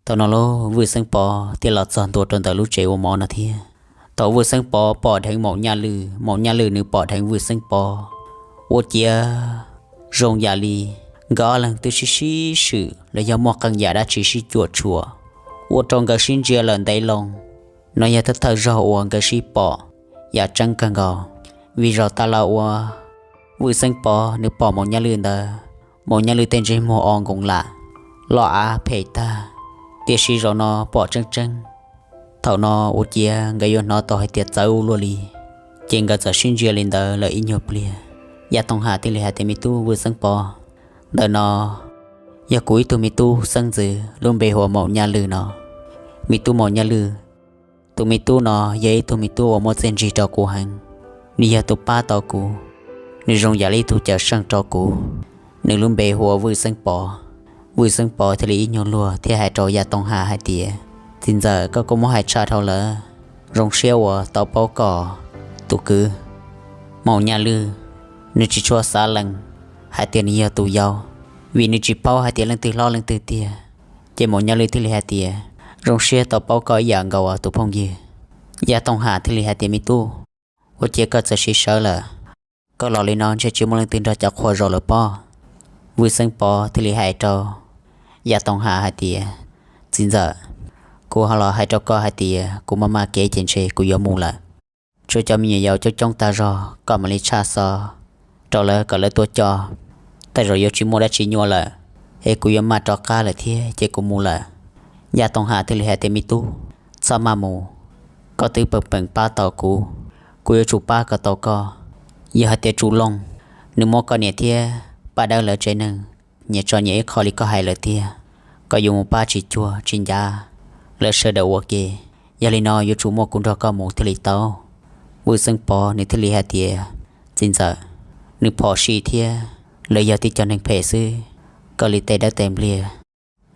Thaum no lauj, Vwj Xeeb Pov thiaj los txog ntua rau ntawm lub tsev ua mov no thiab. Thaum Vwj Xeeb Pov pom dheev Maum Nyaj Lwj, Maum Nyaj Lwj nws pom dheev Vwj Xeeb Pov, ua ciav zoo yam li nkawd ob leeg twb sib sib swm los yog muaj qee yam dab tsi sib cuam tshuam, ua rau nkawd sib ntsia lawm ntev loo. No yog thawj thawj zaug uas nkawd sib pom yam tseeb kawg nkaus, vim zaum tas los uas Vwj Xeeb Pov nws pom Maum Nyaj Lwj ntawd, Maum Nyaj Lwj tej ntsej muag o nkoos lam, loj av phem tag, tiam sis zaum no pom tseeb tseeb. Thaum no ua ciav nkawd yuav hnov tau hais tias txawv ua luaj li, ces nkawd txawm sib ntsia li ntawd lawm ib nyuag pliag. Yaj Tooj Ham thiaj li hais tias, Me tub Vwj Xeeb Pov, ntawm no yog kuv ib tug me tub xeeb ntxwv lub npe hu ua Maum Nyaj Lwj no. Me tub Maum Nyaj Lwj, tus me tub no yog ib tug me tub uas muaj txiaj ntsig rau kuv heev, nws yog tus pab tau kuv, nws zoo yam li ib tug cawm seej rau kuv. Nws lub npe hu ua Vwj Xeeb Pov. Vwj Xeeb Pov thiaj li ib nyuag luag thiab hais rau Yaj Tooj Ham hais tias, Txiv ntxawm, koj kuj muab hais tshaj dhau lawm, zoo siab uas tau paub koj tus kwv Maum Nyaj Lwj, nws tsis tshua xav lees hais tias nws yog tus yau, vim nws tsis paub hais tias leej twg hlob leej twg tiag. Ces Maum Nyaj Lwj thiaj li hais tias, Zoo siab tau paub koj ib yam nkaus tus phooj ywg. Yaj Tooj Ham thiaj li hais tias, Me tub, ua ciav koj txawm siv sawv lawm, koj los li no ntshe tsis muaj leej twg nrog cov qhua zaum lawm pob. Vwj Xeeb Pov thiaj li hais rau Yaj Tooj Ham hais tias, Txiv ntxawm, kuv ho los hais rau koj hais tias kuv maj maj kev ces ntshe kuv yuav mus lawm. Tshuav cov me nyuam yaus coob coob tag zog, koj mam li tshaj xov rau lawv kom lawv tuaj coj, tej zaum yuav tsis muaj dab tsi nyuaj lawm, es kuv yuav maj rov qab lawm thiab ces kuv mus lawm. Yaj Tooj Ham thiaj li hais tias, Me tub, txhob maj mus, koj twb peem peem pab tau kuv, kuv yuav tsum pab kom tau koj. Yog hais tias Tsu Looj nws muab koj niam thiab Paj Dawb lawv tsev neeg nyias tso nyias ib qho li koj hais lawm tiag, koj yuav mus pab tsis cuag tsis ncav lawv sawv daws ua ke. Yog li no yuav tsum muaj kuv nrog koj mus thiaj li tau. Vwj Xeeb Pov nws thiaj li hais tias, Txiv ntxawm, nws phom sij thiab lawv yog tib co neeg phem xwb, koj li tes dawb tes npliag,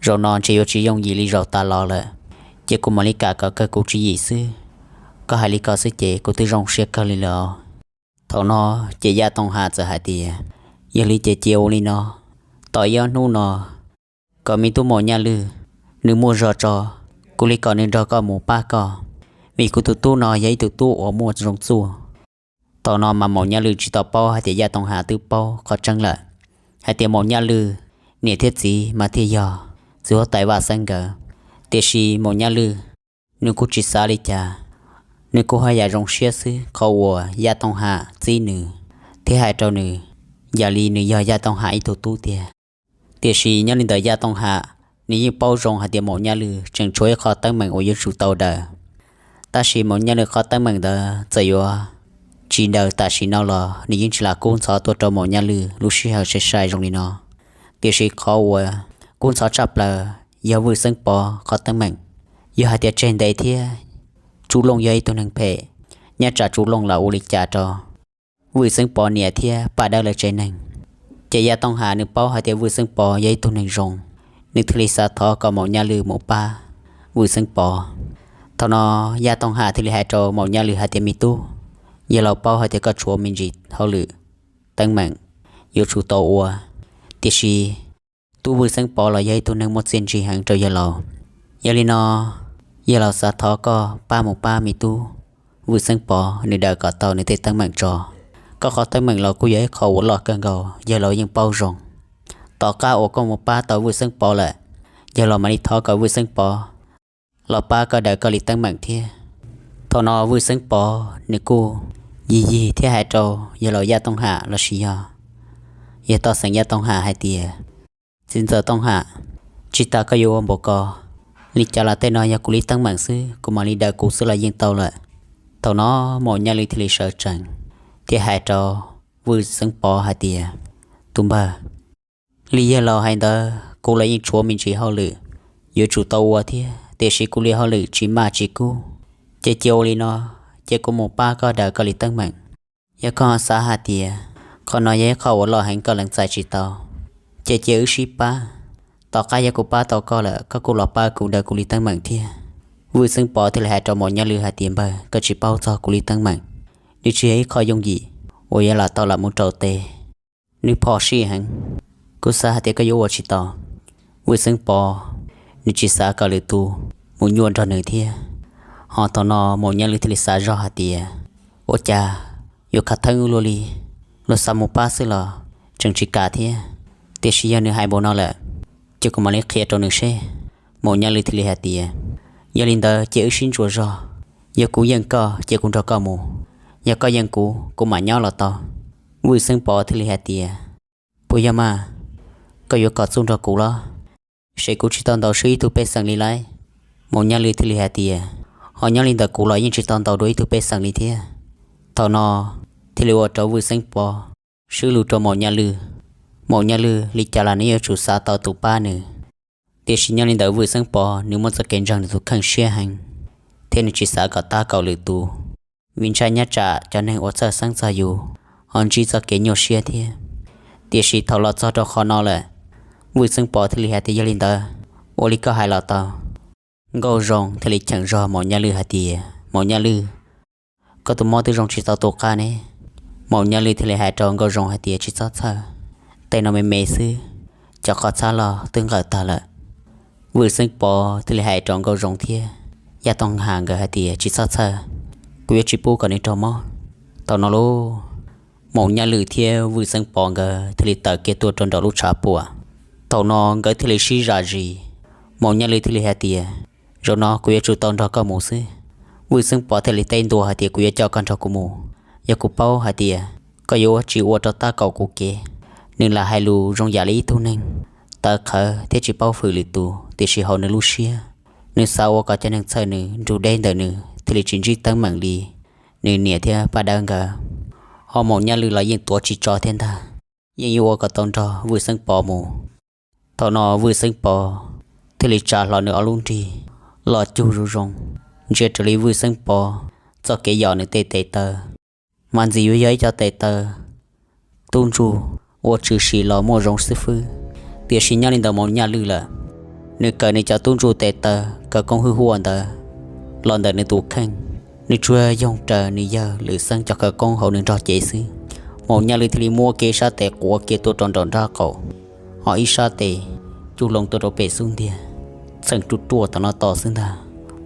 zaum no ntshe yuav tsis yooj yim li zaum tas los lawm, ces kuv mam li kam kom kawg kuv tswv yim xwb. Koj hais li ko xwb ces kuv twb zoo siab kawg li lawm. Thaum no ces Yaj Tooj Ham txawm hais tias, Yog li ces cia ua li no, tos ib ob hnub no kom me tub Maum Nyaj Lwj nws muaj zog tso, kuv li kom nws nrog koj mus pab koj, vim kuv tus tub no yog ib tug tub uas muaj zoo txuj. Thaum no mas Maum Nyaj Lwj tsis tau paub hais tias Yaj Tooj Ham twb paub qhov tseeb lawm, hais tias Maum Nyaj Lwj niam thiab txiv mas thiaj yog txiv huab tais Vaj Xeeb nkawd. Tiam sis Maum Nyaj Lwj nws kuj tsis xav li cas, nws kuj haj yam zoo siab xwb qhov uas Yaj Tooj Ham txib nws thiab hais rau nws yam li nws yog Yaj Tooj Ham ib tug tub tiag. Tiam sis nyob li ntawm Yaj Tooj Ham, nws yeej paub zoo hais tias Maum Nyaj Lwj tseem tshuav ib qho teeb meem uas yuav tsum tau daws. Tab sis Maum Nyaj Lwj qhov teeb meem ntawd txawm yuav tsis daws tam sim no los nws yeej tsis lam kub ntxhov tuaj rau Maum Nyaj Lwj lub sij hawm sai sai zoo li no. Tiam sis qhov uas kub ntxhov tshaj plaws yog Vwj Xeeb Pov qhov teeb meem. Yog hais tias tseg ntev thiab Tsu Looj yog ib tug neeg phem, nyob tsam Tsu Looj lam ua li cas rau Vwj Xeeb Pov niam thiab Paj Dawb lawv tsev neeg, ces Yaj Tooj Ham nws paub hais tias Vwj Xeeb Pov yog ib tug neeg zoo, nws thiaj li xav thov kom Maum Nyaj Lwj mus pab Vwj Xeeb Pov. Thaum no Yaj Tooj Ham thiaj li hais rau Maum Nyaj Lwj hais tias, Me tub, yawg laus paub hais tias koj tshuav me ntsis hauj lwm teeb meem yuav tsum tau ua, tiam sis tub Vwj Xeeb Pov los yog ib tug neeg muaj txiaj ntsig heev rau yawg laus. Yog li no, yawg laus xav thov koj pab mus pab me tub Vwj Xeeb Pov nws daws kom tau nws tej teeb meem tso. Koj qhov teeb meem los kuj yog ib qho uas loj kawg nkaus, yawg laus yeej paub zoo. Tom qab uas koj mus pab tau Vwj Xeeb Pov lawm, yawg los mam li thov kom Vwj Xeeb Pov los pab koj daws koj li teeb meem thiab. Thaum no Vwj Xeeb Pov nws kuj yig yig thiab hais rau yawg laus Yaj Tooj Ham lossis yog yawg toj xeem Yaj Tooj Ham hais tias, Txiv ntxawm Tooj Ham, tsis tas koj yuav ua npaum ko, li cas los tej no yog kuv li teeb meem xwb, kuv mam li daws kuv xwb los yeej tau lawm. Thaum no Maum Nyaj Lwj thiaj li sawv tsees thiab hais rau Vwj Xeeb Pov hais tias, Tus npawg, li yawg laus hais ntawd kuv los yeej tshuav me ntsis hauj lwm yuav tsum tau ua thiab, tiam sis kuv li hauj lwm tsis maj tsis kub, ces cia ua li no, ces kuv mus pab koj daws koj li teeb meem. Yog koj xav hais tias qhov no yog ib qho uas loj heev koj lees txais tsis tau, ces cia wb sib pab. Tom qab yog kuv pab tau koj lawm, koj kuj los pab kuv daws kuv li teeb meem thiab. Vwj Xeeb Pov thiaj li hais rau Maum Nyaj Lwj hais tias, Npawg, koj tsis paub txog kuv li teeb meem, nws tsis yog ib qho yooj yim uas yuav lam tau lam mus rau tes. Nws phom sij heev, kuv xav hais tias koj yuav ua tsis tau. Vwj Xeeb Pov nws tsis xav kom lwm tus mus nyuaj nrog nws thiab. Ho thaum no Maum Nyaj Lwj thiaj li xav zog hais tias, Ua cas yuav khav theeb ua luaj li, luag xav mus pab xwb los tseem tsis kam thiab. Tiam sis yog nws hais npaum no lawm, ces kuv mam li qhia rau nws seb. Maum Nyaj Lwj thiaj li hais tias, Yog li ntawd ces wb sib ntsuas zog, yog kuv yeej koj ces kuv nrog koj mus, yog koj yeej kuv, kuv mam nyob los tau. Vwj Xeeb Pov thiaj li hais tias, Puas yog mas, koj yuav kom txuj nrog kuv los? Seb kuv tsis tau ntaus swb ib tug pej xeem li lauj. Maum Nyaj Lwj thiaj li hais tias, Ho nyob li ntawm kuv los yeej tsis tau ntaus dua ib tug pej xeem li thiab. Thaum no thiaj li ua rau Vwj Xeeb Pov swb lus rau Maum Nyaj Lwj. Maum Nyaj Lwj li cas los nws yuav tsum xav tau tus pab nws. Tiam sis nyob li ntawm Vwj Xeeb Pov nws muaj txoj kev ntseeg nws tus kheej siab heev, thiab nws tsis xav kom tab kaum lwm tus, vim ntshai nyob tsam cov neeg uas txhawj xeeb txog yus ho ntsib txoj kev nyuaj siab thiab. Tiam sis thaum los txog rau qhov no lawm, Vwj Xeeb Pov thiaj li hais tias, Yog li ntawd, ua li koj hais los tau. Nkauj Zoo thiaj li cheem zog Maum Nyaj Lwj hais tias, Maum Nyaj Lwj, koj tus mob twb zoo tsis tau tu qab ne. Maum Nyaj Lwj thiaj li hais rau Nkauj Zoo hais tias, Tsis txhob txhawj, tej no me me xwb, cov qhov txhab los twb nqawm tag lawm. Vwj Xeeb Pov thiaj li hais rau Nkauj Zoo thiab Yaj Tooj Ham nkawd hais tias, Tsis txhob txhawj, kuv yuav tsis pub kom nws raug mob. Thaum no lauj, Maum Nyaj Lwj thiab Vwj Xeeb Pov nkawd thiaj li tawm kiag tuaj rau nraum lub tshav puam. Thaum no nkawd thiaj li sib zam zis. Maum Nyaj Lwj thiaj li hais tias, Zaum no kuv yuav tsum tau nrog koj mus xwb. Vwj Xeeb Pov thiaj li teb ntua hais tias, Kuv yuav coj koj nrog kuv mus. Yog kuv paub hais tias koj yuav tsis ua rau tab kaum kuv kev. Nws lam hais lus zoo yam li ib tug neeg tawv qhawv thiab tsis paub hwm lwm tus, tiam sis hauv nws lub siab, nws xav ua kom cov neeg txhawj nws nrug deb ntawm nws thiaj li tsis ntsib teeb meem li nws niam thiab Paj Dawb nkawd. Ho Maum Nyaj Lwj los yeej tuav tsis tso thiab ntag, yeej yuav ua kom tau nrog Vwj Xeeb Pov mus. Thaum no Vwj Xeeb Pov thiaj li tsa hlo nws ob lub nrig los cug zoo zoo, ntsia raws li Vwj Xeeb Pov txoj kev yos nws tej tes taw, mas ntxim yuav yog ib co tes taw tub ntsuj uas tshwm sim los muaj zoo xwb fwb. Tiam sis nyob li ntawm Maum Nyaj Lwj lawm, nws kawm nws cov tub ntsuj tes taw khawv koob hwj huaj ntawd los ntawm nws tus kheej, nws tsuas yoog raws nws yawg Lwm Xeeb cov khawv koob hauv nws nrog cev xwb. Maum Nyaj Lwj thiaj li muab kiag sab tes quav kiag tuaj rau nraum nraub qaum, ho ib sab tes cug loo tuaj rau pem xub ntiag, txheem ruaj ruaj tom no tos xwb ntag.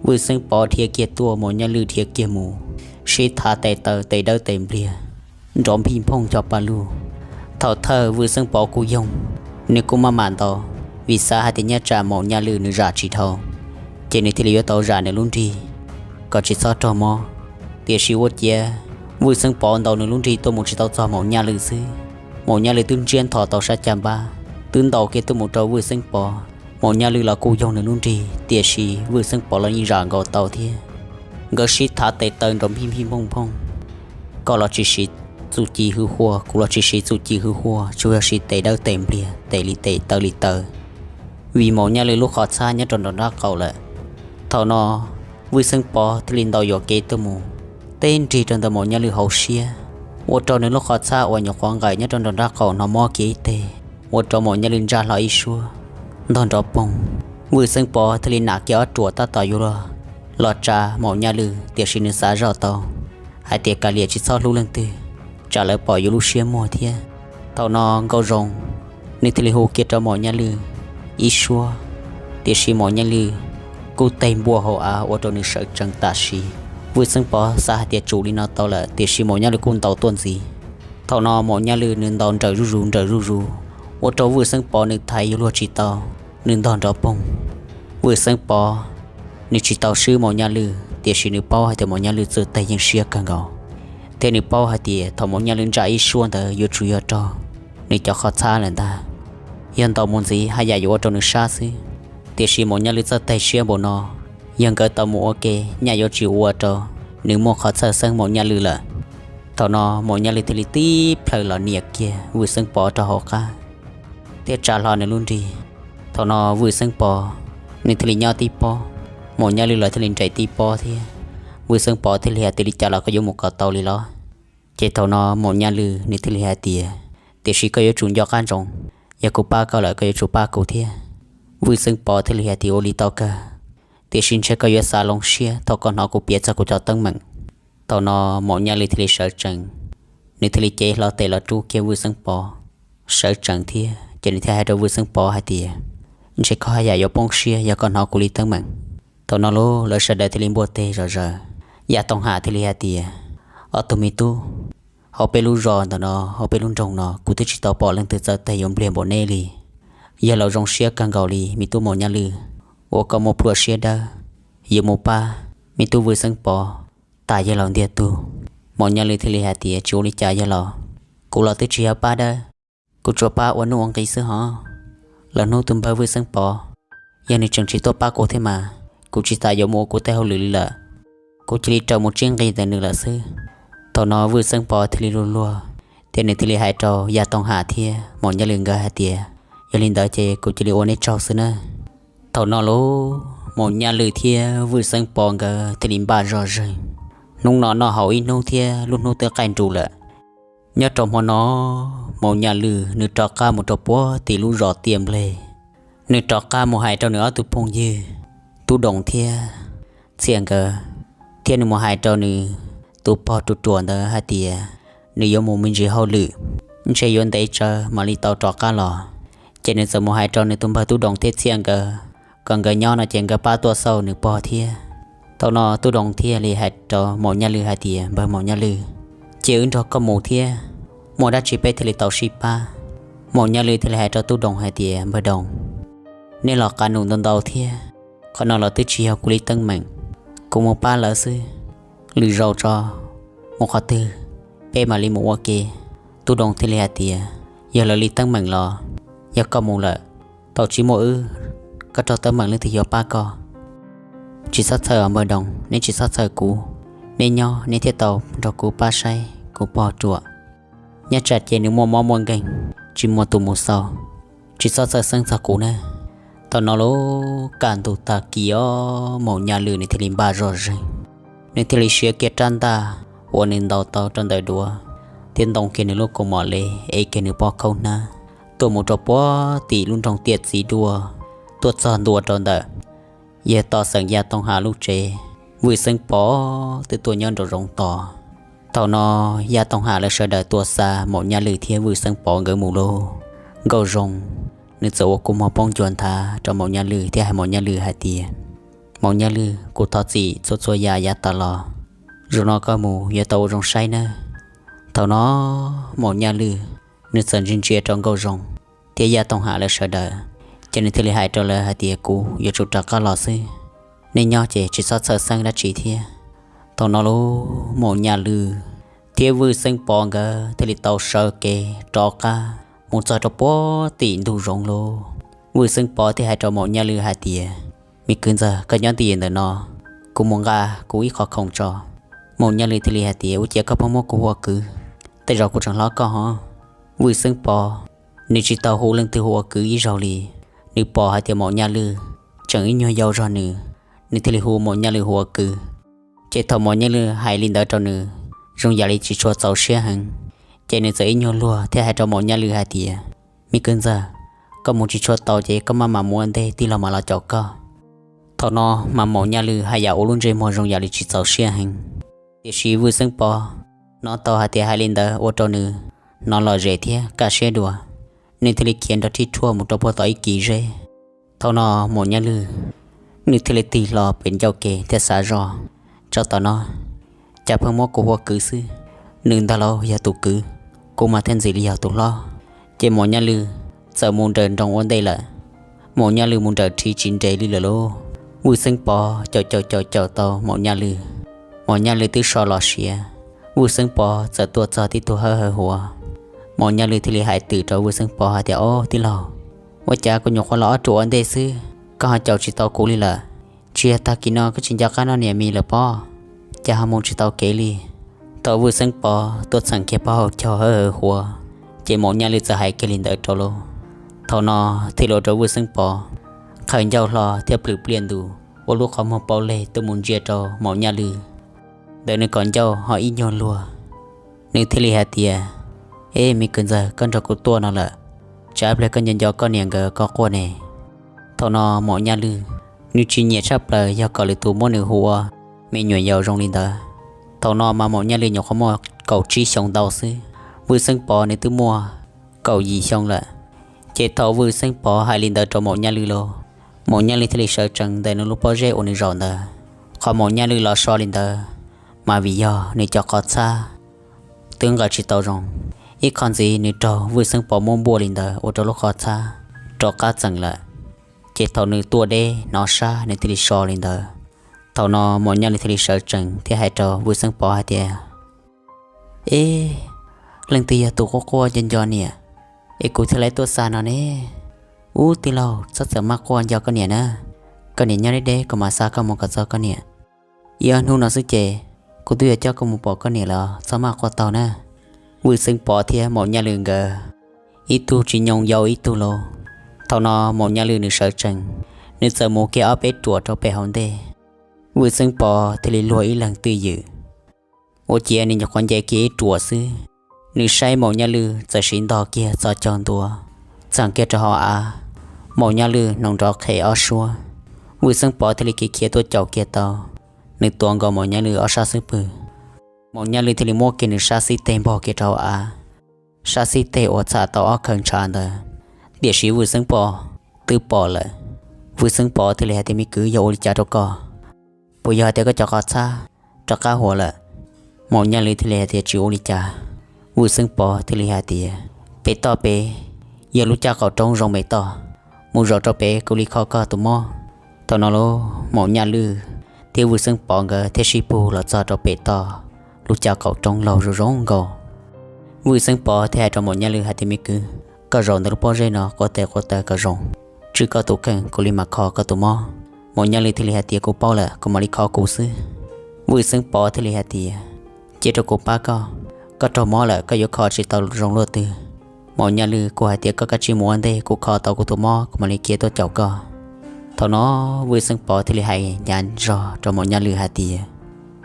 Vwj Xeeb Pov dhia kiag tuaj, Maum Nyaj Lwj dhia kiag mus, sib thav tes taw tes dawb tes npliag, nrov nphij nphooj cog paj lug. Thaum thawj Vwj Xeeb Pov kuj yoog, nws kuj maj mam ntaus, vim xav hais tias nyob tsam Maum Nyaj Lwj nws zam tsis dhau, ces nws thiaj li yuav tau zam nws lub nrig kom tsis txhob raug mob. Tiam sis ua ciav Vwj Xeeb Pov ntaus nws lub nrig tuaj mus tsis tau txog Maum Nyaj Lwj xwb, Maum Nyaj Lwj twb ntsiab ntho tau sab caj npab, twb ntaus kiag tuaj mus rau Vwj Xeeb Pov. Maum Nyaj Lwj los kuj yoog nws lub nrig, tiam sis Vwj Xeeb Pov los yeej zam nkaus tau thiab. Nkawd sib thav tes taw nrov nphij nphij nphooj nphooj, koj los tsis siv txuj ci hwj huaj, kuv los tsis siv txuj ci hwj huaj, tsuas yog siv tes dawb tes npliag, tes li tes taw li taw, vim Maum Nyaj Lwj lub qhov txhab nyob rau nraum nraub qaum lawm. Thaum no Vwj Xeeb Pov thiaj li ntaus yuam kev tuaj mus, teb nrig rau ntawm Maum Nyaj Lwj hauv siab, ua rau nws lub qhov txhab uas nyuam qhuav nqawm nyob rau nraum nraub qaum hnov mob kiag ib teg, ua rau Maum Nyaj Lwj ntsaj hlo ib suab ntog nrov poog. Vwj Xeeb Pov thiaj li nam kiag ob ruam tab tom yuav los, los tsa Maum Nyaj Lwj, tiam sis nws xav zoj tau hais tias kav liam tsis txhob hlub leej twg, tsam lawv pom yus lub siab muag thiab. Thaum no Nkauj Zoo nws thiaj li hu kiag rau Maum Nyaj Lwj ib suab, tiam sis Maum Nyaj Lwj kuj teg npua hauv av ua rau nws sawv tsees tam sim. Vwj Xeeb Pov xav hais tias tsum li no tau lawm, tiam sis Maum Nyaj Lwj kuj ntaus tuaj ntxiv. Thaum no Maum Nyaj Lwj nws ntaus nrawm zuj zus nrawm zuj zus, ua rau Vwj Xeeb Pov nws thaiv yuav luag tsis tau, nws ntog nrov poog. Vwj Xeeb Pov nws tsis tau swb Maum Nyaj Lwj, tiam sis nws paub hais tias Maum Nyaj Lwj txawj tes yeej siab kawg nkaus, thiab nws paub hais tias thaum Maum Nyaj Lwj ntsa ib suab ntawd yuav tsum yog raug nws cov qhov txhab lawm ntag. Yog ntaus mus ntxiv haj yam yuav ua rau nws sab xwb. Tiam sis Maum Nyaj Lwj txawj tes siab npaum no, yog nkawd tau mus ua ke nyaj yuav tsis ua rau nws muaj qhov txhawj xeeb Maum Nyaj Lwj lawm. Thaum no Maum Nyaj Lwj thiaj li tib plhaw los nias kiag Vwj Xeeb Pov rau hauv qab, thiab tsa hlo nws lub nrig. Thaum no Vwj Xeeb Pov nws thiaj li nyob tib pob, Maum Nyaj Lwj los thiaj li nres tib pob thiab. Vwj Xeeb Pov thiaj li hais tias, li cas los koj yuav mus kom tau li los? Ces thaum no Maum Nyaj Lwj nws thiaj li hais tias, tiam sis koj yuav tsum nco qab ntsoov, yog kuv pab koj lawm koj yuav tsum pab kuv thiab. Vwj Xeeb Pov thiaj li hais tias, ua li tau kawg, tiam sis ntshe koj yuav xav loo siab thaum koj hnov kuv piav txog kuv cov teeb meem. Thaum no Maum Nyaj Lwj thiaj li sawv tsees, nws thiaj li cev hlo tes los rub kiag Vwj Xeeb Pov, sawv tsees thiab ces nws thiaj hais rau Vwj Xeeb Pov hais tias, ntshe koj haj yam yuav poob siab yog koj hnov kuv li teeb meem. Thaum no lub lawv sawv daws thiaj li npuaj teg zom zaws. Yaj Tooj Ham thiaj li hais tias, ob tug me tub, hauv peb lub zos ntawm no, hauv peb lub nroog no kuv twb tsis tau pom leej twg txawj tes yuav npliag npaum neb li. Yog laus zoo siab kawg nkaus li me tub Maum Nyaj Lwj, uas koj muaj pluaj siab dawb yuav mus pab me tub Vwj Xeeb Pov tas yawg laus ntiag tug. Maum Nyaj Lwj thiaj li hais tias, tsis ua li cas yawg laus, kuv los twb tsis yog pab dawb, kuv tsuas pab ua nuj ua nqi xwb hos. Lwm hnub tus npawg Vwj Xeeb Pov, yog nws tseem tsis tuaj pab kuv thiab mas kuv tsis tas yuav mus ua kuv tej hauj lwm li lawm. Kuv cia li raws mus tsib nqi ntawm nws lawm xwb. Thaum no Vwj Xeeb Pov thiaj li luag luag, thiab nws thiaj li hais rau Yaj Tooj Ham thiab Maum Nyaj Lwj nkawd hais tias, yog li ntawd ces kuv cia li ua nej tsaug xwb nawb. Thaum no lub Maum Nyaj Lwj thiab Vwj Xeeb Pov nkawd thiaj li npaj zog zeeg. Hnub no noj haus ib hnub thiab lub hnub twb qaij nrus lawm. Nyob rau hmo no, Maum Nyaj Lwj nws rov qab mus rau puag tim lub zos tiaj npleg. Nws rov qab mus hais rau nws ob tug phooj ywg Tub Doos thiab Txhiaj nkawd, thiab nws mus hais rau nws tus pog ruam ruam ntawd hais tias nws yuav mus me ntsis hauj lwm, ntshe yuav ntev tsawv mam li tau rov qab los. Ces nws txawm mus hais rau nws tus npawg Tub Doos thiab Txhiaj nkawd kom nkawd nyob no ces nkawd pab tuaj xauj nws pog thiab. Thaum no Tub Doos thiaj li hais rau Maum Nyaj Lwj hais tias, npawg Maum Nyaj Lwj, cia wb nrog koj mus thiab, muaj dab tsi peb thiaj li tau sib pab. Maum Nyaj Lwj thiaj li hais rau Tub Doos hais tias, npawg Doos, nej los qab num ntau ntau thiab, qhov no los twb tsis yog kuv li teeb meem, kuv mus pab lawv xwb. Lwm zaus tso, mus qhov twg peb mam li mus ua ke. Tub Doos thiaj li hais tias, yog lawv li teeb meem los, yog koj mus lawm, tau tsis muaj wb, koj raug teeb meem leej twg yuav pab koj? Tsis txhob txhawj os npawg Doos, neb tsis txhob txhawj kuv, neb nyob neb thiaj tau nrog kuv pab saib kuv pog ruam. Nyob tsam ces nws muaj mob muaj nkeeg, tsis muaj tus mus xauj, tsis txhob txhawj xeeb txog kuv nawb. Thaum no lub kaj ntug tag kis os, Maum Nyaj Lwj nws thiaj li npaj zog zeeg, nws thiaj li siav kiag rab ntaj uas nws ntaus tau rau ntawm duav, thiab ntoo kiag nws lub kaus mom le, ev kiag nws pob khaub hnab, tuaj mus rau puag tim lub nroog tiaj txiv duaj, tuaj txog ntua rau ntawm yawg Toj Xeem Yaj Tooj Ham lub tsev. Vwj Xeeb Pov twb tuaj nyob nraum zoov tos. Thaum no Yaj Tooj Ham lawv sawv daws tuaj xa Maum Nyaj Lwj thiab Vwj Xeeb Pov nkawd mus lauj. Nkauj Zoo nws txawm ua kua muag poob ncua nthav rau Maum Nyaj Lwj thiab hais Maum Nyaj Lwj hais tias, Maum Nyaj Lwj, kuv thov txim txhua txhua yam yav tas los, zaum no koj mus yuav tau ua zoo saib nawb. Thaum no Maum Nyaj Lwj nws txawm ntsia ntsia rau Nkauj Zoo thiab Yaj Tooj Ham lawv sawv daws, ces nws thiaj li hais rau lawv hais tias, kuv yuav tsum rov qab los xwb, nej nyob ces tsis txhob txhawj xeeb dab tsi thiab. Thaum no lub Maum Nyaj Lwj thiab Vwj Xeeb Pov nkawd thiaj li tau sawv kev rov qab mus txog rau puag tim ntug zoov lauj. Vwj Xeeb Pov thiaj hais rau Maum Nyaj Lwj hais tias, me kwv ntxawg, koj nyob twj ywm ntawm no, kuv mus nqa kuv ib qho khoom tso. Maum Nyaj Lwj thiaj li hais tias, ua ciav koj pheej muab kuv hu ua kwv, tej zaum kuv tseem hlob koj hov. Vwj Xeeb Pov nws tsis tau hu leej twg hu ua kwv ib zaug li, nws pom hais tias Maum Nyaj Lwj tseem ib nyuag yau zog nws, nws thiaj li hu Maum Nyaj Lwj hu ua kwv. Ces thaum Maum Nyaj Lwj hais li ntawd rau nws, zoo yam li tsis tshua txaus siab heev, ces nws txawm ib nyuag luag thiab hais rau Maum Nyaj Lwj hais tias, me kwv ntxawg, koj mus tsis tshua tau ces koj maj mam mus ua ntej tij laug mam los caum koj. Thaum no mas Maum Nyaj Lwj haj yam ua lub ntsej muag zoo yam li tsis txaus siab heev. Tiam sis Vwj Xeeb Pov hnov tau hais tias hais li ntawd ua rau nws hnov lom zem thiab kaj siab dua, nws thiaj li khiav nrog rhib rhuaj mus rau puag tom ib kis zeb. Thaum no Maum Nyaj Lwj nws thiaj li tig hlo pem ncauj ke thiab xav zoj, tsov tom no cas pheej muab kuv hu ua kwv xwb, nws ntag lauj yog tus kwv, kuv mas thiaj ntxim li yog tus hlob. Ces Maum Nyaj Lwj txawm mus nrawm nroos ua ntej lawm. Maum Nyaj Lwj mus nrawm rhiv tsis nres li lawm lauj. Vwj Xeeb Pov caum caum caum caum tau Maum Nyaj Lwj, Maum Nyaj Lwj twb so los siav. Vwj Xeeb Pov txawm tuaj txog tib tug hawb hawv huav. Maum Nyaj Lwj thiaj li hais twm rau Vwj Xeeb Pov hais tias, Au tij laug, ua cas kuv nyuam qhuav los ob ruam ua ntej xwb, koj ho caum tsis tau kuv li lawm? Tsis yog tag kis no koj tsis nco qab noj niam mis lawm pob? Cas ho mus tsis tau kev li? Thaum Vwj Xeeb Pov tuaj txheem kiag pab hauv caug hawb hawv huav, ces Maum Nyaj Lwj txawm hais kiag li ntawd rau lauj. Thaum no thiaj li ua rau Vwj Xeeb Pov qhawv ncauj hlo thiab plhws pliaj ntus ua lub qhov muag paub leg tuaj mus ntsia rau Maum Nyaj Lwj. Ntawd nws kom ncauj ho ib nyuag luag, nws thiaj li hais tias, Eb me kwv ntxawg, koj nrog kuv tuaj no lawm, tsam pliag koj nco nco koj niam nkawd koj quaj ne. Thaum no Maum Nyaj Lwj nws tsis nyiam tshaj plaws yog kom lwm tus muab nws hu ua me nyuam yaus zoo li ntawd. Thaum no mas Maum Nyaj Lwj nyuam qhuav muaj kaum tsib xyoo ntau xwb, Vwj Xeeb Pov nws twb muaj kaum yim xyoo lawm. Ces thaum Vwj Xeeb Pov hais li ntawd rau Maum Nyaj Lwj lauj, Maum Nyaj Lwj thiaj li sawv tsees ntawm nws lub pob zeb uas nws zaum ntawd. Qhov Maum Nyaj Lwj los so li ntawd mas vim yog nws cov qhov txhab twb nqa tsis tau zoo. Ib qho ntxiv nws raug Vwj Xeeb Pov muab npuaj li ntawd ua rau lub qhov txhab rov qab txeem lawm. Ces thaum nws tuaj deb hnov sab nws thiaj li so li ntawd. Thaum no Maum Nyaj Lwj thiaj li sawv tsees thiab hais rau Vwj Xeeb Pov hais tias, Eb, leej twg yog tus quaj quaj nco nco niam es kuv thiaj li tuaj xa no ne? Ub tij laug, txhob txawm maj quaj nco koj niam na. Koj niam nyob deb deb, kuv mam xa koj mus kom txog koj niam. Ib ob hnub no xwb ces kuv twb yuav coj koj mus pom koj niam lawm, txhob maj quaj tau na. Vwj Xeeb Pov thiab Maum Nyaj Lwj nkawd ib tug tsis nyoo yau ib tug lauj. Thaum no Maum Nyaj Lwj nws sawv tsees, nws txawm mus kiag ob peb ruam rau pem hauv ntej. Vwj Xeeb Pov thiaj li luag ib leeg twj ywm, ua ciav nws nyuam qhuav nce kiag ib ruam xwb, nws saib Maum Nyaj Lwj txawm siv ntog kiag txoj caug ntua, txheem kiag rau hauv av. Maum Nyaj Lwj hnoos nrov qhev ob suab. Vwj Xeeb Pov thiaj li khiav khiav tuaj caum kiag tau, nws tuav nkaus Maum Nyaj Lwj ob sab xub pwg. Maum Nyaj Lwj thiaj li muab kiag nws sab xib teg npog kiag rau hauv av, sab xib teg uas txham tau ob khawv ntshav ntawd. Tiam sis Vwj Xeeb Pov twb pom lawm. Vwj Xeeb Pov thiaj li hais tias, Me kwv, yog ua li cas rau koj? Puas yog hais tias koj cov qhov txhab rov qab huam lawm? Maum Nyaj Lwj thiaj li hais tias, Tsis ua li cas. Vwj Xeeb Pov thiaj li hais tias, Pem toj pem yog lub caj qaum roob zoo me toj, mus zaum rau pem kuv li kho koj tus mob. Thaum no lauj, Maum Nyaj Lwj thiab Vwj Xeeb Pov nkawd thiaj sib pug los txog rau pem toj lub caj qaum roob laug zoo zoo nkaus. Vwj Xeeb Pov thiaj hais rau Maum Nyaj Lwj hais tias, Me kwv, koj zaum ntawm lub pob zeb no quav tes quav taw kom zoo, tswj koj tus kheej, kuv li mam kho koj tus mob. Maum Nyaj Lwj thiaj li hais tias, Kuv paub lawm, kuv mam li kho kuv xwb. Vwj Xeeb Pov thiaj li hais tias, Cia rau kuv pab koj, koj raug mob lawm koj yuav kho tsis tau zoo luaj twg. Maum Nyaj Lwj kuj hais tias, Koj kav tsij mus ua ntej, kuv kho tau kuv tus mob kuv mam li khiav tuaj caum koj. Thaum no Vwj Xeeb Pov thiaj li hais hnyav zog rau Maum Nyaj Lwj hais tias,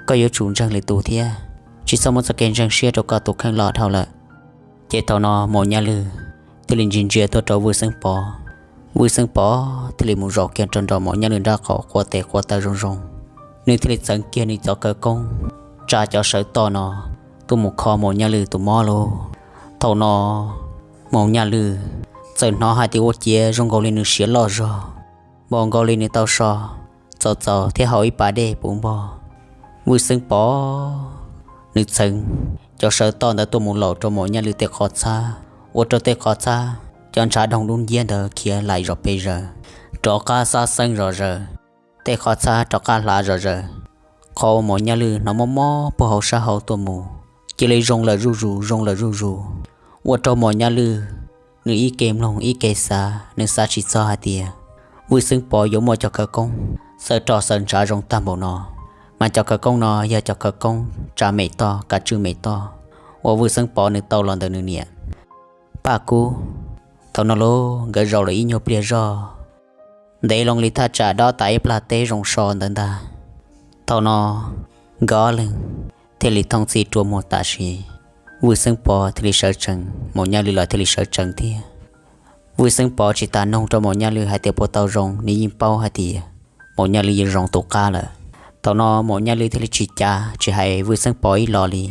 Koj yuav tsum ntseeg lwm tus thiab, tsis txhob muab txoj kev ntseeg siab rau koj tus kheej los dhau lawm. Ces thaum no Maum Nyaj Lwj thiaj li ntsia ntsia tuaj rau Vwj Xeeb Pov. Vwj Xeeb Pov thiaj li mus zaum kiag rau nraum Maum Nyaj Lwj nraub qaum quav tes quav taw zoo zoo. Nws thiaj li txeev kiag nws cov khawv koob tsa cov sawv toj no tuaj mus kho Maum Nyaj Lwj tus mob lauj. Thaum no Maum Nyaj Lwj txawm hnov hais tias ua ciav zoo nkaus li nws siav loj zog, npaum nkaus li nws tau so txaus txaus thiab haus ib pas dej puv npog. Vwj Xeeb Pov nws txeev cov sawv toj ntawd tuaj mus laum rau Maum Nyaj Lwj tej qhov txhab, ua rau tej qhov txhab cov ntshav doog dub nciab ntawd khiav laim zom pes zaws, rov qab xab xeeb zom zaws. Tej qhov txhab rov qab hlav zom zaws. Qhov uas Maum Nyaj Lwj hnov mob mob puag hauv sab hauv tuaj mus, cia li zoo lawm zuj zus, zoo lawm zuj zus, ua rau Maum Nyaj Lwj nws ib ke mloog ib ke xav, nws xav tsis txog hais tias Vwj Xeeb Pov yuav muaj cov khawv koob xawv roj xawv ntshav zoo tag npaum no. Mas cov khawv koob no yog cov khawv koob tsa mem toj, kav tswj mem toj uas Vwj Xeeb Pov nws tau los ntawm nws niam Paj Kub. Thaum no lauj, nkawd zaum lawm ib nyuag pliag zog, ntev loo li thaj tsam dob tas ib plag teb zoo so ntawd ntag. Thaum no nkawd ob leeg thiaj li thooj txhij rua muag tam sim. Vwj Xeeb Pov thiaj li sawv tsees, Maum Nyaj Lwj los thiaj li sawv tsees thiab. Vwj Xeeb Pov tsis tas noog rau Maum Nyaj Lwj hais tias puas tau zoo, nws yeej paub hais tias Maum Nyaj Lwj yeej zoo tus qab lawm. Thaum no Maum Nyaj Lwj thiaj li tsis cav tsis hais Vwj Xeeb Pov ib los li.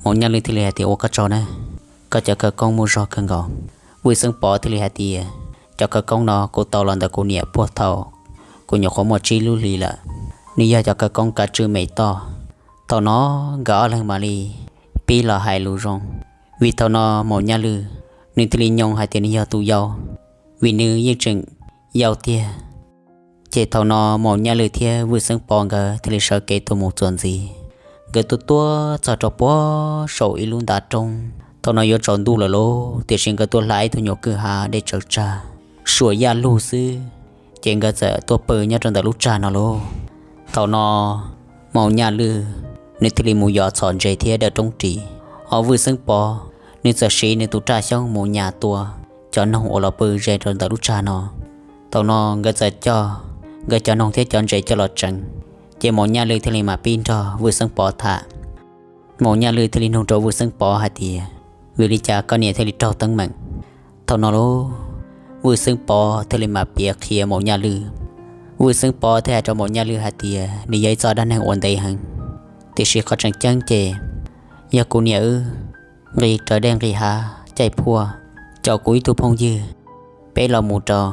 Maum Nyaj Lwj thiaj li hais tias, Ua koj tsaug na, koj cov khawv koob muaj zog kawg nkaus. Vwj Xeeb Pov thiaj li hais tias, Cov khawv koob no kuv tau los ntawm kuv niam puag thaum kuv nyuam qhuav muaj tsib lub hlis lawm. Nws yog cov khawv koob kav tswj mem toj. Thaum no nkawd ob leeg mam li pib los hais lus zoo, vim thaum no Maum Nyaj Lwj nws thiaj li nyoo hais tias nws yog tus yau, vim nws yeej tseem yau tiag. Ces thaum no Maum Nyaj Lwj thiab Vwj Xeeb Pov nkawd thiaj li sawv kev tuaj mus txuas ntxiv. Nkawd tuaj tuaj txog rau puag saum ib lub ntav roob. Thaum no yuav tsaus ntuj lawm lauj, tiam sis nkawd tuaj hla ib tug nyuam kwj ha dej tsawv tsag, suam yaj lug xwb, ces nkawd txawm tuaj pw nyob rau ntawm lub tsag no lauj. Thaum no Maum Nyaj Lwj nws thiaj li mus yos txhom ntses thiab dawm roob ris, ho Vwj Xeeb Pov nws txawm siv nws tus raj xyoob mus nyas tua cov noog uas los pw ze rau ntawm lub tsag no. Thaum no nkawd txawm coj nkawd cov noog thiab cov ntses coj los tseev, ces Maum Nyaj Lwj thiaj li mam pib nrog Vwj Xeeb Pov tham. Maum Nyaj Lwj thiaj li nug rau Vwj Xeeb Pov hais tias, vim li cas koj niam thiaj li raug teeb meem? Thaum no lauj, Vwj Xeeb Pov thiaj li mam piav qhia Maum Nyaj Lwj. Vwj Xeeb Pov thiaj hais rau Maum Nyaj Lwj hais tias nws yog ib txoj dab neeg ua ntev heev, tiam sis qhov tseem ceeb ces yog kuv niam wb nqis raws dej nqis hav caij phuaj, caum kuv ib tug phooj ywg, peb los mus rau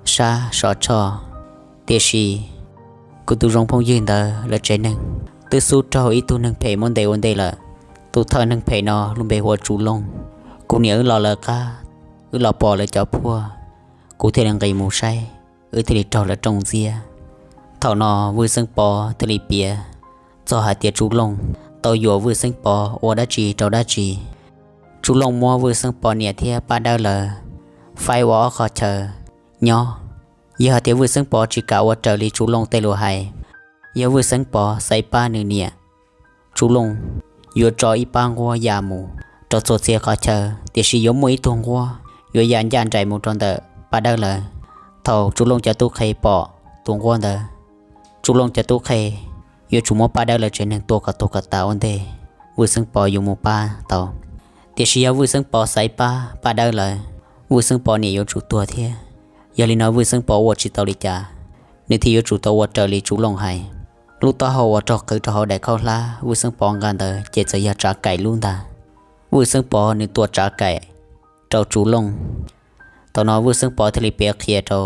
sab Sov Tshoj, tiam sis kuv tus zoo phooj ywg ntawd lawv tsev neeg twb xub raug ib tug neeg phem muab ntes ua ntej lawm. Tus thawj neeg phem no lub npe hu ua Tsuv Looj. Kuv niam wb los lawv qab, wb los pom lawv cov phuaj, kuv thiaj li nqis mus saib, wb thiaj li raug lawv rooj ntxiab. Thaum no Vwj Xeeb Pov thiaj li piav txog hais tias Tsuv Looj tau yuam Vwj Xeeb Pov ua dab tsi rau dab tsi. Tsuv Looj muab Vwj Xeeb Pov niam thiab Paj Dawb lawv faib ua ob qhov chaw nyob. Yog hais tias Vwj Xeeb Pov tsis kam ua raws li Tsuv Looj tej lus hais, yog Vwj Xeeb Pov xaiv pab nws niam, Tsuv Looj yuav tso ib pab nquab ya mus rau txhua txhia qhov chaw, tiam sis yuav muaj ib tug nquab yuav ya ncaj nraim mus rau ntawm Paj Dawb lawv. Thaum Tsuv Looj cov tub qhe pom tus nquab ntawd, Tsuv Looj cov tub qhe yuav tsum muab Paj Dawb lawv tsev neeg tua kom tuag kom tas ua ntej Vwj Xeeb Pov yuav mus pab tau. Tiam sis yog Vwj Xeeb Pov xaiv pab Paj Dawb lawv, Vwj Xeeb Pov niam yuav tsum tuag thiab. Yog li no Vwj Xeeb Pov ua tsis tau li cas, nws thiaj yuav tsum tau ua raws li Tsuv Looj hais. Lub taub hau uas raug qhwv rau hauv daim khaub hlab Vwj Xeeb Pov nqa ntawd ces txawm yog tsav kaim lub ntag. Vwj Xeeb Pov nws tua tsav kaim rau Tsuv Looj. Thaum no Vwj Xeeb Pov thiaj li piav qhia rau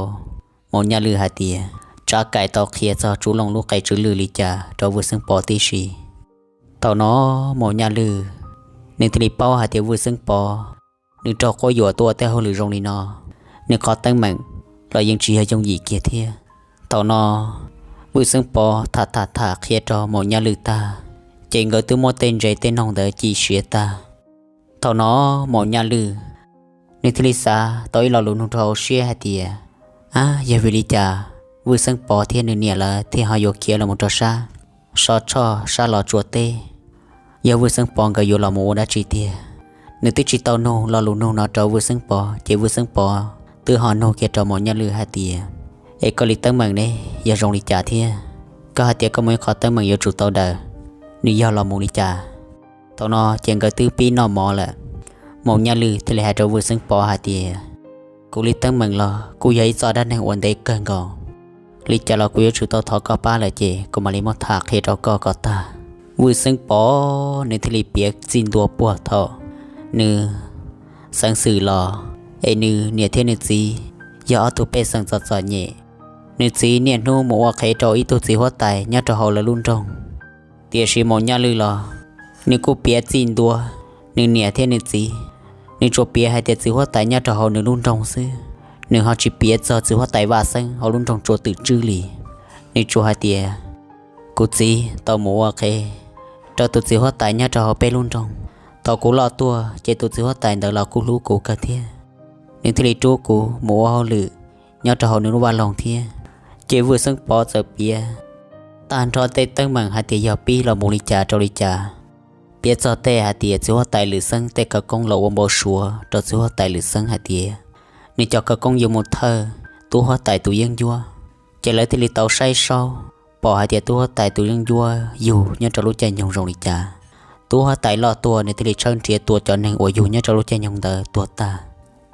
Maum Nyaj Lwj hais tias tsav kaim tau qhia txog Tsuv Looj lub qe tsw lwj li cas rau Vwj Xeeb Pov tib si. Thaum no Maum Nyaj Lwj nws thiaj li paub hais tias Vwj Xeeb Pov nws raug quab yuam tuaj ua tej hauj lwm zoo li no, nws qhov teeb meem los yeej tsis yog yooj yim kiag thiab. Thaum no Vwj Xeeb Pov tham tham tham qhia rau Maum Nyaj Lwj tag, ces nkawd twb muab tej ntses tej noog ntawd ci siav tag. Thaum no Maum Nyaj Lwj nws thiaj li xav tau ib lo lus nug rau hauv siab hais tias, ab, yog vim li cas Vwj Xeeb Pov thiab nws niam lawv thiaj ho yuav khiav los mus rau sab Sov Tshoj sab Los Tsuas teb? Yog Vwj Xeeb Pov nkawd yuav los mus ua dab tsi tiag? Nws twb tsis tau nug lo lus nug no rau Vwj Xeeb Pov, ces Vwj Xeeb Pov twb ho nug kiag rau Maum Nyaj Lwj hais tias, es koj li teeb meem ne yog zoo li cas thiab? Koj hais tias koj muaj ib qhov teeb meem yuav tsum tau daws, nws yog los mus li cas? Thaum no ces nkawd twb pib noj mov lawm. Maum Nyaj Lwj thiaj li hais rau Vwj Xeeb Pov hais tias, kuv li teeb meem los kuj yog ib txoj dab neeg ua ntev kawg nkaus, li cas los kuv yuav tsum tau thov koj pab lawm ces kuv mam li muab tham qhia rau koj kom tag. Vwj Xeeb Pov nws thiaj li piav txij ntua puag thaum nws xeev xwm los, es nws niam thiab nws txiv yog ob tug pej xeem txom txom nyem. Nws txiv niaj hnub mus ua qhev rau ib tug txiv huab tais nyob rau hauv lawv lub nroog. Tiam sis Maum Nyaj Lwj los nws kuj piav txij ntua nws niam thiab nws txiv. Nws tsuas piav hais tias txiv huab tais nyob rau hauv nws lub nroog xwb, nws ho tsis piav txog txiv huab tais Vaj Xeeb hauv lub nroog Tsua Twm Tswb li. Nws tsuas hais tias kuv txiv tau mus ua qhev rau tus txiv huab tais nyob rau hauv peb lub nroog. Thaum kuv loj tuaj ces tus txiv huab tais ntawd los kuj hlub kuv kawg thiab, nws thiaj li rub kuv mus ua hauj lwm nyob rau hauv nws lub vaj loog thiab. Ces Vwj Xeeb Pov txawm piav tag nrho tej teeb meem hais tias yog pib los mus li cas rau li cas, piav txog tej hais tias txiv huab tais Lwm Xeeb tej khawv koob los ua npau suav rau txiv huab tais Lwm Xeeb hais tias nws cov khawv koob yuav mus thawj tub huab tais tus yeeb ncuab. Ces lawv thiaj li tau saib saub pom hais tias tub huab tais tus yeeb ncuab yug nyob rau lub caij nyoog zoo li cas. Tub huab tais loj tuaj nws thiaj li tshawb nrhiav tua cov neeg uas yug nyob rau lub caij nyoog ntawd tuag tag.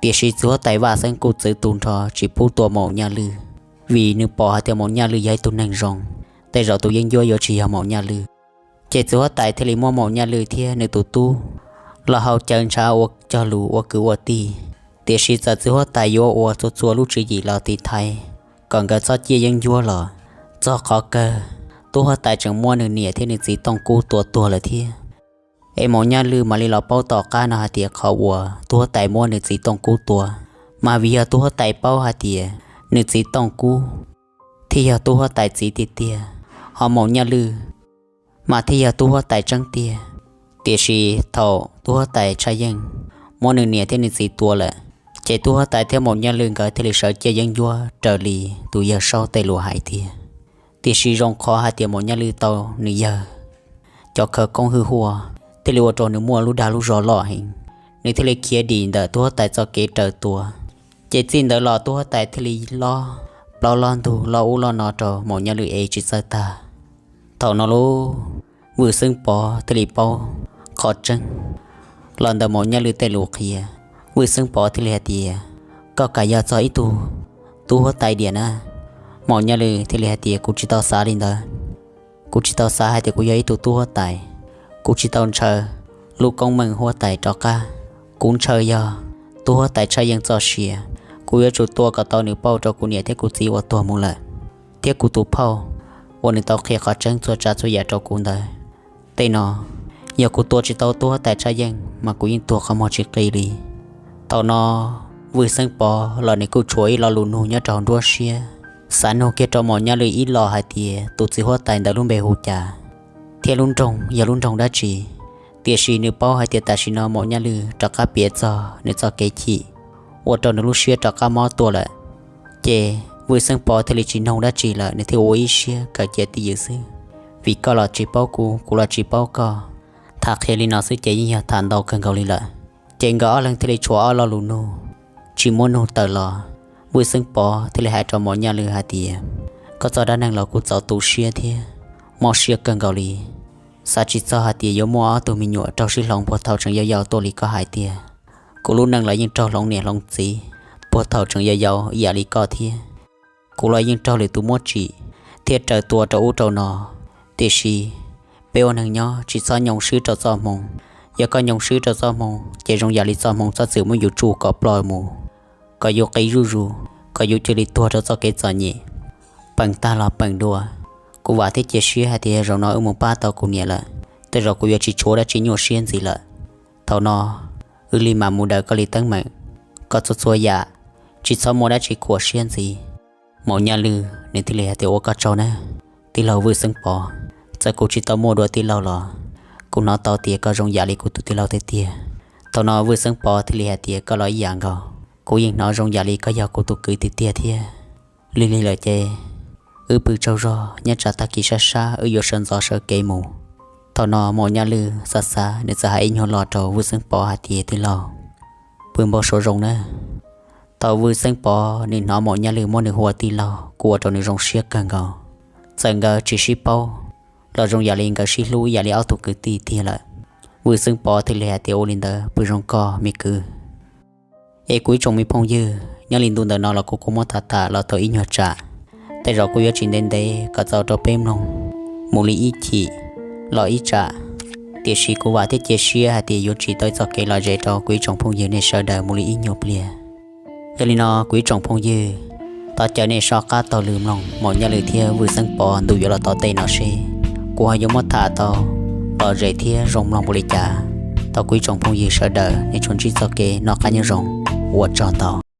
Tiam sis txiv huab tais Vaj Xeeb kuj txwv tu nrho tsis pub tua Maum Nyaj Lwj, vim nws pom hais tias Maum Nyaj Lwj yog ib tug neeg zoo, tej zaum tus yeeb ncuab yuav tsis yog Maum Nyaj Lwj. Ces txiv huab tais thiaj li muab Maum Nyaj Lwj thiab nws tus tub los hau caw ntshav ua cog lus ua kwv ua tij. Tiam sis txawm txiv huab tais yuav ua txhua txhua lub tswv yim los tiv thaiv kom nkawd txhob ciaj yeeb ncuab los, txog qhov kawg tub huab tais tseem muab nws niam thiab nws txiv Tooj Kub tua tuag lawm thiab. Es Maum Nyaj Lwj mam li los paub tom qab no hais tias qhov uas tub huab tais muab nws txiv Tooj Kub tua, Mas vim yog tub huab tais paub hais tias nws txiv Tooj Kub thiaj yog tub huab tais txiv tiag tiag, ho Maum Nyaj Lwj mas thiaj yog tub huab tais tseeb tiag. Tiam sis thaum tub huab tais Tshaj Yeej muab nws niam thiab nws txiv tua lawm, ces tub huab tais thiab Maum Nyaj Lwj nkawd thiaj li sawv ciaj yeeb ncuab raws li tus yawg Saub tej lus hais tiag. Tiam sis zoo qhov hais tias Maum Nyaj Lwj tau nws yawg cov khawv koob hwj huaj thiaj li ua rau nws muaj lub dag lub zog loj heev, nws thiaj li khiav dim ntawm tub huab tais txoj kev raws tua. Ces txij ntawd los tub huab tais thiaj li lob plaub lob ntug, lob ub lob no rau Maum Nyaj Lwj ev tsis txawj tag. Thaum no lub Vwj Xeeb Pov thiaj li paub qhov tseeb los ntawm Maum Nyaj Lwj tej lus qhia. Vwj Xeeb Pov thiaj li hais tias, koj kam yog txog ib tug tub huab tais diam na? Maum Nyaj Lwj thiaj li hais tias, kuv tsis tau xav li ntawd. Kuv tsis tau xav hais tias kuv yog ib tug tub huab tais. Kuv tsis tau ntshaw lub koob meej huab tais rov qab. Kuv ntshaw yog tub huab tais Tshaj Yeej txoj sia. Kuv yuav tsum tua kom tau nws pauj rau kuv niam thiab kuv txiv uas tuag mus lawm, thiab kuv tus phauj uas nws tau qhia qhov tseeb txhua tsav txhua yam rau kuv ntawd. Tej no yog kuv tua tsis tau tub huab tais Tshaj Yeej mas kuv yeej tuag qhov muag tsis qis li. Thaum no Vwj Xeeb Pov los nws kuj tshuav ib lo lus nug nyob rau hauv nruab siab, xav nug kiag rau Maum Nyaj Lwj ib los hais tias tus txiv huab tais ntawd lub npe hu cas, thiab lub nroog yog lub nroog dab tsi. Tiam sis nws paub hais tias tam sim no Maum Nyaj Lwj rov qab piav txog nws txoj kev chim, ua rau nws lub siab rov qab mob tuaj lawm. Ces Vwj Xeeb Pov thiaj li tsis nug dab tsi lawm, nws thiaj ua ib siab kawm cia twj ywm xwb. Vim koj los tsis paub kuv, kuv los tsis paub koj. Tham qhia li no xwb ces yeej yog tham ntau kawg nkaus li lawm. Ces nkawd ob leeg thiaj li tshuav ob lo lus nug tsis muab nug tawm los. Vwj Xeeb Pov thiaj li hais rau Maum Nyaj Lwj hais tias, koj txoj dab neeg los kuj txaus tu siab thiab mob siab kawg nkaus li. Xav tsis txog hais tias yuav muaj ob tug me nyuam raug sib hloov puag thaum tseem yau yau tuaj li koj hais tiag. Kuv lub neej los yeej raug hloov niam hloov txiv puag thaum tseem yau yau ib yam li koj thiab. Kuv los yeej raug lwm tus muab tsim thiab raws tua rau ub rau no. Tiam sis peb ua neeg nyob tsis txhob nyoo swb rau txoj hmoo. Yog koj nyoo swb rau txoj hmoo ces zoo yam li txoj hmoo txhob txwm muab yus tsuj kom ploj mus, kom yus qis zuj zus, kom yus cia li tuag rau txoj kev txom nyem, peem tag los peem dua. Kuv vam thiab cia siab hais tias zaum no wb mus pab tau kuv niam lawm, tej zaum kuv yuav tsis tshuav dab tsi nyuaj siab ntxiv lawm. Thaum no wb li mam mus daws koj li teeb meem, koj txhua txhua yam tsis txhob muaj dab tsi khuam siab ntxiv. Maum Nyaj Lwj nws thiaj li hais tias, ua koj tsaug nawb tij laug Vwj Xeeb Pov, txawm kuv tsis tau muaj dua tij laug los kuv hnov tau tias koj zoo yam li kuv tus tij laug tiag tiag. Thaum no Vwj Xeeb Pov thiaj li hais tias, koj los ib yam nkaus, kuv yeej hnov zoo yam li koj yog kuv tus kwv tiag tiag thiab. Lig lig lawm ces wb pw tsaug zog, nyob tsam tag kis sab sab wb yuav sawv ntxov sawv kev mus. Thaum no Maum Nyaj Lwj xav xav nws txawm hais ib nyuag lo rau Vwj Xeeb Pov hais tias, tij laug, pw npau suav zoo nawb. Thaum Vwj Xeeb Pov nws hnov Maum Nyaj Lwj muab nws hu ua tij laug kuj ua rau nws zoo siab kawg nkaus. Txawm nkawd tsis sib paub los zoo yam li nkawd sib hlub ib yam li ob tug kwv tij tiag lawm. Vwj Xeeb Pov thiaj li hais tias, ua li ntawd pw zoo koj me kwv. Es kuv ib tsoom me phooj ywg, nyob li ntu ntawm no los kuv kuj muab tham tham los tau ib nyuag tsam. Tej zaum kuj yuav tsis ntev ntev kom txaus rau peb mloog mus li ib chim los ib tsam. Tiam sis kuv vam thiab cia siab hais tias yuav tsim tau ib txoj kev lom zem rau kuv ib tsoom phooj ywg nej sawv daws mus li ib nyuag pliag. Yog li no kuv ib tsoom phooj ywg, thov caw nej soj qab taug lw mloog Maum Nyaj Lwj thiab Vwj Xeeb Pov ntu yuav los tom ntej no seb kuv ho yuav muab tham tau lom zem thiab zoo mloog npaum li cas. Thov kuv ib tsoom phooj ywg sawv daws nej tsuas ntsib txoj kev noj qab nyob zoo, ua tsaug ntau.